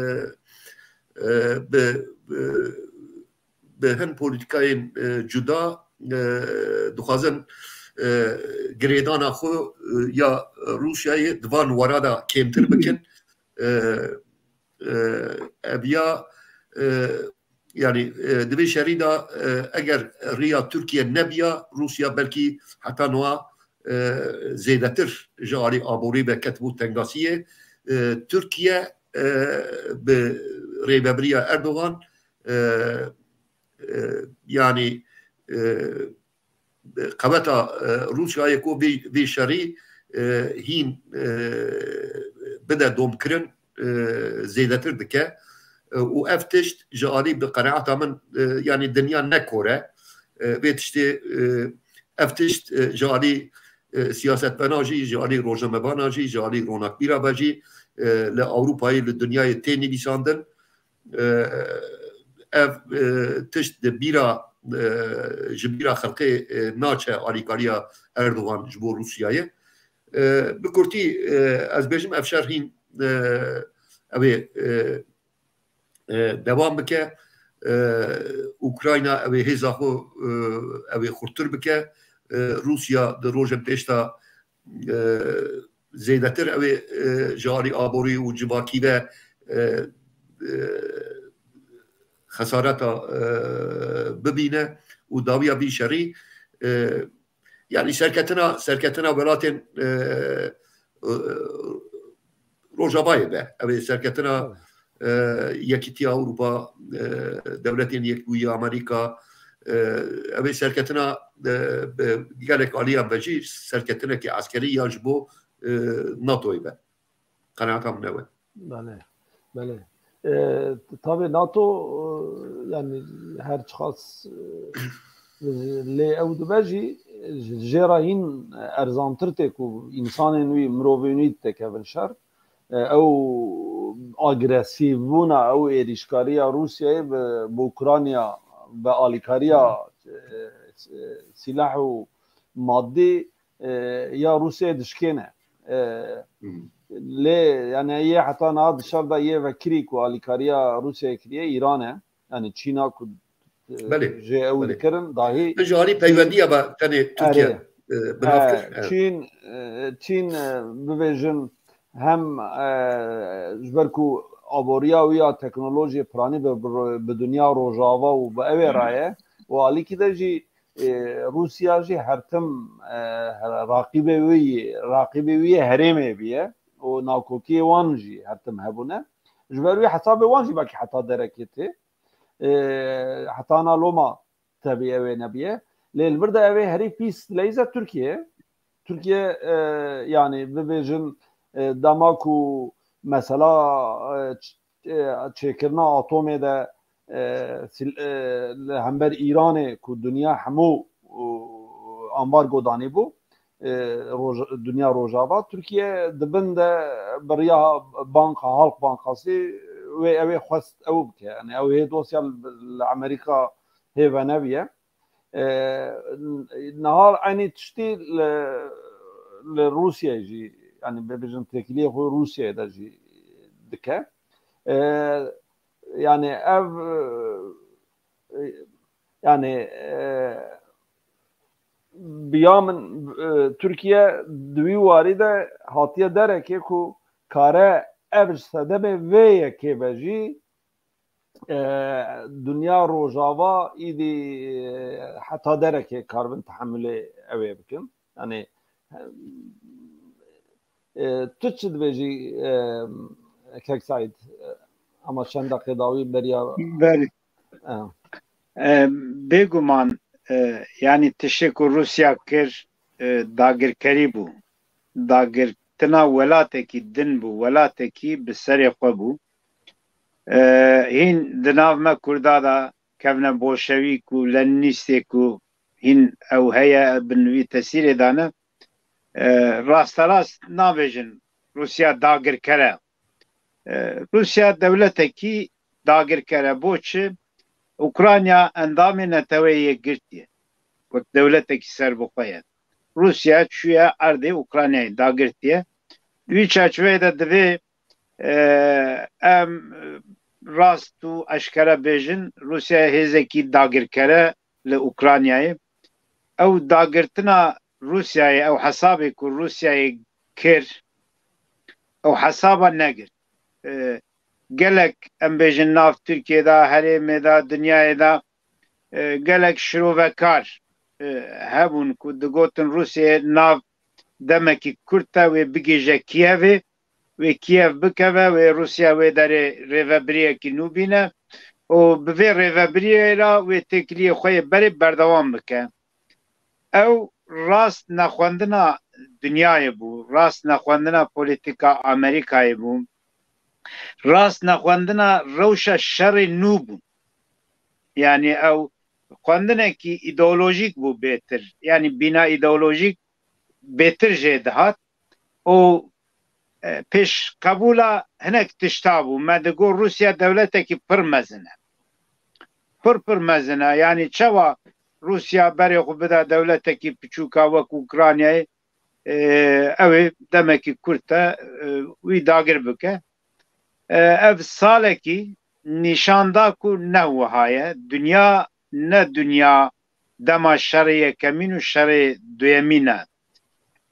e, bi, bi, bi hin polîtîkayên, e, cuda, e, dixwazin, e, girêdana xwe, e, ya Rûsyayê di van wara de kêmtir bikin. E, e, ev ya, e, yanî, e, di vê şerî de, e, eger riya Tirkiye nebiya, Rûsya belkî heta niha, e, zêdetir ji alî aborî ve ketibû tengasiyê. E, Tirkiye, e, bi rêvebiriya Erdogan, e, e, yanî, e, qeweta, e, Rûsyayê ku vê, vê şerî, e, hîn, e, bide domkirin, e, zêdetir dike. E, û ev tişt ji alî, bi qenaeta min, e, yanî dinya ne kor e. E, vê tiştê, e, ev tişt, e, ji alî, e, siyasetmena jî, ji alî rojnamevana jî, ji alî ronakbîra ve jî, e, li Ewropayê, li dinyayê tê nivîsandin. E, ev, e, tişt di bîra, e, ji bîra xelkê, e, naçe alîkariya Erdogan ji bo Rûsyayê. E, bi kurtî, e, ez bêjim, ev şer hîn, e, ew ê, e, e, dewam bike. E, Ukrayna ew ê hêza xwe, e, ew ê xurttir bike. E, Rûsya di rojên pêş de, e, zêdetir ew ê, e, ji alî aborî û civakî ve, e, e, xesareta, e, bibîne û dawiya vî şerî, e, yanî serketina, serketina welatên, e, e, Rojavayê be. Ew ê serketina, e, Yekîtiya Ewropa, e, Dewletên Yekbûyî Amerîka, e, ew ê serketina, e, bi gelek aliyan ve jî serketinekî eskerî ya ji bo, e, NATOyê be. Qenaeta min ew e. Belê, belê. E, tabii NATO, e, yani her çiqas, e, lê ew dibe jî, ji jê re hîn erzantir tê ku însanên wî, mirovên wî dikevin şer. E, ew agresîvbûna, ew êrîşkariya Rûsyayê bi, bi Ukrayna, bi alîkariya, e, e, sîlah û madî, e, ya Rûsyayê dişkêne. E, Hı hı. Lê, yani, yê heta niha di şer de yê vekirî ku alîkariya Rûsyayê kiriye, Îran e. Yani, Çîna ku, e, Belê, jê ew belê. dikirin, dahî Ji alî peywendiya ve tenê Tirkiye, Erê. e, bi nav kir. E, Evet. Çîn, e, Çîn, e, bibêjin hem, e, ji ber ku aboriya wî ya teknolojiyê piranî bi, bi, bi dinya rojava û bi ew ê re ye û alîkî de jî, e, Rûsya jî her tim, e, raqîbê wî, raqîbê wî yê herêmê bûye û nakokiyê wan jî her tim hebûne. Ji ber wî hesabê wan jî belkî heta derekê tê. E, heta na loma tevî ew ê nebiye. Lê li vir de ew ê herî pîs dileyîze Tirkiye. Tirkiye, e, yani bibêjin, e, dema ku mesela, e, ç-, e, çêkirina atomê de, e, sil-, e, li hember Îranê ku dinya hemû, e, ambargo danîbû, e, roj-, dinya rojava, Tirkiye di bin de bi riya banka, Halk Bankası wê ew ê xwest ew bike. Yani ew hê dosya li, li Amerîka hê venebûye. E, niha eynî tiştî li, li Rûsyayê jî, yani bibêjin têkiliyê xwe Rûsyayê de jî dike. E, yani ev, e, yani, e, bi ya min, e, Tirkiye di wî warî de hatiye derekê ku kare ev ji sedemê vê yekê ve jî, e, dinya rojava îdî, e, heta derekê karibin tehemulê ew ê bikin. Yani, e, tu çi dibêjî, e, Kek Saîd? E, ama çend deqê dawî beriya Belê. E. E, bêguman, e, yani tiştê ku Rûsya kir, e, dagirkerî bû. Dagirtina welatekî din bû, welatekî bi serê xwe bû. E, hîn di nav me Kurda de kevne bolşevîk û leninîstê ku hîn ew heye bin wî tesîrê dane. E, rasterast nabêjin Rûsya dagirker e. E, Rûsya dewletekî dagirker e. Bo çi? Ukrayna endamê Neteweyê Yekgirtî ye. Wek dewletekî serbixwe ye. Rûsya çûye erdê Ukraynayê dagirtiye. Di wî çarçoveyê de divê, e, em rast û eşkere bêjin, Rûsya hêzekî dagirker e li Ukraynayê. Ew dagirtina Rûsyayê, ew hesabê ku Rûsyayê kir, ew hesaba negirt. E, gelek, em bêjin, nav Tirkiyê de, herêmê de, dinyayê de, e, gelek şirovekar, e, hebûn ku digotin Rûsyayê nav demekî kurt e, wê bigihîje Kiyevê, wê Kiyev bikeve, wê Rûsya wê derê rêvebiriyekî nû bîne û bi vê rêvebiriyê re wê têkiliyê xwe yê berê berdewam bike. Ew rast nexwendina dinyayê bû, rast nexwendina polîtîka Amerîkayê bû, rast nexwendina rewşa şerê nû bû. Yanî ew xwendinekî îdeolojîk bû bêtir. Yanî bîna îdeolojîk bêtir jê dihat û, e, pêşqebûla hinek tişta bû. Me digot Rûsya dewletekî pir mezin e. Pir pir mezin e. Yanî çawa Rûsya berê xwe bida dewletekî piçûka wek Ukraynayê, e, ew ê demekî kurt e, e, wî dagir bike. E, ev salekî nîşan da ku ne wiha ye. Dinya ne dinya dema şerê yekemîn û şerê duyemîn e.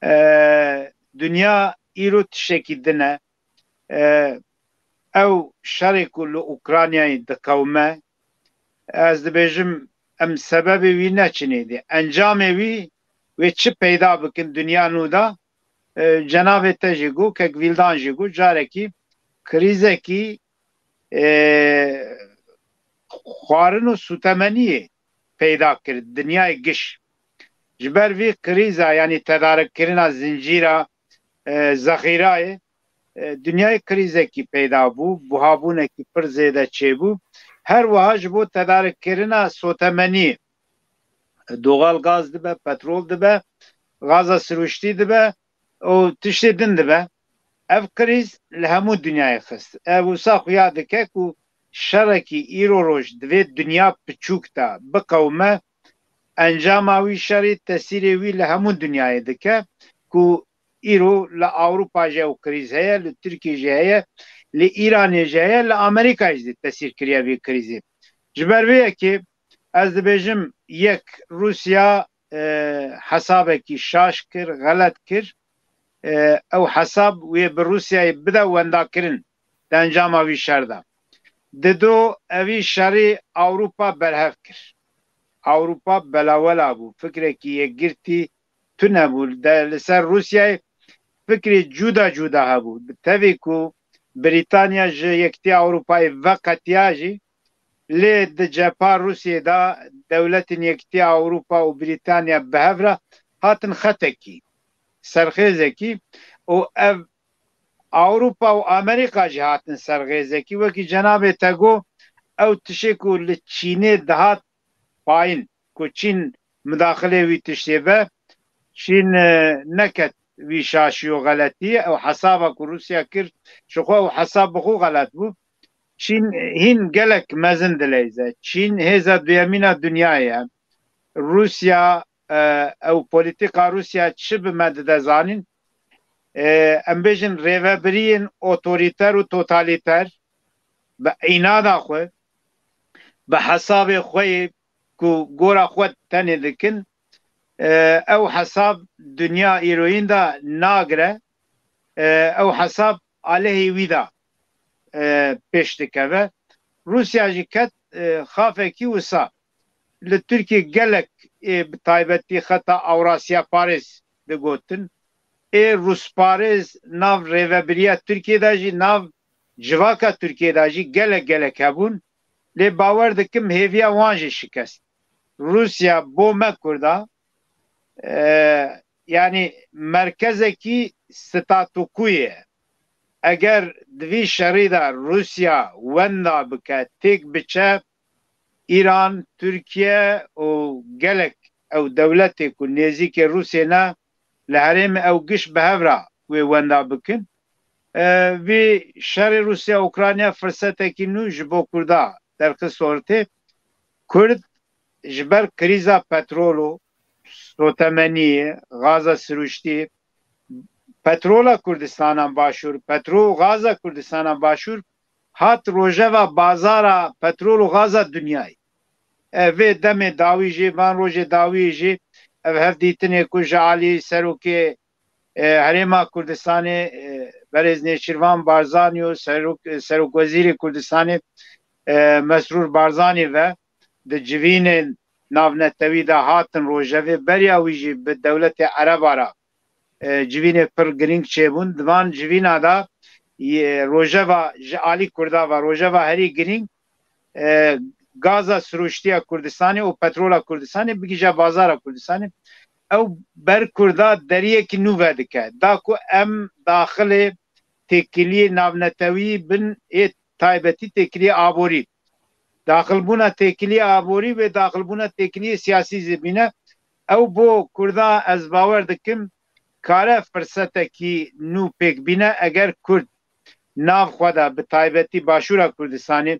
E, dinya îro tiştekî din e. E, ew şerê ku li Ukraynayê diqewime, ez dibêjim, em sebebê wî neçinê dê. Encamê wî wê çi peyda bikin dinya nû de? E, cenabê te jî got, kek Vîldan jî got, carekî krîzekî, e, xwarin û sûtemeniyê peyda kir dinyayê giş. Ji ber vî krîza, yanî tedarikkirina zincîra, e, zexîrayê, e, dinyayê krîzekî peyda bû, buhabûnekî pir zêde çêbû. Her wiha ji bo tedarikkirina sotemeniyê, doğal gaz dibe, petrol dibe, gaza sirûştî dibe û tiştê din dibe. Ev krîz li hemû dinyayê xist. Ev wisa xuya dike ku şerekî îro roj divê dinya piçûk de biqewime, encama wî şerî tesîrê wî li hemû dinyayê dike ku îro li Ewropa jî ew krîz heye, li Tirkiyê jî heye, li Îranê jî heye, li Amerîkayê jî tesîr kiriye vî krîzê. Ji ber vê yekê ez dibêjim, yek, Rûsya, e, hesabekî şaş kir, xelet kir. E, ew hesab wê bi Rûsyayê bide wendakirin di encama vî şer de. Dido, evî şerî Ewropa berhev kir. Ewropa belawela bû. Fikrekî yekgirtî tune bû. De, li ser Rûsyayê fikrê cuda cuda hebû. Bi tevî ku Brîtanya ji Yekîtiya Ewropayê veqetiya jî, lê di cepha Rûsyê de dewletên Yekîtiya Ewropa û Brîtanya bi hev re hatin xetekî, serxêzekî û ev Ewropa û Amerîka jî hatin serxêzekî. Wekî cenabê te got, ew tişê ku li Çînê dihat payîn, ku Çîn midaxilê wî tiştê be, Çîn, e, neket vî şaşî û xeletî. Ew hesaba ku Rûsya kir, ji xwe ew hesab bi xwe xelet bû. Çîn hîn gelek mezin dileyze. Çîn hêza duyemîn a dinyayê ye. Rûsya, e, ew polîtîka Rûsya çi bi me dide zanîn? E, em bêjin rêvebiriyên otorîter û totalîter bi înada xwe, bi hesabê xwe yê ku gora xwe tenê dikin, e, ew hesab dinya îroyîn de nagire, e, ew hesab alehê wî de, e, pêş dikeve. Rûsya jî ket, e, xafekî wisa. Li Tirkiyê gelek, e, bi taybetî xeta Ewrasya Parêz digotin. Ê Rûsparêz nav rêvebiriya Tirkiyê de jî, nav civaka Tirkiyê de jî gelek gelek hebûn. Lê bawer dikim hêviya wan jî şikest. Rûsya bo me Kurda, e, yanî merkezekî statûkû ye. Eger di vî şerî de Rûsya wenda bike, têk biçe, Îran, Tirkiye û gelek ew dewletê ku nêzîkê Rûsê ne, li herêmê ew giş bi hev re wê wenda bikin. E, vî şerê Rûsya-Ukrayna firsetekî nû ji bo Kurda derxist ortê. Kurd ji ber krîza petrol û sotemeniyê, gaza siruştî, petrola Kurdistana Başûr, petrol û gaza Kurdistana Başûr hat rojeva bazara petrol û gaza dinyayê. E, vê demê dawî jî, van rojê dawî jî ev hevdîtinê ku ji alî serokê, e, Herêma Kurdistanê, e, berêz Nêçîrvan Barzanî û serok, serokwezîrê Kurdistanê, e, Mesrûr Barzanî ve di civînên navnetewî de hatin rojevê. Beriya wî jî bi dewletê Ereba re, e, civînê pir girîng çêbûn. Di van civîna de, e, rojeva ji alî Kurda ve, rojeva herî girîng, e, gaza siruştiya Kurdistanê û petrola Kurdistanê bigihîje bazara Kurdistanê. Ew ber Kurda deriyekî nû vedike. Da ku em daxilê têkiliyê navnetewî bin, ê taybetî têkiliyê aborî. Daxilbûna têkiliyê aborî wê daxilbûna têkiliyê siyasî zî bîne. Ew bo Kurda ez bawer dikim kare firsetekî nû pêk bîne eger Kurd nav xwe de, bi taybetî Başûra Kurdistanê,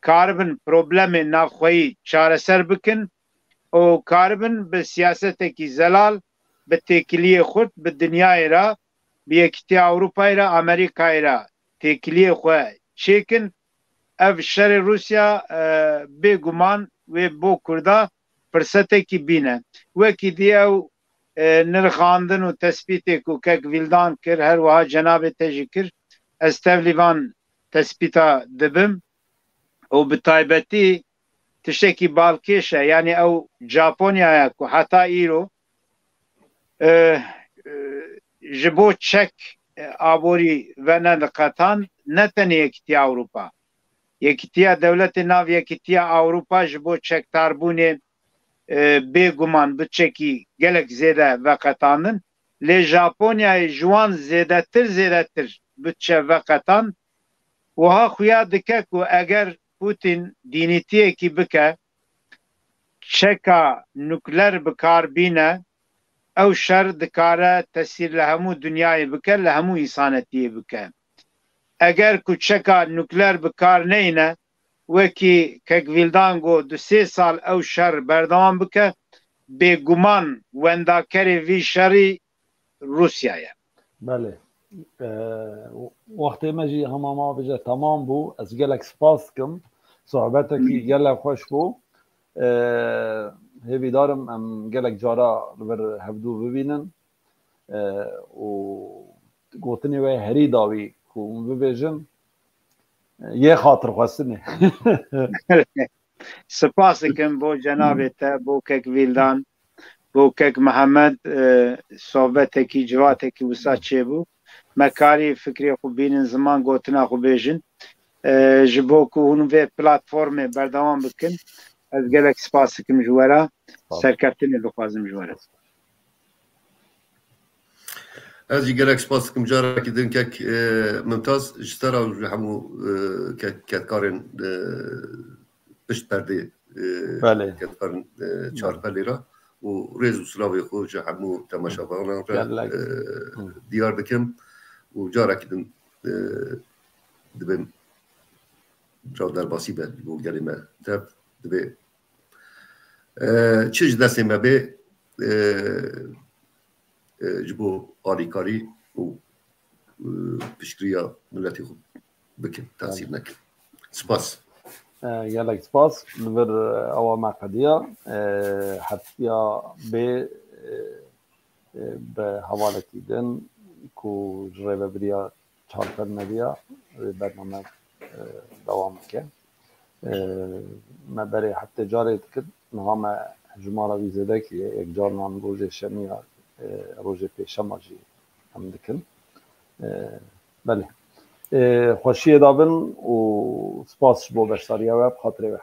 karibin problemê navxweyî çareser bikin û karibin bi siyasetekî zelal, bi têkiliyê xurt, bi dinyayê re, bi Yekîtiya Ewropayê re, Amerîkayê re têkiliyê xwe çêkin. Ev şerê Rûsya, e, bêguman wê bo Kurda firsetekî bîne. Wekî dî ew, e, nirxandin û tespîtê ku kek Vîldan kir, her wiha cenabê te jî kir, ez tevlî van tespîta dibim û bi taybetî tiştekî balkêş e. Yanî ew Japonyaya ku heta îro, e, e, ji bo çek, e, aborî venediqetan, ne tenê Yekîtiya Ewropa. Yekîtiya Dewletê nav Yekîtiya Ewropa ji bo çektarbûnê, e, bêguman budçekî gelek zêde veqetandin. Lê Japonyayê ji wan zêdetir, zêdetir budçe veqetand. Wiha xuya dike ku eger Putin dînîtiyekî bike, çeka nukler bi kar bîne, ew şer dikare tesîr li hemû dinyayê bike, li hemû însanetiyê bike. Eger ku çeka nukler bi kar neyne, wekî kek Vîldan got, du sê sal ew şer berdewam bike, bêguman wendakerê vî şerî Rûsya ye. Belê. Ee, wextê me jî hema ma bêje temam bû. Ez gelek spas dikim. Sohbetekî gelek xweş bû. Ee, hêvîdar im em gelek cara li vir hevdû bibînin. Ee, û gotinê we herî dawî ku hûn bibêjin, e, yê xatirxwestinê. Spas dikim bo cenabê te, bo kek Vîldan, bo kek Mihemed, e, sohbetekî, civatekî wisa çêbû. Me karî fikrê xwe bînin, ziman gotina xwe bêjin. E, ji bo ku hûn vê platformê berdewam bikin, ez gelek spas dikim ji we re. Spas. Serkeftinê dixwazim ji we re. Ez jî gelek spas dikim. Carekî din kek, e, Mimtaz, ji te re û ji hemû, e, kek, kedkarên, e, pişt perdê, e, Belê. Kedkarên, e, Belê. Çarpelê re û rêz û silavê xwe ji hemû temaşevanan re, Gelek. E, Hı. diyar dikim û carekî din, e, dibêm çav derbasî be bo gelê me. Tev dibê, e, çi ji destê me bê, e, e, ji bo alîkarî û, e, piştgiriya miletê xwe bikin, tasîr nekin. Spas. E, gelek spas. Li vir, e, ewa me qediya. E, heftiya bê, e, e, bi hevalekî din ku ji rêvebiriya Çarpel Medya vê bername, e, dewam bike. E, me berê heftê carê dikir, niha me hejmara wî zêde kiriye, yek carinan rojê şemiya, e, rojê pêşema jî em dikin. E, belê. E, xweşiyê da bin û spas ji bo beşdariya we, bi xatirê we.